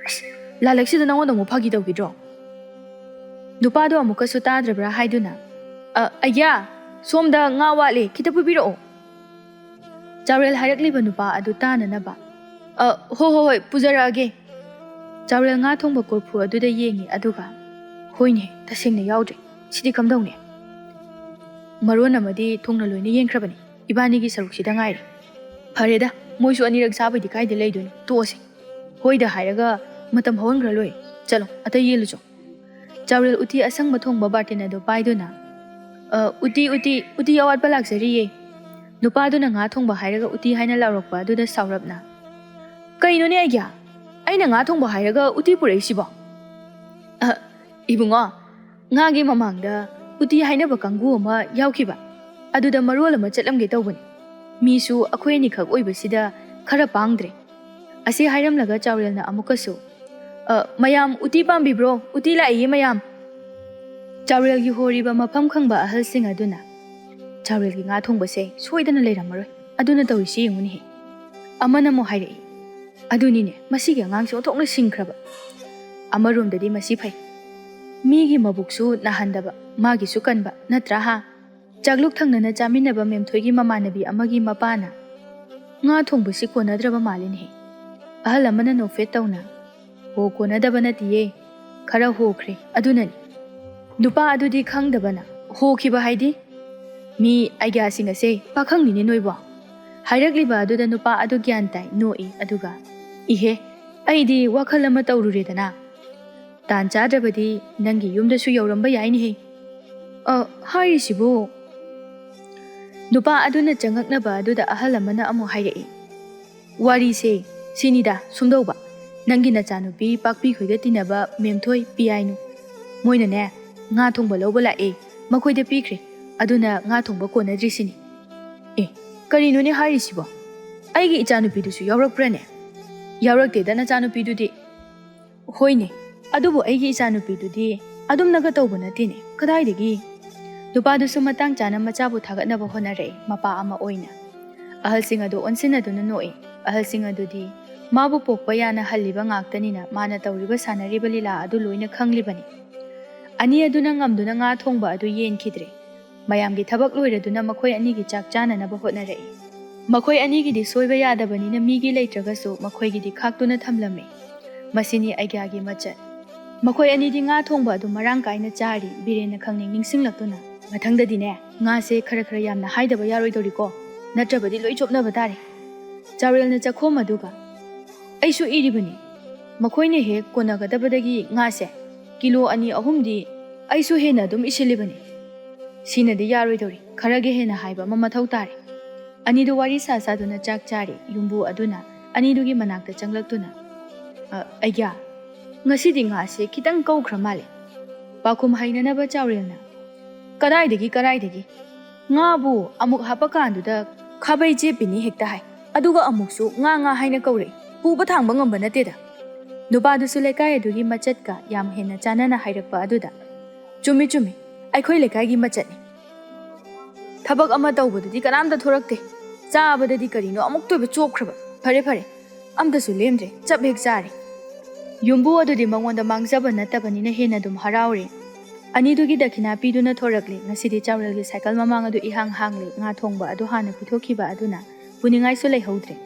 "ꯑꯁ, ꯂꯥꯂꯛꯁꯤꯗ ꯅꯉꯣꯟꯗ ꯑꯃꯨꯛ ꯐꯥꯒꯤ ꯇꯧꯈꯤꯗ꯭ꯔꯣ?" ꯅꯨꯄꯥꯗꯣ ꯑꯃꯨꯛꯀꯁꯨ ꯇꯥꯗ꯭ꯔꯕ꯭ꯔꯥ ꯍꯥꯏꯗꯨꯅ, "ꯑ, ꯑꯩꯒ꯭ꯌꯥ, ꯁꯣꯝꯗ ꯉꯥ ꯋꯥꯠꯂꯤ, ꯈꯤꯇ ꯄꯨꯕꯤꯔꯛꯑꯣ꯫" ꯆꯥꯎꯔꯦꯜ ꯍꯥꯏꯔꯛꯂꯤꯕ ꯅꯨꯄꯥ ꯑꯗꯨ ꯇꯥꯅꯅꯕ, "ꯑ, ꯍꯣ, ꯍꯣ, ꯍꯣꯏ, ꯄꯨꯖꯔꯛꯑꯒꯦ꯫" ꯆꯥꯎꯔꯦꯜ ꯉꯥ ꯊꯣꯡꯕ ꯀꯣꯔꯐꯨ ꯑꯗꯨꯗ ꯌꯦꯡꯉꯤ, ꯑꯗꯨꯒ, "ꯍꯣꯏꯅꯦ, ꯇꯁꯦꯡꯅ ꯌꯥꯎꯗ꯭ꯔꯦ꯫ ꯁꯤꯗꯤ ꯀꯝꯗꯧꯅꯤ? ꯃꯔꯣꯟ ꯑꯃꯗꯤ ꯊꯣꯡꯅ ꯂꯣꯏꯅ ꯌꯦꯟꯈ꯭ꯔꯕꯅꯤ꯫ ꯏꯕꯥꯅꯤꯒꯤ ꯁꯔꯨꯛꯁꯤꯗ ꯉꯥꯏꯔꯦ꯫ ꯐꯔꯦꯗ, ꯃꯣꯏꯁꯨ ꯑꯅꯤꯔꯛ ꯆꯥꯕꯩꯗꯤ ꯀꯥꯏꯗ ꯂꯩꯗꯣꯏꯅꯣ? ꯇꯣꯛꯑꯁꯦ꯫ ꯍꯣꯏꯗ ꯍꯥꯏꯔꯒ ꯃꯇꯝ ꯍꯧꯍꯟꯈ꯭ꯔ ꯂꯣꯏꯔꯦ꯫ ꯆꯠꯂꯣ, ꯑꯇꯩ ꯌꯦꯜꯂꯨꯆꯣ꯫" ꯆꯥꯎꯔꯦꯜ ꯎꯇꯤ ꯑꯁꯪꯕ ꯊꯣꯡꯕ ꯕꯥꯔꯇꯤꯟ ꯑꯗꯨ ꯄꯥꯏꯗꯨꯅ, "ꯑ, ꯎꯇꯤ, ꯎꯇꯤ, ꯎꯇꯤ ꯑꯋꯥꯠꯄ ꯂꯥꯛꯆꯔꯤꯌꯦ꯫" ꯅꯨꯄꯥꯗꯨꯅ ꯉꯥ ꯊꯣꯡꯕ ꯍꯥꯏꯔꯒ ꯎꯇꯤ ꯍꯥꯏꯅ ꯂꯥꯎꯔꯛꯄ ꯑꯗꯨꯗ ꯁꯥꯎꯔꯞꯅ, "ꯀꯩꯅꯣꯅꯦ ꯑꯩꯒꯤ? ꯑꯩꯅ ꯉꯥ ꯊꯣꯡꯕ ꯍꯥꯏꯔꯒ ꯎꯇꯤ ꯄꯨꯔꯛꯏꯁꯤꯕꯣ?" "ꯑ, ꯏꯕꯨꯡꯉꯣ, ꯉꯥꯒꯤ ꯃꯃꯥꯡꯗ ꯎꯇꯤ ꯍꯥꯏꯅꯕ ꯀꯥꯡꯕꯨ ꯑꯃ ꯌꯥꯎꯈꯤꯕ, ꯑꯗꯨꯗ ꯃꯔꯣꯜ ꯑꯃ ꯆꯠꯂꯝꯒꯦ ꯇꯧꯕꯅꯤ꯫ ꯃꯤꯁꯨ ꯑꯩꯈꯣꯏ ꯑꯅꯤꯈꯛ ꯑꯣꯏꯕꯁꯤꯗ ꯈꯔ ꯄꯥꯡꯗ꯭ꯔꯦ꯫" ꯑꯁꯤ ꯍꯥꯏꯔꯝꯂꯒ ꯆꯥꯎꯔꯦꯜꯅ ꯑꯃꯨꯛꯀꯁꯨ, "ꯑ, ꯃꯌꯥꯝ ꯎꯇꯤ ꯄꯥꯝꯕꯤꯕ꯭ꯔꯣ? ꯎꯇꯤ ꯂꯥꯛꯏꯌꯦ ꯃꯌꯥꯝ꯫" ꯆꯥꯎꯔꯦꯜꯒꯤ ꯍꯣꯔꯤꯕ ꯃꯐꯝ ꯈꯪꯕ ꯑꯍꯜꯁꯤꯡ ꯑꯗꯨꯅ, "ꯆꯥꯎꯔꯦꯜꯒꯤ ꯉꯥ ꯊꯣꯡꯕꯁꯦ ꯁꯣꯏꯗꯅ ꯂꯩꯔꯝꯃꯔꯣꯏ, ꯑꯗꯨꯅ ꯇꯧꯔꯤꯁꯤ ꯌꯦꯡꯉꯨꯅꯦꯍꯦ꯫" ꯑꯃꯅ ꯑꯃꯨꯛ ꯍꯥꯏꯔꯛꯏ, "ꯑꯗꯨꯅꯤꯅꯦ, ꯃꯁꯤꯒꯤ ꯑꯉꯥꯡꯁꯦ ꯑꯣꯟꯊꯣꯛꯅ ꯁꯤꯡꯈ꯭ꯔꯕ꯫ ꯑꯃꯔꯣꯝꯗꯗꯤ ꯃꯁꯤ ꯐꯩ, ꯃꯤꯒꯤ ꯃꯕꯨꯛꯁꯨ ꯅꯥꯍꯟꯗꯕ, ꯃꯥꯒꯤꯁꯨ ꯀꯟꯕ, ꯅꯠꯇ꯭ꯔꯥ ꯍꯥ?" ꯆꯥꯛꯂꯨꯛ ꯊꯪꯅꯅ ꯆꯥꯃꯤꯟꯅꯕ ꯃꯦꯝꯊꯣꯏꯒꯤ ꯃꯃꯥꯟꯅꯕꯤ ꯑꯃꯒꯤ ꯃꯄꯥꯅ, "ꯉꯥ ꯊꯣꯡꯕꯁꯤ ꯀꯣꯟꯅꯗ꯭ꯔꯕ ꯃꯥꯜꯂꯤꯅꯦꯍꯦ꯫" ꯑꯍꯜ ꯑꯃꯅ ꯅꯣꯛꯐꯦꯠ ꯇꯧꯅ, "ꯍꯣ, ꯀꯣꯟꯅꯗꯕ ꯅꯠꯇꯤꯌꯦ, ꯈꯔ ꯍꯣꯈ꯭ꯔꯦ, ꯑꯗꯨꯅꯅꯤ꯫" ꯅꯨꯄꯥ ꯑꯗꯨꯗꯤ ꯈꯪꯗꯕꯅ, "ꯍꯣꯈꯤꯕ ꯍꯥꯏꯗꯤ?" "ꯃꯤ ꯑꯥꯏꯗꯤꯌꯥꯁꯤꯡ ꯑꯁꯦ ꯄꯥꯈꯪꯅꯤꯅꯦ ꯅꯣꯏꯕꯣ꯫" ꯍꯥꯏꯔꯛꯂꯤꯕ ꯑꯗꯨꯗ ꯅꯨꯄꯥ ꯑꯗꯨ ꯒ꯭ꯌꯥꯟ ꯇꯥꯏ, ꯅꯣꯛꯏ, ꯑꯗꯨꯒ, "ꯏꯍꯦ, ꯑꯩꯗꯤ ꯋꯥꯈꯜ ꯑꯃ ꯇꯧꯔꯨꯔꯦꯗꯅ꯫ ꯇꯥꯟ ꯆꯥꯗ꯭ꯔꯕꯗꯤ ꯅꯪꯒꯤ ꯌꯨꯝꯗꯁꯨ ꯌꯧꯔꯝꯕ ꯌꯥꯏꯅꯦꯍꯦ꯫" ꯑ, ꯍꯥꯏꯔꯤꯁꯤꯕꯨ? ꯅꯨꯄꯥ ꯑꯗꯨꯅ ꯆꯪꯉꯛꯅꯕ ꯑꯗꯨꯗ ꯑꯍꯜ ꯑꯃꯅ ꯑꯃꯨꯛ ꯍꯥꯏꯔꯛꯏ, "ꯋꯥꯔꯤꯁꯦ ꯁꯤꯅꯤꯗ, ꯁꯨꯝꯗꯧꯕ, ꯅꯪꯒꯤ ꯅꯆꯥꯅꯨꯄꯤ ꯄꯥꯛꯄꯤꯈꯣꯏꯒ ꯇꯤꯟꯅꯕ ꯃꯦꯝꯊꯣꯏ ꯄꯤꯌꯥꯏꯅꯨ, ꯃꯣꯏꯅꯅꯦ, ꯉꯥ ꯊꯣꯡꯕ ꯂꯧꯕ ꯂꯥꯛꯑꯦ, ꯃꯈꯣꯏꯗ ꯄꯤꯈ꯭ꯔꯦ, ꯑꯗꯨꯅ ꯉꯥ ꯊꯣꯡꯕ ꯀꯣꯟꯅꯗ꯭ꯔꯤꯁꯤꯅꯤ꯫" ꯑꯦ, ꯀꯔꯤꯅꯣꯅꯦ ꯍꯥꯏꯔꯤꯁꯤꯕꯣ? ꯑꯩꯒꯤ ꯏꯆꯥꯅꯨꯄꯤꯗꯨꯁꯨ ꯌꯥꯎꯔꯛꯄ꯭ꯔꯅꯦ? ꯌꯥꯎꯔꯛꯇꯦꯗ ꯅꯆꯥꯅꯨꯄꯤꯗꯨꯗꯤ꯫ ꯍꯣꯏꯅꯦ, ꯑꯗꯨꯕꯨ ꯑꯩꯒꯤ ꯏꯆꯥꯅꯨꯄꯤꯗꯨꯗꯤ ꯑꯗꯨꯝꯅꯒ ꯇꯧꯕ ꯅꯠꯇꯦꯅꯦ꯫ ꯀꯗꯥꯏꯗꯒꯤ? ꯅꯨꯄꯥꯗꯨꯁꯨ ꯃꯇꯥꯡ ꯆꯥꯅ ꯃꯆꯥꯕꯨ ꯊꯥꯒꯠꯅꯕ ꯍꯣꯠꯅꯔꯛꯏ, ꯃꯄꯥ ꯑꯃ ꯑꯣꯏꯅ꯫ ꯑꯍꯜꯁꯤꯡ ꯑꯗꯨ ꯑꯣꯟꯁꯤꯟꯅꯗꯨꯅ ꯅꯣꯛꯏ꯫ ꯑꯍꯜꯁꯤꯡ ꯑꯗꯨꯗꯤ ꯃꯥꯕꯨ ꯄꯣꯛꯄ ꯌꯥꯅ ꯍꯜꯂꯤꯕ ꯉꯥꯛꯇꯅꯤꯅ ꯃꯥꯅ ꯇꯧꯔꯤꯕ ꯁꯥꯟꯅꯔꯤꯕ ꯂꯤꯂꯥ ꯑꯗꯨ ꯂꯣꯏꯅ ꯈꯪꯂꯤꯕꯅꯤ꯫ ꯑꯅꯤ ꯑꯗꯨꯅ ꯉꯝꯗꯨꯅ ꯉꯥ ꯊꯣꯡꯕ ꯑꯗꯨ ꯌꯦꯟꯈꯤꯗ꯭ꯔꯦ꯫ ꯃꯌꯥꯝꯒꯤ ꯊꯕꯛ ꯂꯣꯏꯔꯗꯨꯅ ꯃꯈꯣꯏ ꯑꯅꯤꯒꯤ ꯆꯥꯛ ꯆꯥꯅꯅꯕ ꯍꯣꯠꯅꯔꯛꯏ꯫ ꯃꯈꯣꯏ ꯑꯅꯤꯒꯤꯗꯤ ꯁꯣꯏꯕ ꯌꯥꯗꯕꯅꯤꯅ ꯃꯤꯒꯤ ꯂꯩꯇ꯭ꯔꯒꯁꯨ ꯃꯈꯣꯏꯒꯤꯗꯤ ꯈꯥꯛꯇꯨꯅ ꯊꯝꯂꯝꯃꯤ꯫ ꯃꯁꯤꯅꯤ ꯑꯩꯒ꯭ꯌꯥꯒꯤ ꯃꯆꯠ꯫ ꯃꯈꯣꯏ ꯑꯅꯤꯗꯤ ꯉꯥ ꯊꯣꯡꯕ ꯑꯗꯨ ꯃꯔꯥꯡ ꯀꯥꯏꯅ ꯆꯥꯔꯤ꯫ ꯕꯤꯔꯦꯟꯅ ꯈꯪꯅꯤꯡ ꯅꯤꯡꯁꯤꯡꯂꯛꯇꯨꯅ, "ꯃꯊꯪꯗꯗꯤꯅꯦ, ꯉꯥꯁꯦ ꯈꯔ ꯈꯔ ꯌꯥꯝꯅ ꯍꯥꯏꯗꯕ ꯌꯥꯔꯣꯏꯗꯧꯔꯤꯀꯣ, ꯅꯠꯇ꯭ꯔꯕꯗꯤ ꯂꯣꯏ ꯆꯣꯞꯅꯕ ꯇꯥꯔꯦ꯫" ꯆꯥꯎꯔꯦꯜꯅ ꯆꯥꯛꯈꯣꯝ ꯑꯗꯨꯒ, "ꯑꯩꯁꯨ ꯏꯔꯤꯕꯅꯤ, ꯃꯈꯣꯏꯅ ꯍꯦꯛ ꯀꯣꯟꯅꯒꯗꯕꯗꯒꯤ ꯉꯥꯁꯦ ꯀꯤꯂꯣ ꯑꯅꯤ ꯑꯍꯨꯝꯗꯤ ꯑꯩꯁꯨ ꯍꯦꯟꯅ ꯑꯗꯨꯝ ꯏꯁꯤꯜꯂꯤꯕꯅꯤ꯫ ꯁꯤꯅꯗꯤ ꯌꯥꯔꯣꯏꯗꯧꯔꯤ, ꯈꯔꯒ ꯍꯦꯟꯅ ꯍꯥꯏꯕ ꯑꯃ ꯃꯊꯧ ꯇꯥꯔꯦ꯫" ꯑꯅꯤꯗꯨ ꯋꯥꯔꯤ ꯁꯥ ꯁꯥꯗꯨꯅ ꯆꯥꯛ ꯆꯥꯔꯤ꯫ ꯌꯨꯝꯕꯨ ꯑꯗꯨꯅ ꯑꯅꯤꯗꯨꯒꯤ ꯃꯅꯥꯛꯇ ꯆꯪꯂꯛꯇꯨꯅ, "ꯑ, ꯑꯩꯒ꯭ꯌꯥ, ꯉꯁꯤꯗꯤ ꯉꯥꯁꯦ ꯈꯤꯇꯪ ꯀꯧꯈ꯭ꯔ ꯃꯥꯜꯂꯦ꯫" ꯄꯥꯎꯈꯨꯝ ꯍꯩꯅꯅꯕ ꯆꯥꯎꯔꯦꯜꯅ, "ꯀꯗꯥꯏꯗꯒꯤ, ꯀꯗꯥꯏꯗꯒꯤ? ꯉꯥꯕꯨ ꯑꯃꯨꯛ ꯍꯥꯞꯄꯀꯥꯟꯗꯨꯗ ꯈꯥꯕꯩ ꯆꯦꯞꯄꯤꯅꯤ ꯍꯦꯛꯇ ꯍꯥꯏ, ꯑꯗꯨꯒ ꯑꯃꯨꯛꯁꯨ ꯉꯥ ꯉꯥ ꯍꯥꯏꯅ ꯀꯧꯔꯛꯏ꯫ ꯄꯨꯕ ꯊꯥꯡꯕ ꯉꯝꯕ ꯅꯠꯇꯦꯗ꯫" ꯅꯨꯄꯥꯗꯨꯁꯨ ꯂꯩꯀꯥꯏ ꯑꯗꯨꯒꯤ ꯃꯆꯠꯀ ꯌꯥꯝ ꯍꯦꯟꯅ ꯆꯥꯟꯅꯅ ꯍꯥꯏꯔꯛꯄ ꯑꯗꯨꯗ, "ꯆꯨꯝꯃꯤ, ꯆꯨꯝꯃꯤ, ꯑꯩꯈꯣꯏ ꯂꯩꯀꯥꯏꯒꯤ ꯃꯆꯠꯅꯤ꯫ ꯊꯕꯛ ꯑꯃ ꯇꯧꯕꯗꯗꯤ ꯀꯅꯥꯝꯇ ꯊꯣꯔꯛꯇꯦ꯫ ꯆꯥꯕꯗꯗꯤ ꯀꯔꯤꯅꯣ ꯑꯃꯨꯛꯇꯣꯏꯕ ꯆꯣꯞꯈ꯭ꯔꯕ꯫ ꯐꯔꯦ, ꯐꯔꯦ, ꯑꯝꯇꯁꯨ ꯂꯦꯝꯗ꯭ꯔꯦ, ꯆꯞ ꯍꯦꯛ ꯆꯥꯔꯦ꯫" ꯌꯨꯝꯕꯨ ꯑꯗꯨꯗꯤ ꯃꯉꯣꯟꯗ ꯃꯥꯡꯖꯕ ꯅꯠꯇꯕꯅꯤꯅ ꯍꯦꯟꯅ ꯑꯗꯨꯝ ꯍꯔꯥꯎꯔꯦ꯫ ꯑꯅꯤꯗꯨꯒꯤ ꯗꯈꯤꯅꯥ ꯄꯤꯗꯨꯅ ꯊꯣꯔꯛꯂꯦ꯫ ꯉꯁꯤꯗꯤ ꯆꯥꯎꯔꯦꯜꯒꯤ ꯁꯥꯏꯀꯜ ꯃꯃꯥꯡ ꯑꯗꯨ ꯏꯍꯥꯡ ꯍꯥꯡꯂꯦ꯫ ꯉꯥ ꯊꯣꯡꯕ ꯑꯗꯨ ꯍꯥꯟꯅ ꯄꯤꯊꯣꯛꯈꯤꯕ ꯑꯗꯨꯅ ꯄꯨꯅꯤꯡꯉꯥꯏꯁꯨ ꯂꯩꯍꯧꯗ꯭ꯔꯦ꯫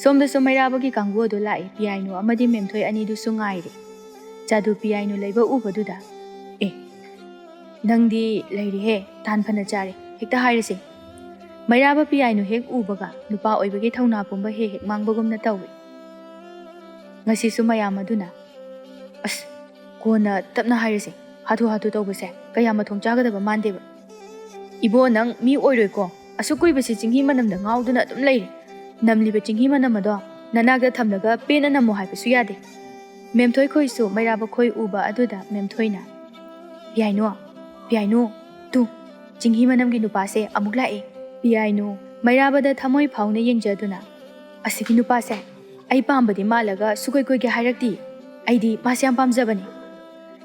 ꯁꯣꯝꯗꯁꯨ ꯃꯩꯔꯥꯕꯒꯤ ꯀꯥꯡꯕꯨ ꯑꯗꯨ ꯂꯥꯛꯏ꯫ ꯄꯤꯌꯥꯏꯅꯨ ꯑꯃꯗꯤ ꯃꯦꯝꯊꯣꯏ ꯑꯅꯤꯗꯨꯁꯨ ꯉꯥꯏꯔꯤ꯫ ꯖꯥꯗꯨ ꯄꯤꯌꯥꯏꯅꯨ ꯂꯩꯕ ꯎꯕꯗꯨꯗ, "ꯑꯦ, ꯅꯪꯗꯤ ꯂꯩꯔꯤꯍꯦ, ꯇꯥꯟ ꯐꯅ ꯆꯥꯔꯦ, ꯍꯦꯛꯇ ꯍꯥꯏꯔꯁꯦ꯫" ꯃꯩꯔꯥꯕ ꯄꯤꯌꯥꯏꯅꯨ ꯍꯦꯛ ꯎꯕꯒ ꯅꯨꯄꯥ ꯑꯣꯏꯕꯒꯤ ꯊꯧꯅꯥ ꯄꯨꯝꯕ ꯍꯦꯛ ꯍꯦꯛ ꯃꯥꯡꯕꯒꯨꯝꯅ ꯇꯧꯏ꯫ ꯉꯁꯤꯁꯨ ꯃꯌꯥꯝ ꯑꯗꯨꯅ, "ꯑꯁ, ꯀꯣꯟꯅ ꯇꯞꯅ ꯍꯥꯏꯔꯁꯦ, ꯍꯥꯊꯨ ꯍꯥꯊꯨ ꯇꯧꯕꯁꯦ ꯀꯌꯥ ꯃꯊꯣꯡ ꯆꯥꯒꯗꯕ ꯃꯥꯟꯗꯦꯕ꯫ ꯏꯕꯣ, ꯅꯪ ꯃꯤ ꯑꯣꯏꯔꯣꯏꯀꯣ꯫ ꯑꯁꯨꯛ ꯀꯨꯏꯕꯁꯤ ꯆꯤꯡꯍꯤ ꯃꯅꯝꯗ ꯉꯥꯎꯗꯨꯅ ꯑꯗꯨꯝ ꯂꯩꯔꯦ꯫ ꯅꯝꯂꯤꯕ ꯆꯤꯡꯍꯤ ꯃꯅꯝ ꯑꯗꯣ ꯅꯅꯥꯛꯇ ꯊꯝꯂꯒ ꯄꯦꯟꯅ ꯅꯝꯃꯣ ꯍꯥꯏꯕꯁꯨ ꯌꯥꯗꯦ꯫ ꯃꯦꯝꯊꯣꯏ ꯈꯣꯏꯁꯨ ꯃꯩꯔꯥꯕ ꯈꯣꯏ ꯎꯕ ꯑꯗꯨꯗ ꯃꯦꯝꯊꯣꯏꯅ, "ꯄꯤꯌꯥꯏꯅꯨ, ꯄꯤꯌꯥꯏꯅꯨ, ꯇꯨ, ꯆꯤꯡꯍꯤ ꯃꯅꯝꯒꯤ ꯅꯨꯄꯥꯁꯦ ꯑꯃꯨꯛ ꯂꯥꯛꯑꯦ"꯫ ꯄꯤꯌꯥꯏꯅꯨ ꯃꯩꯔꯥꯕꯗ ꯊꯃꯣꯏ ꯐꯥꯎꯅ ꯌꯦꯡꯖꯗꯨꯅ, "ꯑꯁꯤꯒꯤ ꯅꯨꯄꯥꯁꯦ ꯑꯩ ꯄꯥꯝꯕꯗꯤ ꯃꯥꯜꯂꯒ ꯁꯨꯀꯣꯏ ꯀꯣꯏꯒꯦ ꯍꯥꯏꯔꯛꯇꯤ꯫ ꯑꯩꯗꯤ ꯃꯥꯁꯦ ꯌꯥꯝ ꯄꯥꯝꯖꯕꯅꯤ"꯫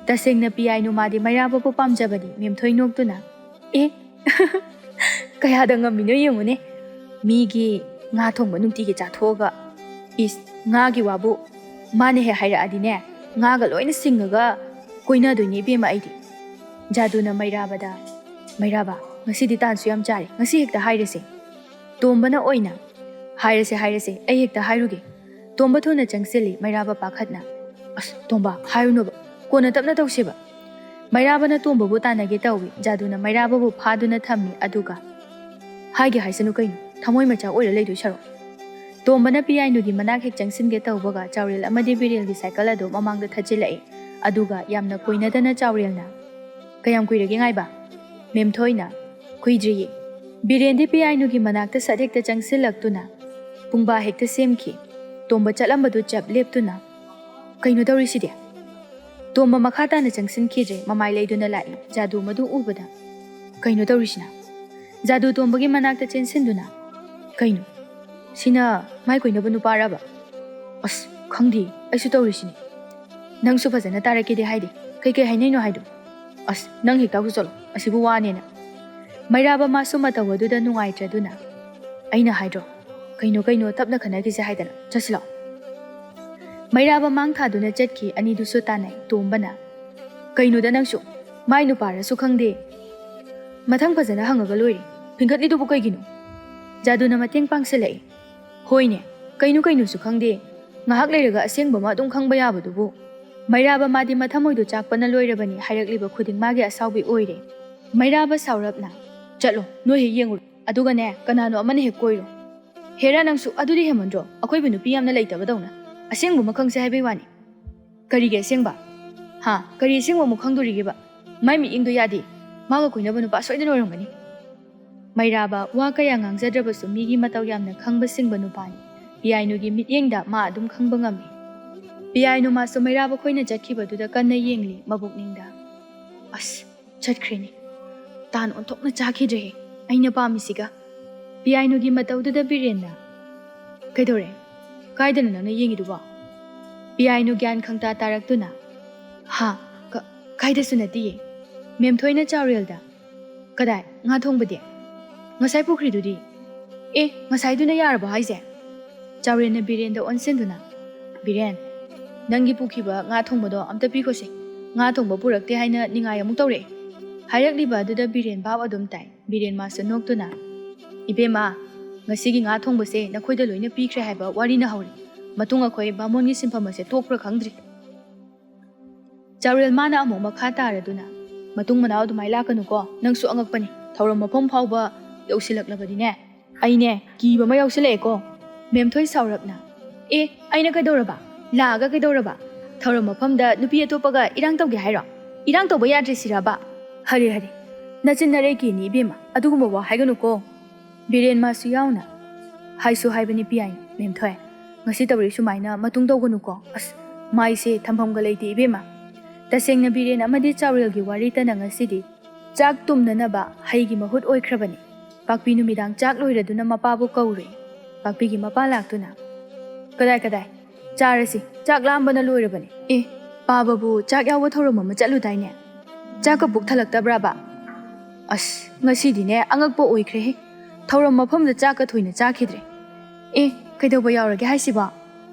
ꯇꯁꯦꯡꯅ ꯄꯤꯌꯥꯏꯅꯨ ꯃꯥꯗꯤ ꯃꯩꯔꯥꯕꯕꯨ ꯄꯥꯝꯖꯕꯅꯤ꯫ ꯃꯦꯝꯊꯣꯏ ꯅꯣꯛꯇꯨꯅ, "ꯑꯦ, ꯀꯌꯥꯗ ꯉꯝꯃꯤꯅꯣ ꯌꯦꯡꯉꯨꯅꯦ꯫ ꯃꯤꯒꯤ ꯉꯥ ꯊꯣꯡꯕ ꯅꯨꯡꯇꯤꯒꯤ ꯆꯥꯊꯣꯛꯑꯒ, ꯏꯁ, ꯉꯥꯒꯤ ꯋꯥꯕꯨ ꯃꯥꯅ ꯍꯦꯛ ꯍꯥꯏꯔꯛꯑꯗꯤꯅꯦ, ꯉꯥꯒ ꯂꯣꯏꯅ ꯁꯤꯡꯉꯒ ꯀꯣꯏꯅꯗꯣꯏꯅꯦ ꯏꯕꯦꯝꯃ ꯑꯩꯗꯤ"꯫ ꯖꯥꯗꯨꯅ ꯃꯩꯔꯥꯕꯗ, "ꯃꯩꯔꯥꯕ, ꯉꯁꯤꯗꯤ ꯇꯥꯟꯁꯨ ꯌꯥꯝ ꯆꯥꯔꯦ, ꯉꯁꯤ ꯍꯦꯛꯇ ꯍꯥꯏꯔꯁꯦ"꯫ ꯇꯣꯝꯕꯅ ꯑꯣꯏꯅ, "ꯍꯥꯏꯔꯁꯦ, ꯍꯥꯏꯔꯁꯦ, ꯑꯩ ꯍꯦꯛꯇ ꯍꯥꯏꯔꯨꯒꯦ"꯫ ꯇꯣꯝꯕ ꯊꯨꯅ ꯆꯪꯁꯤꯜꯂꯤ꯫ ꯃꯩꯔꯥꯕ ꯄꯥꯈꯠꯅ, "ꯑꯁ, ꯇꯣꯝꯕ, ꯍꯥꯏꯔꯨꯅꯨꯕ, ꯀꯣꯟꯅ ꯇꯞꯅ ꯇꯧꯁꯦꯕ"꯫ ꯃꯩꯔꯥꯕꯅ ꯇꯣꯝꯕꯕꯨ ꯇꯥꯟꯅꯒꯦ ꯇꯧꯏ꯫ ꯖꯥꯗꯨꯅ ꯃꯩꯔꯥꯕꯕꯨ ꯐꯥꯗꯨꯅ ꯊꯝꯃꯤ꯫ ꯑꯗꯨꯒ, "ꯍꯥꯏꯒꯦ ꯍꯥꯏꯁꯅꯨ ꯀꯩꯅꯣ, ꯊꯃꯣꯏ ꯃꯆꯥ ꯑꯣꯏꯔ ꯂꯩꯗꯣꯏ ꯁꯔꯨꯛ"꯫ ꯇꯣꯝꯕꯅ ꯄꯤꯌꯥꯏꯅꯨꯒꯤ ꯃꯅꯥꯛ ꯍꯦꯛ ꯆꯪꯁꯤꯟꯒꯦ ꯇꯧꯕꯒ ꯆꯥꯎꯔꯦꯜ ꯑꯃꯗꯤ ꯕꯤꯔꯦꯜꯒꯤ ꯁꯥꯏꯀꯜ ꯑꯗꯨ ꯃꯃꯥꯡꯗ ꯊꯠꯆꯤꯜꯂꯛꯏ꯫ ꯑꯗꯨꯒ ꯌꯥꯝꯅ ꯀꯣꯏꯅꯗꯅ ꯆꯥꯎꯔꯦꯜꯅ, "ꯀꯌꯥꯝ ꯀꯨꯏꯔꯒꯦ ꯉꯥꯏꯕ?" ꯃꯦꯝꯊꯣꯏꯅ, "ꯀꯨꯏꯗ꯭ꯔꯤꯌꯦ"꯫ ꯕꯤꯔꯦꯟꯗꯤ ꯄꯤꯌꯥꯏꯅꯨꯒꯤ ꯃꯅꯥꯛꯇ ꯁꯠ ꯍꯦꯛꯇ ꯆꯪꯁꯤꯜꯂꯛꯇꯨꯅ ꯄꯨꯡꯕꯥ ꯍꯦꯛꯇ ꯁꯦꯝꯈꯤ꯫ ꯇꯣꯝꯕ ꯆꯠꯂꯝꯕꯗꯨ ꯆꯞ ꯂꯦꯞꯇꯨꯅ, "ꯀꯩꯅꯣ ꯇꯧꯔꯤꯁꯤꯗꯤ?" ꯇꯣꯝꯕ ꯃꯈꯥ ꯇꯥꯅ ꯆꯪꯁꯤꯟꯈꯤꯗ꯭ꯔꯦ꯫ ꯃꯃꯥꯏ ꯂꯩꯗꯨꯅ ꯂꯥꯛꯏ꯫ ꯖꯥꯗꯨ ꯃꯗꯨ ꯎꯕꯗ, "ꯀꯩꯅꯣ ꯇꯧꯔꯤꯁꯤꯅ?" ꯖꯥꯗꯨ ꯇꯣꯝꯕꯒꯤ ꯃꯅꯥꯛꯇ ꯆꯦꯟꯁꯤꯟꯗꯨꯅ, "ꯀꯩꯅꯣ? ꯁꯤꯅ ꯃꯥꯏ ꯀꯣꯏꯅꯕ ꯅꯨꯄꯥꯔꯕ?" "ꯑꯁ, ꯈꯪꯗꯦ, ꯑꯩꯁꯨ ꯇꯧꯔꯤꯁꯤꯅꯤ꯫ ꯅꯪꯁꯨ ꯐꯖꯅ ꯇꯥꯔꯛꯀꯦꯗꯤ ꯍꯥꯏꯗꯦ꯫ ꯀꯩꯀꯩ ꯍꯥꯏꯅꯩꯅꯣ ꯍꯥꯏꯗꯣ?" "ꯑꯁ, ꯅꯪ ꯍꯦꯛ ꯇꯥꯎꯁꯨ ꯆꯠꯂꯣ, ꯑꯁꯤꯕꯨ ꯋꯥꯅꯦꯅ"꯫ ꯃꯩꯔꯥꯕ ꯃꯥꯁꯨ ꯃꯇꯧ ꯑꯗꯨꯗ ꯅꯨꯡꯉꯥꯏꯇ꯭ꯔꯗꯨꯅ, "ꯑꯩꯅ ꯍꯥꯏꯗ꯭ꯔꯣ, ꯀꯩꯅꯣ ꯀꯩꯅꯣ ꯇꯞꯅ ꯈꯟꯅꯈꯤꯁꯦ ꯍꯥꯏꯗꯅ, ꯆꯠꯁꯤ ꯂꯥꯛꯑꯣ"꯫ ꯃꯩꯔꯥꯕ ꯃꯥꯡ ꯊꯥꯗꯨꯅ ꯆꯠꯈꯤ꯫ ꯑꯅꯤꯗꯨꯁꯨ ꯇꯥꯟꯅꯩ꯫ ꯇꯣꯝꯕꯅ, "ꯀꯩꯅꯣꯗ ꯅꯪꯁꯨ, ꯃꯥꯏ ꯅꯨꯄꯥꯔꯁꯨ ꯈꯪꯗꯦ꯫ ꯃꯊꯪ ꯐꯖꯅ ꯍꯪꯉꯒ ꯂꯣꯏꯔꯦ꯫ ꯐꯤꯡꯒꯠꯂꯤꯗꯨꯕꯨ ꯀꯩꯒꯤꯅꯣ?" ꯖꯥꯗꯨꯅ ꯃꯇꯦꯡ ꯄꯥꯡꯁꯤꯜꯂꯛꯏ꯫ "ꯍꯣꯏꯅꯦ, ꯀꯩꯅꯣ ꯀꯩꯅꯣꯁꯨ ꯈꯪꯗꯦ꯫ ꯉꯥꯏꯍꯥꯛ ꯂꯩꯔꯒ ꯑꯁꯦꯡꯕ ꯑꯃ ꯑꯗꯨꯝ ꯈꯪꯕ ꯌꯥꯕꯗꯨꯕꯨ"꯫ ꯃꯩꯔꯥꯕ ꯃꯥꯗꯤ ꯃꯊꯃꯣꯏꯗꯣ ꯆꯥꯛꯄꯅ ꯂꯣꯏꯔꯕꯅꯤ꯫ ꯍꯥꯏꯔꯛꯂꯤꯕ ꯈꯨꯗꯤꯡ ꯃꯥꯒꯤ ꯑꯁꯥꯎꯕꯤ ꯑꯣꯏꯔꯦ꯫ ꯃꯩꯔꯥꯕ ꯁꯥꯎꯔꯞꯅ, "ꯆꯠꯂꯣ, ꯅꯣꯏ ꯍꯦꯛ ꯌꯦꯡꯉꯨꯔꯣ꯫ ꯑꯗꯨꯒꯅꯦ, ꯀꯅꯥꯅꯣ ꯑꯃꯅ ꯍꯦꯛ ꯀꯣꯏꯔꯣ"꯫ "ꯍꯦꯔꯥ ꯅꯪꯁꯨ, ꯑꯗꯨꯗꯤ ꯍꯦꯃꯟꯗ꯭ꯔꯣ? ꯑꯩꯈꯣꯏꯕꯨ ꯅꯨꯄꯤ ꯌꯥꯝꯅ ꯂꯩꯇꯕꯗꯧꯅ꯫ ꯑꯁꯦꯡꯕ ꯑꯃ ꯈꯪꯁꯦ ꯍꯥꯏꯕꯩ ꯋꯥꯅꯤ"꯫ "ꯀꯔꯤꯒꯤ ꯑꯁꯦꯡꯕ?" ꯍꯥ? ꯀꯔꯤ ꯑꯁꯦꯡꯕ ꯑꯃꯨꯛ ꯈꯪꯗꯣꯔꯤꯒꯦꯕ? ꯃꯥꯏ ꯃꯤꯠꯌꯦꯡꯗꯣ ꯌꯥꯗꯦ꯫ ꯃꯥꯒ ꯀꯣꯏꯅꯕ ꯅꯨꯄꯥ ꯁꯣꯏꯗꯅ ꯑꯣꯏꯔꯝꯒꯅꯤ꯫ ꯃꯩꯔꯥꯕ ꯋꯥ ꯀꯌꯥ ꯉꯥꯡꯖꯗ꯭ꯔꯕꯁꯨ ꯃꯤꯒꯤ ꯃꯇꯧ ꯌꯥꯝꯅ ꯈꯪꯕ ꯁꯤꯡꯕ ꯅꯨꯄꯥꯅꯤ꯫ ꯄꯤꯌꯥꯏꯅꯨꯒꯤ ꯃꯤꯠꯌꯦꯡꯗ ꯃꯥ ꯑꯗꯨꯝ ꯈꯪꯕ ꯉꯝꯃꯤ꯫ ꯄꯤꯌꯥꯏꯅꯨ ꯃꯥꯁꯨ ꯃꯩꯔꯥꯕ ꯈꯣꯏꯅ ꯆꯠꯈꯤꯕꯗꯨꯗ ꯀꯟꯅ ꯌꯦꯡꯂꯤ ꯃꯕꯨꯛꯅꯤꯡꯗ꯫ ꯑꯁ, ꯆꯠꯈ꯭ꯔꯦꯅꯦ꯫ ꯇꯥꯟ ꯑꯣꯟꯊꯣꯛꯅ ꯆꯥꯈꯤꯗ꯭ꯔꯦꯍꯦ, ꯑꯩꯅ ꯄꯥꯝꯃꯤꯁꯤꯒ꯫ ꯄꯤꯌꯥꯏꯅꯨꯒꯤ ꯃꯇꯧꯗꯨꯗ ꯕꯤꯔꯦꯟꯅ, "ꯀꯩꯗꯧꯔꯦ? ꯀꯥꯏꯗꯅꯣ ꯅꯪꯅ ꯌꯦꯡꯉꯤꯗꯨꯕꯣ?" ꯄꯤꯌꯥꯏꯅꯨ ꯒ꯭ꯌꯥꯟ ꯈꯪꯇꯥ ꯇꯥꯔꯛꯇꯨꯅ, "ꯍꯥ? ꯀ-, ꯀꯥꯏꯗꯁꯨ ꯅꯠꯇꯤꯌꯦ꯫ ꯃꯦꯝꯊꯣꯏꯅ ꯆꯥꯎꯔꯦꯜꯗ꯫ ꯀꯗꯥꯏ? ꯉꯥ ꯊꯣꯡꯕꯗꯤ? ꯉꯁꯥꯏ ꯄꯨꯈ꯭ꯔꯤꯗꯨꯗꯤ? ꯑꯦ, ꯉꯁꯥꯏꯗꯨꯅ ꯌꯥꯔꯕꯣ ꯍꯥꯏꯁꯦ?" ꯆꯥꯎꯔꯦꯜꯅ ꯕꯤꯔꯦꯟꯗ ꯑꯣꯟꯁꯤꯟꯗꯨꯅ, "ꯕꯤꯔꯦꯟ, ꯅꯪꯒꯤ ꯄꯨꯈꯤꯕ ꯉꯥ ꯊꯣꯡꯕꯗꯣ ꯑꯝꯇ ꯄꯤꯈꯣꯁꯦ꯫ ꯉꯥ ꯊꯣꯡꯕ ꯄꯨꯔꯛꯇꯦ ꯍꯥꯏꯅ ꯅꯤꯡꯉꯥꯏ ꯑꯃꯨꯛ ꯇꯧꯔꯛꯑꯦ꯫" ꯍꯥꯏꯔꯛꯂꯤꯕ ꯑꯗꯨꯗ ꯕꯤꯔꯦꯟ ꯚꯥꯞ ꯑꯗꯨꯝ ꯇꯥꯏ꯫ ꯕꯤꯔꯦꯟ ꯃꯥꯁꯨ ꯅꯣꯛꯇꯨꯅ, "ꯏꯕꯦꯝꯃ, ꯉꯁꯤꯒꯤ ꯉꯥ ꯊꯣꯡꯕꯁꯦ ꯅꯈꯣꯏꯗ ꯂꯣꯏꯅ ꯄꯤꯈ꯭ꯔꯦ ꯍꯥꯏꯕ ꯋꯥꯔꯤꯅ ꯍꯧꯔꯦ꯫ ꯃꯇꯨꯡ ꯑꯩꯈꯣꯏ ꯕꯥꯃꯣꯟꯒꯤ ꯁꯤꯟꯐꯝ ꯑꯁꯦ ꯇꯣꯛꯄ꯭ꯔꯥ ꯈꯪꯗ꯭ꯔꯤ꯫" ꯆꯥꯎꯔꯦꯜ ꯃꯥꯅ ꯑꯃꯨꯛ ꯃꯈꯥ ꯇꯥꯔꯗꯨꯅ, "ꯃꯇꯨꯡ ꯃꯅꯥꯎ ꯑꯗꯨꯃꯥꯏ ꯂꯥꯛꯀꯅꯨꯀꯣ, ꯅꯪꯁꯨ ꯑꯉꯛꯄꯅꯤ꯫ ꯊꯧꯔꯝ ꯃꯐꯝ ꯐꯥꯎꯕ ꯌꯧꯁꯤꯜꯂꯛꯂꯕꯗꯤꯅꯦ꯫ ꯑꯩꯅꯦ, ꯀꯤꯕ ꯑꯃ ꯌꯥꯎꯁꯤꯜꯂꯛꯑꯦꯀꯣ꯫" ꯃꯦꯝꯊꯣꯏ ꯁꯥꯎꯔꯞꯅ, "ꯑꯦ, ꯑꯩꯅ ꯀꯩꯗꯧꯔꯕ? ꯂꯥꯛꯑꯒ ꯀꯩꯗꯧꯔꯕ? ꯊꯧꯔꯝ ꯃꯐꯝꯗ ꯅꯨꯄꯤ ꯑꯇꯣꯞꯄꯒ ꯏꯔꯥꯡ ꯇꯧꯒꯦ ꯍꯥꯏꯔꯣ? ꯏꯔꯥꯡ ꯇꯧꯕ ꯌꯥꯗ꯭ꯔꯦ ꯁꯤꯔꯕ?" "ꯍꯔꯦ, ꯍꯔꯦ, ꯅꯆꯤꯟ ꯅꯔꯩ ꯀꯦꯅꯤ ꯏꯕꯦꯝꯃ, ꯑꯗꯨꯒꯨꯝꯕ ꯋꯥ ꯍꯥꯏꯒꯅꯨꯀꯣ꯫" ꯕꯤꯔꯦꯟ ꯃꯥꯁꯨ ꯌꯥꯎꯅ, "ꯍꯥꯏꯁꯨ ꯍꯥꯏꯕꯅꯤ ꯄꯤꯌꯥꯏ, ꯃꯦꯝꯊꯣꯏ, ꯉꯁꯤ ꯇꯧꯔꯤ ꯁꯨꯃꯥꯏꯅ ꯃꯇꯨꯡ ꯇꯧꯒꯅꯨꯀꯣ꯫ ꯑꯁ, ꯃꯥꯏꯁꯦ ꯊꯝꯐꯝꯒ ꯂꯩꯇꯦ ꯏꯕꯦꯝꯃ꯫ ꯇꯁꯦꯡꯅ ꯕꯤꯔꯦꯟ ꯑꯃꯗꯤ ꯆꯥꯎꯔꯦꯜꯒꯤ ꯋꯥꯔꯤꯇꯅ ꯉꯁꯤꯗꯤ ꯆꯥꯛ ꯇꯨꯝꯅꯅꯕ ꯍꯩꯒꯤ ꯃꯍꯨꯠ ꯑꯣꯏꯈ꯭ꯔꯕꯅꯤ꯫" ꯄꯥꯛꯄꯤ ꯅꯨꯃꯤꯗꯥꯡ ꯆꯥꯛ ꯂꯣꯏꯔꯗꯨꯅ ꯃꯄꯥꯕꯨ ꯀꯧꯔꯦ꯫ ꯄꯥꯛꯄꯤꯒꯤ ꯃꯄꯥ ꯂꯥꯛꯇꯨꯅ, "ꯀꯗꯥꯏ, ꯀꯗꯥꯏ? ꯆꯥꯔꯁꯤ, ꯆꯥꯛ ꯂꯥꯝꯕꯅ ꯂꯣꯏꯔꯕꯅꯤ꯫ ꯑꯦ, ꯄꯥꯕꯕꯨ ꯆꯥꯛ ꯌꯥꯎꯕ ꯊꯧꯔꯝ ꯑꯃ ꯆꯠꯂꯨꯗꯥꯏꯅꯦ? ꯆꯥꯛꯀ ꯄꯨꯛ ꯊꯜꯂꯛꯇꯕ꯭ꯔꯕ? ꯑꯁ, ꯉꯁꯤꯗꯤꯅꯦ ꯑꯉꯛꯄ ꯑꯣꯏꯈ꯭ꯔꯦꯍꯦ꯫ ꯊꯧꯔꯝ ꯃꯐꯝꯗ ꯆꯥꯛꯀ ꯊꯣꯏꯅ ꯆꯥꯈꯤꯗ꯭ꯔꯦ꯫ ꯑꯦ, ꯀꯩꯗꯧꯕ ꯌꯥꯎꯔꯒꯦ ꯍꯥꯏꯁꯤꯕꯣ?"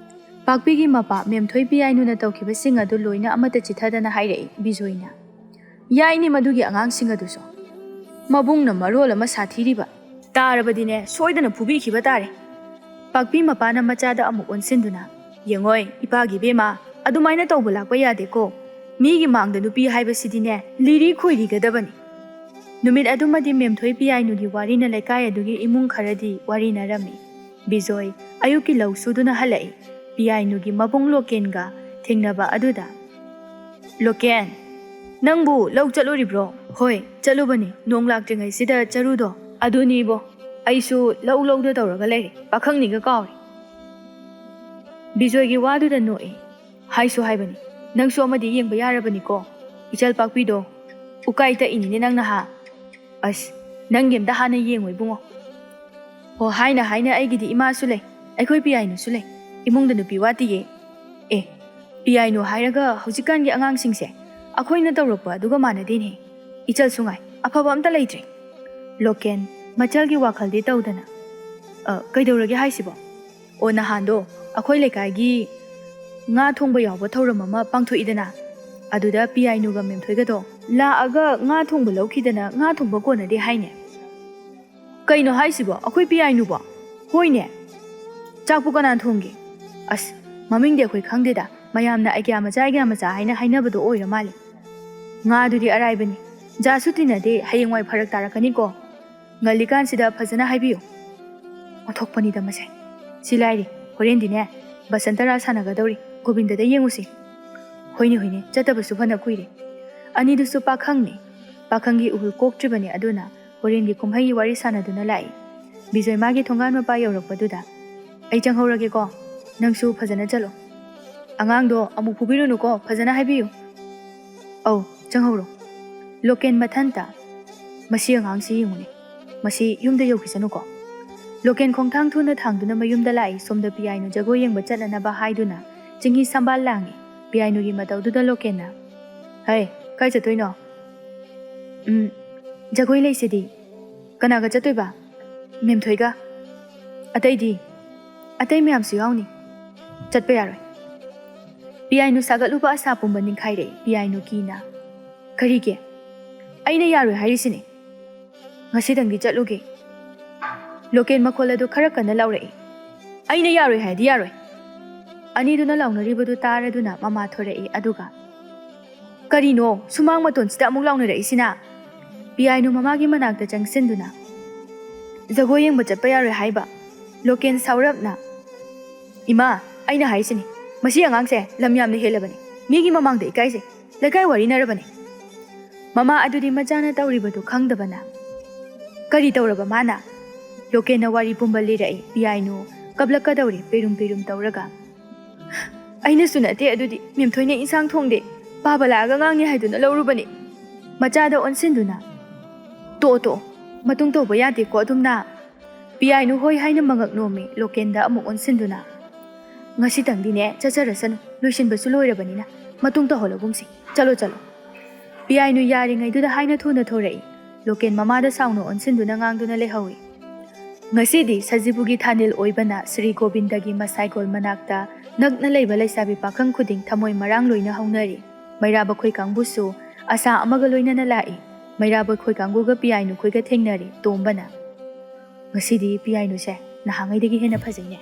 ꯄꯥꯛꯄꯤꯒꯤ ꯃꯄꯥ ꯃꯦꯝꯊꯣꯏ ꯄꯤꯌꯥꯏꯅꯨꯅ ꯇꯧꯈꯤꯕꯁꯤꯡ ꯑꯗꯨ ꯂꯣꯏꯅ ꯑꯃꯠꯇ ꯆꯤꯊꯗꯅ ꯍꯥꯏꯔꯛꯏ ꯕꯤꯖꯣꯏꯅ꯫ "ꯌꯥꯏꯅꯦ ꯃꯗꯨꯒꯤ ꯑꯉꯥꯡꯁꯤꯡ ꯑꯗꯨꯁꯨ꯫ ꯃꯕꯨꯡꯅ ꯃꯔꯣꯜ ꯑꯃ ꯁꯥꯊꯤꯔꯤꯕ꯫ ꯇꯥꯔꯕꯗꯤꯅꯦ ꯁꯣꯏꯗꯅ ꯐꯨꯕꯤꯈꯤꯕ ꯇꯥꯔꯦ꯫" ꯄꯥꯛꯄꯤ ꯃꯄꯥꯅ ꯃꯆꯥꯗ ꯑꯃꯨꯛ ꯑꯣꯟꯁꯤꯟꯗꯨꯅ, "ꯌꯦꯡꯉꯣꯏ, ꯏꯄꯥꯒꯤ ꯏꯕꯦꯝꯃ, ꯑꯗꯨꯃꯥꯏꯅ ꯇꯧꯕ ꯂꯥꯛꯄ ꯌꯥꯗꯦꯀꯣ꯫ ꯃꯤꯒꯤ ꯃꯥꯡꯗ ꯅꯨꯄꯤ ꯍꯥꯏꯕꯁꯤꯗꯤꯅꯦ ꯂꯤꯔꯤ ꯈꯣꯏꯔꯤꯒꯗꯕꯅꯤ꯫" ꯅꯨꯃꯤꯠ ꯑꯗꯨꯃꯗꯤ ꯃꯦꯝꯊꯣꯏ ꯄꯤꯌꯥꯏꯅꯨꯒꯤ ꯋꯥꯔꯤꯅ ꯂꯩꯀꯥꯏ ꯑꯗꯨꯒꯤ ꯏꯃꯨꯡ ꯈꯔꯗꯤ ꯋꯥꯔꯤꯅꯔꯝꯃꯤ꯫ ꯕꯤꯖꯣꯏ ꯑꯌꯨꯛꯀꯤ ꯂꯧ ꯁꯨꯗꯨꯅ ꯍꯜꯂꯛꯏ꯫ ꯄꯤꯌꯥꯏꯅꯨꯒꯤ ꯃꯕꯨꯡ ꯂꯣꯀꯦꯟꯒ ꯊꯦꯡꯅꯕ ꯑꯗꯨꯗ, ꯂꯣꯀꯦꯟ, ꯅꯪꯕꯨ ꯂꯧ ꯆꯠꯂꯨꯔꯤꯕ꯭ꯔꯣ? ꯍꯣꯏ, ꯆꯠꯂꯨꯕꯅꯤ꯫ ꯅꯣꯡ ꯂꯥꯛꯇ꯭ꯔꯤꯉꯩꯁꯤꯗ ꯆꯔꯨꯗꯣ꯫ ꯑꯗꯨꯅꯤꯕꯣ, ꯑꯩꯁꯨ ꯂꯧ ꯂꯧꯗ ꯇꯧꯔꯒ ꯂꯩꯔꯦ꯫ ꯄꯥꯈꯪꯅꯤꯒ ꯀꯥꯎꯔꯦ꯫ ꯕꯤꯖꯣꯏꯒꯤ ꯋꯥꯗꯨꯗ ꯅꯣꯛꯏ꯫ ꯍꯥꯏꯁꯨ ꯍꯥꯏꯕꯅꯤ, ꯅꯪꯁꯨ ꯑꯃꯗꯤ ꯌꯦꯡꯕ ꯌꯥꯔꯕꯅꯤꯀꯣ꯫ ꯏꯆꯜ ꯄꯥꯛꯄꯤꯗꯣ ꯎꯀꯥꯏ ꯇꯛꯏꯅꯤꯅꯦ ꯅꯪꯅ ꯍꯥ? ꯑꯁ, ꯅꯪꯒꯤ ꯑꯝꯇ ꯍꯥꯟꯅ ꯌꯦꯡꯉꯣ ꯏꯕꯨꯡꯉꯣ꯫ ꯍꯣ, ꯍꯥꯏꯅ ꯍꯥꯏꯅ ꯑꯩꯒꯤꯗꯤ ꯏꯃꯥꯁꯨ ꯂꯩ, ꯑꯩꯈꯣꯏ ꯄꯤꯌꯥꯏꯅꯨꯁꯨ ꯂꯩ꯫ ꯏꯃꯨꯡꯗ ꯅꯨꯄꯤ ꯋꯥꯠꯇꯤꯌꯦ꯫ ꯑꯦ, ꯄꯤꯌꯥꯏꯅꯨ ꯍꯥꯏꯔꯒ ꯍꯧꯖꯤꯛꯀꯥꯟꯒꯤ ꯑꯉꯥꯡꯁꯤꯡꯁꯦ ꯑꯩꯈꯣꯏꯅ ꯇꯧꯔꯛꯄ ꯑꯗꯨꯒ ꯃꯥꯟꯅꯗꯦꯅꯦ꯫ ꯏꯆꯜꯁꯨ ꯉꯥꯏ, ꯑꯐꯕ ꯑꯝꯇ ꯂꯩꯇ꯭ꯔꯦ꯫ ꯂꯣꯀꯦꯟ, ꯃꯆꯜꯒꯤ ꯋꯥꯈꯜꯗꯤ ꯇꯧꯗꯅ꯫ ꯑ, ꯀꯩꯗꯧꯔꯒꯦ ꯍꯥꯏꯁꯤꯕꯣ? ꯑꯣ, ꯅꯍꯥꯟꯗꯣ ꯑꯩꯈꯣꯏ ꯂꯩꯀꯥꯏꯒꯤ ꯉꯥ ꯊꯣꯡꯕ ꯌꯥꯎꯕ ꯊꯧꯔꯝ ꯑꯃ ꯄꯥꯡꯊꯣꯛꯏꯗꯅ, ꯑꯗꯨꯗ ꯄꯤꯌꯥꯏꯅꯨꯒ ꯃꯦꯝꯊꯣꯏꯒꯗꯣ ꯂꯥꯛꯑꯒ ꯉꯥ ꯊꯣꯡꯕ ꯂꯧꯈꯤꯗꯅ ꯉꯥ ꯊꯣꯡꯕ ꯀꯣꯟꯅꯗꯦ ꯍꯥꯏꯅꯦ꯫ ꯀꯩꯅꯣ ꯍꯥꯏꯁꯤꯕꯣ? ꯑꯩꯈꯣꯏ ꯄꯤꯌꯥꯏꯅꯨꯕꯣ? ꯍꯣꯏꯅꯦ꯫ ꯆꯥꯛꯄꯨ ꯀꯅꯥꯅ ꯊꯣꯡꯒꯦ? ꯑꯁ, ꯃꯃꯤꯡꯗꯤ ꯑꯩꯈꯣꯏ ꯈꯪꯗꯦꯗ꯫ ꯃꯌꯥꯝꯅ ꯑꯥꯏꯗꯤꯌꯥ ꯃꯆꯥ, ꯑꯥꯏꯗꯤꯌꯥ ꯃꯆꯥ ꯍꯥꯏꯅ ꯍꯥꯏꯅꯕꯗꯣ ꯑꯣꯏꯔ ꯃꯥꯜꯂꯦ꯫ ꯉꯥꯗꯨꯗꯤ ꯑꯔꯥꯏꯕꯅꯤ꯫ ꯖꯥꯠꯁꯨ ꯇꯤꯟꯅꯗꯦ, ꯍꯌꯦꯡꯋꯥꯏ ꯐꯔꯛ ꯇꯥꯔꯛꯀꯅꯤꯀꯣ꯫ ꯉꯜꯂꯤꯀꯥꯟꯁꯤꯗ ꯐꯖꯅ ꯍꯥꯏꯕꯤꯌꯨ꯫ ꯑꯣꯟꯊꯣꯛꯄꯅꯤꯗ ꯃꯁꯦ꯫ ꯁꯤ ꯂꯥꯏꯔꯤ, ꯍꯣꯔꯦꯟꯗꯤꯅꯦ, ꯕꯁꯟꯇ ꯔꯥꯁ ꯁꯥꯟꯅꯒꯗꯧꯔꯤ꯫ ꯒꯣꯕꯤꯟꯗꯗ ꯌꯦꯡꯉꯨꯁꯤ꯫ ꯍꯣꯏꯅꯦ, ꯍꯣꯏꯅꯦ, ꯆꯠꯇꯕꯁꯨ ꯐꯅ ꯀꯨꯏꯔꯦ꯫ ꯑꯅꯤꯗꯨꯁꯨ ꯄꯥꯈꯪꯅꯤ꯫ ꯄꯥꯈꯪꯒꯤ ꯎꯍꯨꯜ ꯀꯣꯛꯇ꯭ꯔꯤꯕꯅꯤ, ꯑꯗꯨꯅ ꯍꯣꯔꯦꯟꯒꯤ ꯀꯨꯝꯍꯩꯒꯤ ꯋꯥꯔꯤ ꯁꯥꯟꯅꯗꯨꯅ ꯂꯥꯛꯏ꯫ ꯕꯤꯖꯣꯏ ꯃꯥꯒꯤ ꯊꯣꯡꯒꯥꯟ ꯃꯄꯥ ꯌꯧꯔꯛꯄꯗꯨꯗ, "ꯑꯩ ꯆꯪꯍꯧꯔꯒꯦꯀꯣ, ꯅꯪꯁꯨ ꯐꯖꯅ ꯆꯠꯂꯣ꯫ ꯑꯉꯥꯡꯗꯣ ꯑꯃꯨꯛ ꯐꯨꯕꯤꯔꯨꯅꯨꯀꯣ, ꯐꯖꯅ ꯍꯥꯏꯕꯤꯌꯨ"꯫ "ꯑꯧ, ꯆꯪꯍꯧꯔꯣ"꯫ ꯂꯣꯀꯦꯟ ꯃꯊꯟꯇ, "ꯃꯁꯤ ꯑꯉꯥꯡꯁꯤ ꯌꯦꯡꯉꯨꯅꯦ, ꯃꯁꯤ ꯌꯨꯝꯗ ꯌꯧꯈꯤꯁꯅꯨꯀꯣ"꯫ ꯂꯣꯀꯦꯟ ꯈꯣꯡꯊꯥꯡ ꯊꯨꯅ ꯊꯥꯡꯗꯨꯅ ꯃꯌꯨꯝꯗ ꯂꯥꯛꯏ꯫ ꯁꯣꯝꯗ ꯄꯤꯌꯥꯏꯅꯨ ꯖꯒꯣꯏ ꯌꯦꯡꯕ ꯆꯠꯅꯅꯕ ꯍꯥꯏꯗꯨꯅ ꯆꯤꯡꯍꯤ ꯁꯝꯕꯥꯜ ꯂꯥꯡꯉꯤ꯫ ꯄꯤꯌꯥꯏꯅꯨꯒꯤ ꯃꯇꯧꯗꯨꯗ ꯂꯣꯀꯦꯟꯅ, "ꯍꯩ, ꯀꯥꯏ ꯆꯠꯇꯣꯏꯅꯣ?" "ꯎꯝ, ꯖꯒꯣꯏ ꯂꯩꯁꯤꯗꯤ"꯫ "ꯀꯅꯥꯒ ꯆꯠꯇꯣꯏꯕ?" "ꯃꯦꯝꯊꯣꯏꯒ"꯫ "ꯑꯇꯩꯗꯤ?" "ꯑꯇꯩ ꯃꯌꯥꯝꯁꯨ ꯌꯥꯎꯅꯤ"꯫ "ꯆꯠꯄ ꯌꯥꯔꯣꯏ"꯫ ꯄꯤꯌꯥꯏꯅꯨ ꯁꯥꯒꯠꯂꯨꯕ ꯑꯁꯥ ꯄꯨꯝꯕ ꯅꯤꯡꯈꯥꯏꯔꯛꯏ꯫ ꯄꯤꯌꯥꯏꯅꯨ ꯀꯤꯅ, "ꯀꯔꯤꯒꯤ?" "ꯑꯩꯅ ꯌꯥꯔꯣꯏ ꯍꯥꯏꯔꯤꯁꯤꯅꯤ꯫ ꯉꯁꯤꯗꯪꯗꯤ ꯆꯠꯂꯨꯒꯦ"꯫ ꯂꯣꯀꯦꯟ ꯃꯈꯣꯜ ꯑꯗꯨ ꯈꯔ ꯀꯟꯅ ꯂꯥꯎꯔꯛꯏ꯫ "ꯑꯩꯅ ꯌꯥꯔꯣꯏ ꯍꯥꯏꯔꯗꯤ ꯌꯥꯔꯣꯏ"꯫ ꯑꯅꯤꯗꯨꯅ ꯂꯥꯎꯅꯔꯤꯕꯗꯨ ꯇꯥꯔꯗꯨꯅ ꯃꯃꯥ ꯊꯣꯔꯛꯏ, ꯑꯗꯨꯒ, "ꯀꯔꯤꯅꯣ ꯁꯨꯃꯥꯡ ꯃꯇꯣꯟꯁꯤꯗ ꯑꯃꯨꯛ ꯂꯥꯎꯅꯔꯛꯏꯁꯤꯅ?" ꯄꯤꯌꯥꯏꯅꯨ ꯃꯃꯥꯒꯤ ꯃꯅꯥꯛꯇ ꯆꯪꯁꯤꯟꯗꯨꯅ, "ꯖꯒꯣꯏ ꯌꯦꯡꯕ ꯆꯠꯄ ꯌꯥꯔꯣꯏ ꯍꯥꯏꯕ"꯫ ꯂꯣꯀꯦꯟ ꯁꯥꯎꯔꯞꯅ, "ꯏꯃꯥ, ꯑꯩꯅ ꯍꯥꯏꯁꯤꯅꯤ, ꯃꯁꯤ ꯑꯉꯥꯡꯁꯦ ꯂꯝ ꯌꯥꯝꯅ ꯍꯦꯜꯂꯕꯅꯤ꯫ ꯃꯤꯒꯤ ꯃꯃꯥꯡꯗ ꯏꯀꯥꯏꯖꯩ"꯫ ꯂꯩꯀꯥꯏ ꯋꯥꯔꯤꯅꯔꯕꯅꯤ꯫ ꯃꯃꯥ ꯑꯗꯨꯗꯤ ꯃꯆꯥꯅ ꯇꯧꯔꯤꯕꯗꯨ ꯈꯪꯗꯕꯅ, "ꯀꯔꯤ ꯇꯧꯔꯕ ꯃꯥꯅ?" ꯂꯣꯀꯦꯟꯅ ꯋꯥꯔꯤ ꯄꯨꯝꯕ ꯂꯤꯔꯛꯏ꯫ ꯄꯤꯌꯥꯏꯅꯨ ꯀꯞꯂꯛꯀꯗꯧꯔꯦ, ꯄꯤꯔꯨꯝ ꯄꯤꯔꯨꯝ ꯇꯧꯔꯒ꯫ "ꯑꯩꯅꯁꯨ ꯅꯠꯇꯦ ꯑꯗꯨꯗꯤ, ꯃꯦꯝꯊꯣꯏꯅ ꯏꯟꯁꯥꯡ ꯊꯣꯡꯗꯦ, ꯄꯥꯕ ꯂꯥꯛꯑꯒ ꯉꯥꯡꯉꯦ ꯍꯥꯏꯗꯨꯅ ꯂꯧꯔꯨꯕꯅꯤ"꯫ ꯃꯆꯥꯗ ꯑꯣꯟꯁꯤꯟꯗꯨꯅ, "ꯇꯣꯛꯑꯣ ꯇꯣꯛꯑꯣ, ꯃꯇꯨꯡ ꯇꯧꯕ ꯌꯥꯗꯦꯀꯣ ꯑꯗꯨꯝꯅ"꯫ ꯄꯤꯌꯥꯏꯅꯨ ꯍꯣꯏ ꯍꯥꯏꯅ ꯃꯉꯛ ꯅꯣꯝꯃꯤ꯫ ꯂꯣꯀꯦꯟꯗ ꯑꯃꯨꯛ ꯑꯣꯟꯁꯤꯟꯗꯨꯅ, "ꯉꯁꯤꯇꯪꯗꯤꯅꯦ ꯆꯠꯆꯔꯁꯅꯨ, ꯂꯣꯏꯁꯤꯟꯕꯁꯨ ꯂꯣꯏꯔꯕꯅꯤꯅ, ꯃꯇꯨꯡ ꯇꯧꯍꯜꯂꯒꯨꯝꯁꯤ, ꯆꯠꯂꯣ ꯆꯠꯂꯣ"꯫ ꯄꯤꯌꯥꯏꯅꯨ ꯌꯥꯔꯤꯉꯩꯗꯨꯗ ꯍꯥꯏꯅ ꯊꯨꯅ ꯊꯣꯔꯛꯏ꯫ ꯂꯣꯀꯦꯟ ꯃꯃꯥꯗ ꯁꯥꯎꯅ ꯑꯣꯟꯁꯤꯟꯗꯨꯅ ꯉꯥꯡꯗꯨꯅ ꯂꯩꯍꯧꯏ꯫ ꯉꯁꯤꯗꯤ ꯁꯖꯤꯕꯨꯒꯤ ꯊꯥꯅꯤꯜ ꯑꯣꯏꯕꯅ ꯁ꯭ꯔꯤ ꯒꯣꯕꯤꯟꯗꯒꯤ ꯃꯁꯥꯏꯒꯣꯜ ꯃꯅꯥꯛꯇ ꯅꯛꯅ ꯂꯩꯕ ꯂꯩꯁꯥꯕꯤ ꯄꯥꯈꯪ ꯈꯨꯗꯤꯡ ꯊꯃꯣꯏ ꯃꯔꯥꯡ ꯂꯣꯏꯅ ꯍꯧꯅꯔꯤ꯫ ꯃꯩꯔꯥꯕ ꯈꯣꯏ ꯀꯥꯡꯕꯨꯁꯨ ꯑꯁꯥ ꯑꯃꯒ ꯂꯣꯏꯅꯅ ꯂꯥꯛꯏ꯫ ꯃꯩꯔꯥꯕ ꯈꯣꯏ ꯀꯥꯡꯕꯨꯒ ꯄꯤꯌꯥꯏꯅꯨ ꯈꯣꯏꯒ ꯊꯦꯡꯅꯔꯤ꯫ ꯇꯣꯝꯕꯅ, "ꯉꯁꯤꯗꯤ ꯄꯤꯌꯥꯏꯅꯨꯁꯦ ꯅꯍꯥꯟꯉꯩꯗꯒꯤ ꯍꯦꯟꯅ ꯐꯖꯩꯅꯦ꯫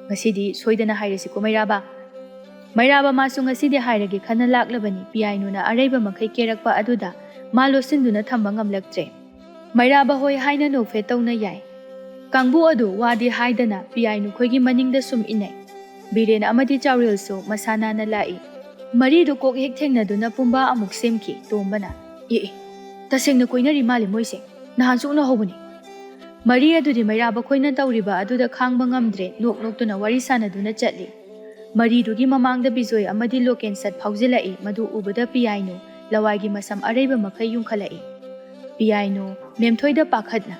ꯉꯁꯤꯗꯤ ꯁꯣꯏꯗꯅ ꯍꯥꯏꯔꯁꯤꯀꯣ ꯃꯩꯔꯥꯕ"꯫ ꯃꯩꯔꯥꯕ ꯃꯥꯁꯨ ꯉꯁꯤꯗꯤ ꯍꯥꯏꯔꯒꯦ ꯈꯟꯅ ꯂꯥꯛꯂꯕꯅꯤ꯫ ꯄꯤꯌꯥꯏꯅꯨꯅ ꯑꯔꯩꯕ ꯃꯈꯩ ꯀꯦꯔꯛꯄ ꯑꯗꯨꯗ ꯃꯥ ꯂꯣꯠꯁꯤꯟꯗꯨꯅ ꯊꯝꯕ ꯉꯝꯂꯛꯇ꯭ꯔꯦ꯫ ꯃꯩꯔꯥꯕ ꯍꯣꯏ ꯍꯥꯏꯅ ꯅꯣꯛꯐꯦꯠ ꯇꯧꯅ ꯌꯥꯏ꯫ ꯀꯥꯡꯕꯨ ꯑꯗꯨ ꯋꯥꯗꯤ ꯍꯥꯏꯗꯅ ꯄꯤꯌꯥꯏꯅꯨ ꯈꯣꯏꯒꯤ ꯃꯅꯤꯡꯗ ꯁꯨꯝ ꯏꯟꯅꯩ꯫ ꯕꯤꯔꯦꯟ ꯑꯃꯗꯤ ꯆꯥꯎꯔꯦꯜꯁꯨ ꯃꯁꯥ ꯅꯥꯟꯅ ꯂꯥꯛꯏ꯫ ꯃꯔꯤꯗꯨ ꯀꯣꯛ ꯍꯦꯛ ꯊꯦꯡꯅꯗꯨꯅ ꯄꯨꯝꯕꯥ ꯑꯃꯨꯛ ꯁꯦꯝꯈꯤ꯫ ꯇꯣꯝꯕꯅ, "ꯑꯦ ꯑꯦ, ꯇꯁꯦꯡꯅ ꯀꯣꯏꯅꯔꯤ ꯃꯥꯜꯂꯦ ꯃꯣꯏꯁꯦ, ꯅꯍꯥꯟꯁꯨ ꯎꯅꯍꯧꯕꯅꯤ"꯫ ꯃꯔꯤ ꯑꯗꯨꯗꯤ ꯃꯩꯔꯥꯕ ꯈꯣꯏꯅ ꯇꯧꯔꯤꯕ ꯑꯗꯨꯗ ꯈꯥꯡꯕ ꯉꯝꯗ꯭ꯔꯦ, ꯅꯣꯛ ꯅꯣꯛꯇꯨꯅ ꯋꯥꯔꯤ ꯁꯥꯟꯅꯗꯨꯅ ꯆꯠꯂꯤ꯫ ꯃꯔꯤꯗꯨꯒꯤ ꯃꯃꯥꯡꯗ ꯕꯤꯖꯣꯏ ꯑꯃꯗꯤ ꯂꯣꯀꯦꯟ ꯁꯠ ꯐꯥꯎꯖꯤꯜꯂꯛꯏ꯫ ꯃꯗꯨ ꯎꯕꯗ ꯄꯤꯌꯥꯏꯅꯨ ꯂꯋꯥꯏꯒꯤ ꯃꯁꯝ ꯑꯔꯩꯕ ꯃꯈꯩ ꯌꯨꯡꯈꯠꯂꯛꯏ꯫ ꯄꯤꯌꯥꯏꯅꯨ ꯃꯦꯝꯊꯣꯏꯗ ꯄꯥꯈꯠꯅ,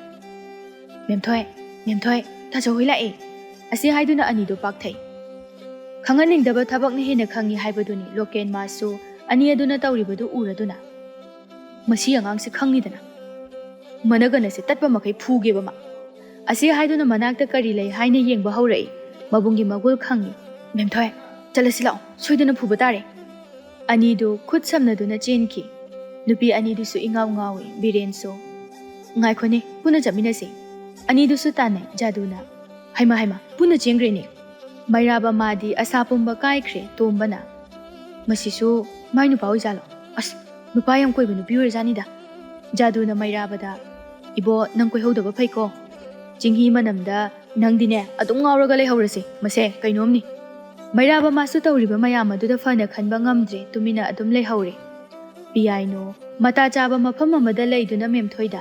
"ꯃꯦꯝꯊꯣꯏ, ꯃꯦꯝꯊꯣꯏ, ꯇꯥꯆꯧꯍꯣꯏ ꯂꯥꯛꯑꯦ"꯫ ꯑꯁꯤ ꯍꯥꯏꯗꯨꯅ ꯑꯅꯤꯗꯨ ꯄꯥꯛꯊꯩ꯫ ꯈꯪꯍꯟꯅꯤꯡꯗꯕ ꯊꯕꯛꯅ ꯍꯦꯟꯅ ꯈꯪꯉꯤ ꯍꯥꯏꯕꯗꯨꯅꯤ꯫ ꯂꯣꯀꯦꯟ ꯃꯥꯁꯨ ꯑꯅꯤ ꯑꯗꯨꯅ ꯇꯧꯔꯤꯕꯗꯨ ꯎꯔꯗꯨꯅ, "ꯃꯁꯤ ꯑꯉꯥꯡꯁꯤ ꯈꯪꯉꯤꯗꯅ, ꯃꯅꯒꯟ ꯑꯁꯤ ꯇꯠꯄ ꯃꯈꯩ ꯐꯨꯒꯦꯕ ꯃꯥ"꯫ ꯑꯁꯤ ꯍꯥꯏꯗꯨꯅ ꯃꯅꯥꯛꯇ ꯀꯔꯤ ꯂꯩ ꯍꯥꯏꯅ ꯌꯦꯡꯕ ꯍꯧꯔꯛꯏ꯫ ꯃꯕꯨꯡꯒꯤ ꯃꯒꯨꯜ ꯈꯪꯉꯤ꯫ "ꯃꯦꯝꯊꯣꯏ, ꯆꯠꯂꯁꯤ ꯂꯥꯛꯑꯣ, ꯁꯣꯏꯗꯅ ꯐꯨꯕ ꯇꯥꯔꯦ"꯫ ꯑꯅꯤꯗꯨ ꯈꯨꯠ ꯁꯝꯅꯗꯨꯅ ꯆꯦꯟꯈꯤ꯫ ꯅꯨꯄꯤ ꯑꯅꯤꯗꯨꯁꯨ ꯏꯉꯥꯎ ꯉꯥꯎꯏ꯫ ꯕꯤꯔꯦꯟꯁꯨ, "ꯉꯥꯏꯈꯣꯅꯦ, ꯄꯨꯟꯅ ꯆꯠꯃꯤꯟꯅꯁꯤ"꯫ ꯑꯅꯤꯗꯨꯁꯨ ꯇꯥꯟꯅꯩ꯫ ꯖꯥꯗꯨꯅ, "ꯍꯩꯃꯥ ꯍꯩꯃꯥ, ꯄꯨꯟꯅ ꯆꯦꯟꯈ꯭ꯔꯦꯅꯦ"꯫ ꯃꯩꯔꯥꯕ ꯃꯥꯗꯤ ꯑꯁꯥ ꯄꯨꯝꯕ ꯀꯥꯏꯈ꯭ꯔꯦ꯫ ꯇꯣꯝꯕꯅ, "ꯃꯁꯤꯁꯨ ꯃꯥꯏ ꯅꯨꯄꯥ ꯑꯣꯏꯖꯥꯠꯂꯣ? ꯑꯁ, ꯅꯨꯄꯥ ꯌꯥꯝ ꯀꯣꯏꯕ ꯅꯨꯄꯤ ꯑꯣꯏꯔꯖꯥꯠꯅꯤꯗ"꯫ ꯖꯥꯗꯨꯅ ꯃꯩꯔꯥꯕꯗ, "ꯏꯕꯣ, ꯅꯪ ꯀꯣꯏꯍꯧꯗꯕ ꯐꯩꯀꯣ꯫ ꯆꯤꯡꯍꯤ ꯃꯅꯝꯗ ꯅꯪꯗꯤꯅꯦ ꯑꯗꯨꯝ ꯉꯥꯎꯔꯒ ꯂꯩꯍꯧꯔꯁꯦ꯫ ꯃꯁꯦ ꯀꯩꯅꯣꯝꯅꯤ"꯫ ꯃꯩꯔꯥꯕ ꯃꯥꯁꯨ ꯇꯧꯔꯤꯕ ꯃꯌꯥꯝ ꯑꯗꯨꯗ ꯐꯅ ꯈꯟꯕ ꯉꯝꯗ꯭ꯔꯦ, ꯇꯨꯃꯤꯟꯅ ꯑꯗꯨꯝ ꯂꯩꯍꯧꯔꯦ꯫ ꯄꯤꯌꯥꯏꯅꯨ ꯃꯇꯥ ꯆꯥꯕ ꯃꯐꯝ ꯑꯃꯗ ꯂꯩꯗꯨꯅ ꯃꯦꯝꯊꯣꯏꯗ,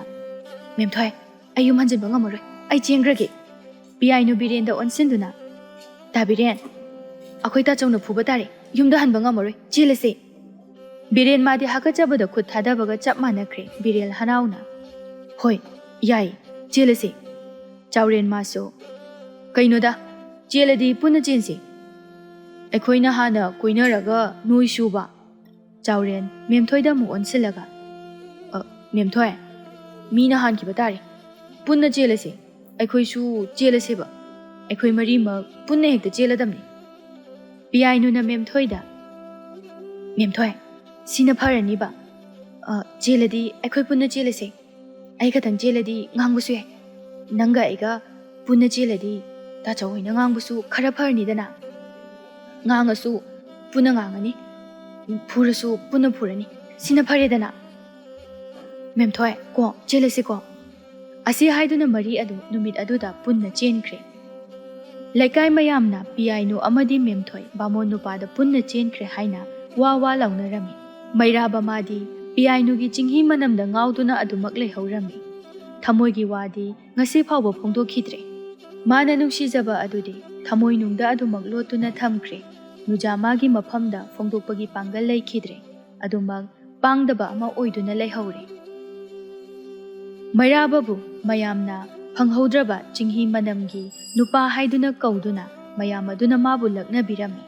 "ꯃꯦꯝꯊꯣꯏ, ꯑꯩ ꯌꯨꯝ ꯍꯟꯖꯤꯟꯕ ꯉꯝꯃꯔꯣꯏ, ꯑꯩ ꯆꯦꯟꯈ꯭ꯔꯒꯦ"꯫ ꯄꯤꯌꯥꯏꯅꯨ ꯕꯤꯔꯦꯟꯗ ꯑꯣꯟꯁꯤꯟꯗꯨꯅ, "ꯇꯥ ꯕꯤꯔꯦꯟ, ꯑꯩꯈꯣꯏ ꯇꯥꯆꯧꯅ ꯐꯨꯕ ꯇꯥꯔꯦ, ꯌꯨꯝꯗ ꯍꯟꯕ ꯉꯝꯃꯔꯣꯏ, ꯆꯦꯜꯂꯁꯦ"꯫ ꯕꯤꯔꯦꯟ ꯃꯥꯗꯤ ꯍꯥꯀꯠꯆꯕꯗ ꯈꯨꯠ ꯊꯥꯗꯕꯒ ꯆꯞ ꯃꯥꯟꯅꯈ꯭ꯔꯦ꯫ ꯕꯤꯔꯦꯜ ꯍꯔꯥꯎꯅ, "ꯍꯣꯏ, ꯌꯥꯏ, ꯆꯦꯜꯂꯁꯦ"꯫ ꯆꯥꯎꯔꯦꯟ ꯃꯥꯁꯨ, "ꯀꯩꯅꯣꯗ, ꯆꯦꯜꯂꯗꯤ ꯄꯨꯟꯅ ꯆꯦꯟꯁꯤ꯫ ꯑꯩꯈꯣꯏꯅ ꯍꯥꯟꯅ ꯀꯣꯏꯅꯔꯒ ꯅꯣꯏ ꯁꯨꯕ"꯫ ꯆꯥꯎꯔꯦꯟ ꯃꯦꯝꯊꯣꯏꯗ ꯑꯃꯨꯛ ꯑꯣꯟꯁꯤꯜꯂꯒ, "ꯑ, ꯃꯦꯝꯊꯣꯏ, ꯃꯤꯅ ꯍꯥꯟꯈꯤꯕ ꯇꯥꯔꯦ꯫ ꯄꯨꯟꯅ ꯆꯦꯜꯂꯁꯦ꯫ ꯑꯩꯈꯣꯏꯁꯨ ꯆꯦꯜꯂꯁꯦꯕ꯫ ꯑꯩꯈꯣꯏ ꯃꯔꯤꯃꯛ ꯄꯨꯟꯅ ꯍꯦꯛꯇ ꯆꯦꯜꯂꯗꯝꯅꯤ"꯫ ꯄꯤꯌꯥꯏꯅꯨꯅ ꯃꯦꯝꯊꯣꯏꯗ, "ꯃꯦꯝꯊꯣꯏ, ꯁꯤꯅ ꯐꯔꯅꯤꯕ꯫ ꯑ, ꯆꯦꯜꯂꯗꯤ ꯑꯩꯈꯣꯏ ꯄꯨꯟꯅ ꯆꯦꯜꯂꯁꯦ꯫ ꯑꯩ ꯈꯛꯇꯪ ꯆꯦꯜꯂꯗꯤ ꯉꯥꯡꯕꯁꯨ ꯌꯥꯏ꯫ ꯅꯪꯒ ꯑꯩꯒ ꯄꯨꯟꯅ ꯆꯦꯜꯂꯗꯤ ꯇꯥꯆꯧ ꯍꯣꯏꯅ ꯉꯥꯡꯕꯁꯨ ꯈꯔ ꯐꯔꯅꯤꯗꯅ꯫ ꯉꯥꯡꯉꯁꯨ ꯄꯨꯟꯅ ꯉꯥꯡꯉꯅꯤ, ꯐꯨꯔꯁꯨ ꯄꯨꯟꯅ ꯐꯨꯔꯅꯤ꯫ ꯁꯤꯅ ꯐꯔꯦꯗꯅ꯫ ꯃꯦꯝꯊꯣꯏ, ꯀꯣ, ꯆꯦꯜꯂꯁꯤꯀꯣ"꯫ ꯑꯁꯤ ꯍꯥꯏꯗꯨꯅ ꯃꯔꯤ ꯑꯗꯨ ꯅꯨꯃꯤꯠ ꯑꯗꯨꯗ ꯄꯨꯟꯅ ꯆꯦꯟꯈ꯭ꯔꯦ꯫ ꯂꯩꯀꯥꯏ ꯃꯌꯥꯝꯅ ꯄꯤꯌꯥꯏꯅꯨ ꯑꯃꯗꯤ ꯃꯦꯝꯊꯣꯏ ꯕꯥꯃꯣꯟ ꯅꯨꯄꯥꯗ ꯄꯨꯟꯅ ꯆꯦꯟꯈ꯭ꯔꯦ ꯍꯥꯏꯅ ꯋꯥ ꯋꯥ ꯂꯥꯎꯅꯔꯝꯃꯤ꯫ ꯃꯩꯔꯥꯕ ꯃꯥꯗꯤ ꯄꯤꯌꯥꯏꯅꯨꯒꯤ ꯆꯤꯡꯍꯤ ꯃꯅꯝꯗ ꯉꯥꯎꯗꯨꯅ ꯑꯗꯨꯃꯛ ꯂꯩꯍꯧꯔꯝꯃꯤ꯫ ꯊꯃꯣꯏꯒꯤ ꯋꯥꯗꯤ ꯉꯁꯤ ꯐꯥꯎꯕ ꯐꯣꯡꯗꯣꯛꯈꯤꯗ꯭ꯔꯦ꯫ ꯃꯥꯅ ꯅꯨꯡꯁꯤꯖꯕ ꯑꯗꯨꯗꯤ ꯊꯃꯣꯏꯅꯨꯡꯗ ꯑꯗꯨꯃꯛ ꯂꯣꯠꯇꯨꯅ ꯊꯝꯈ꯭ꯔꯦ꯫ ꯅꯨꯖꯥꯃꯥꯒꯤ ꯃꯐꯝꯗ ꯐꯣꯡꯗꯣꯛꯄꯒꯤ ꯄꯥꯡꯒꯜ ꯂꯩꯈꯤꯗ꯭ꯔꯦ꯫ ꯑꯗꯨꯃꯛ ꯄꯥꯡꯗꯕ ꯑꯃ ꯑꯣꯏꯗꯨꯅ ꯂꯩꯍꯧꯔꯦ꯫ ꯃꯩꯔꯥꯕꯕꯨ ꯃꯌꯥꯝꯅ ꯐꯪꯍꯧꯗ꯭ꯔꯕ ꯆꯤꯡꯍꯤ ꯃꯅꯝꯒꯤ ꯅꯨꯄꯥ ꯍꯥꯏꯗꯨꯅ ꯀꯧꯗꯨꯅ ꯃꯌꯥꯝ ꯑꯗꯨꯅ ꯃꯥꯕꯨ ꯂꯛꯅꯕꯤꯔꯝꯃꯤ꯫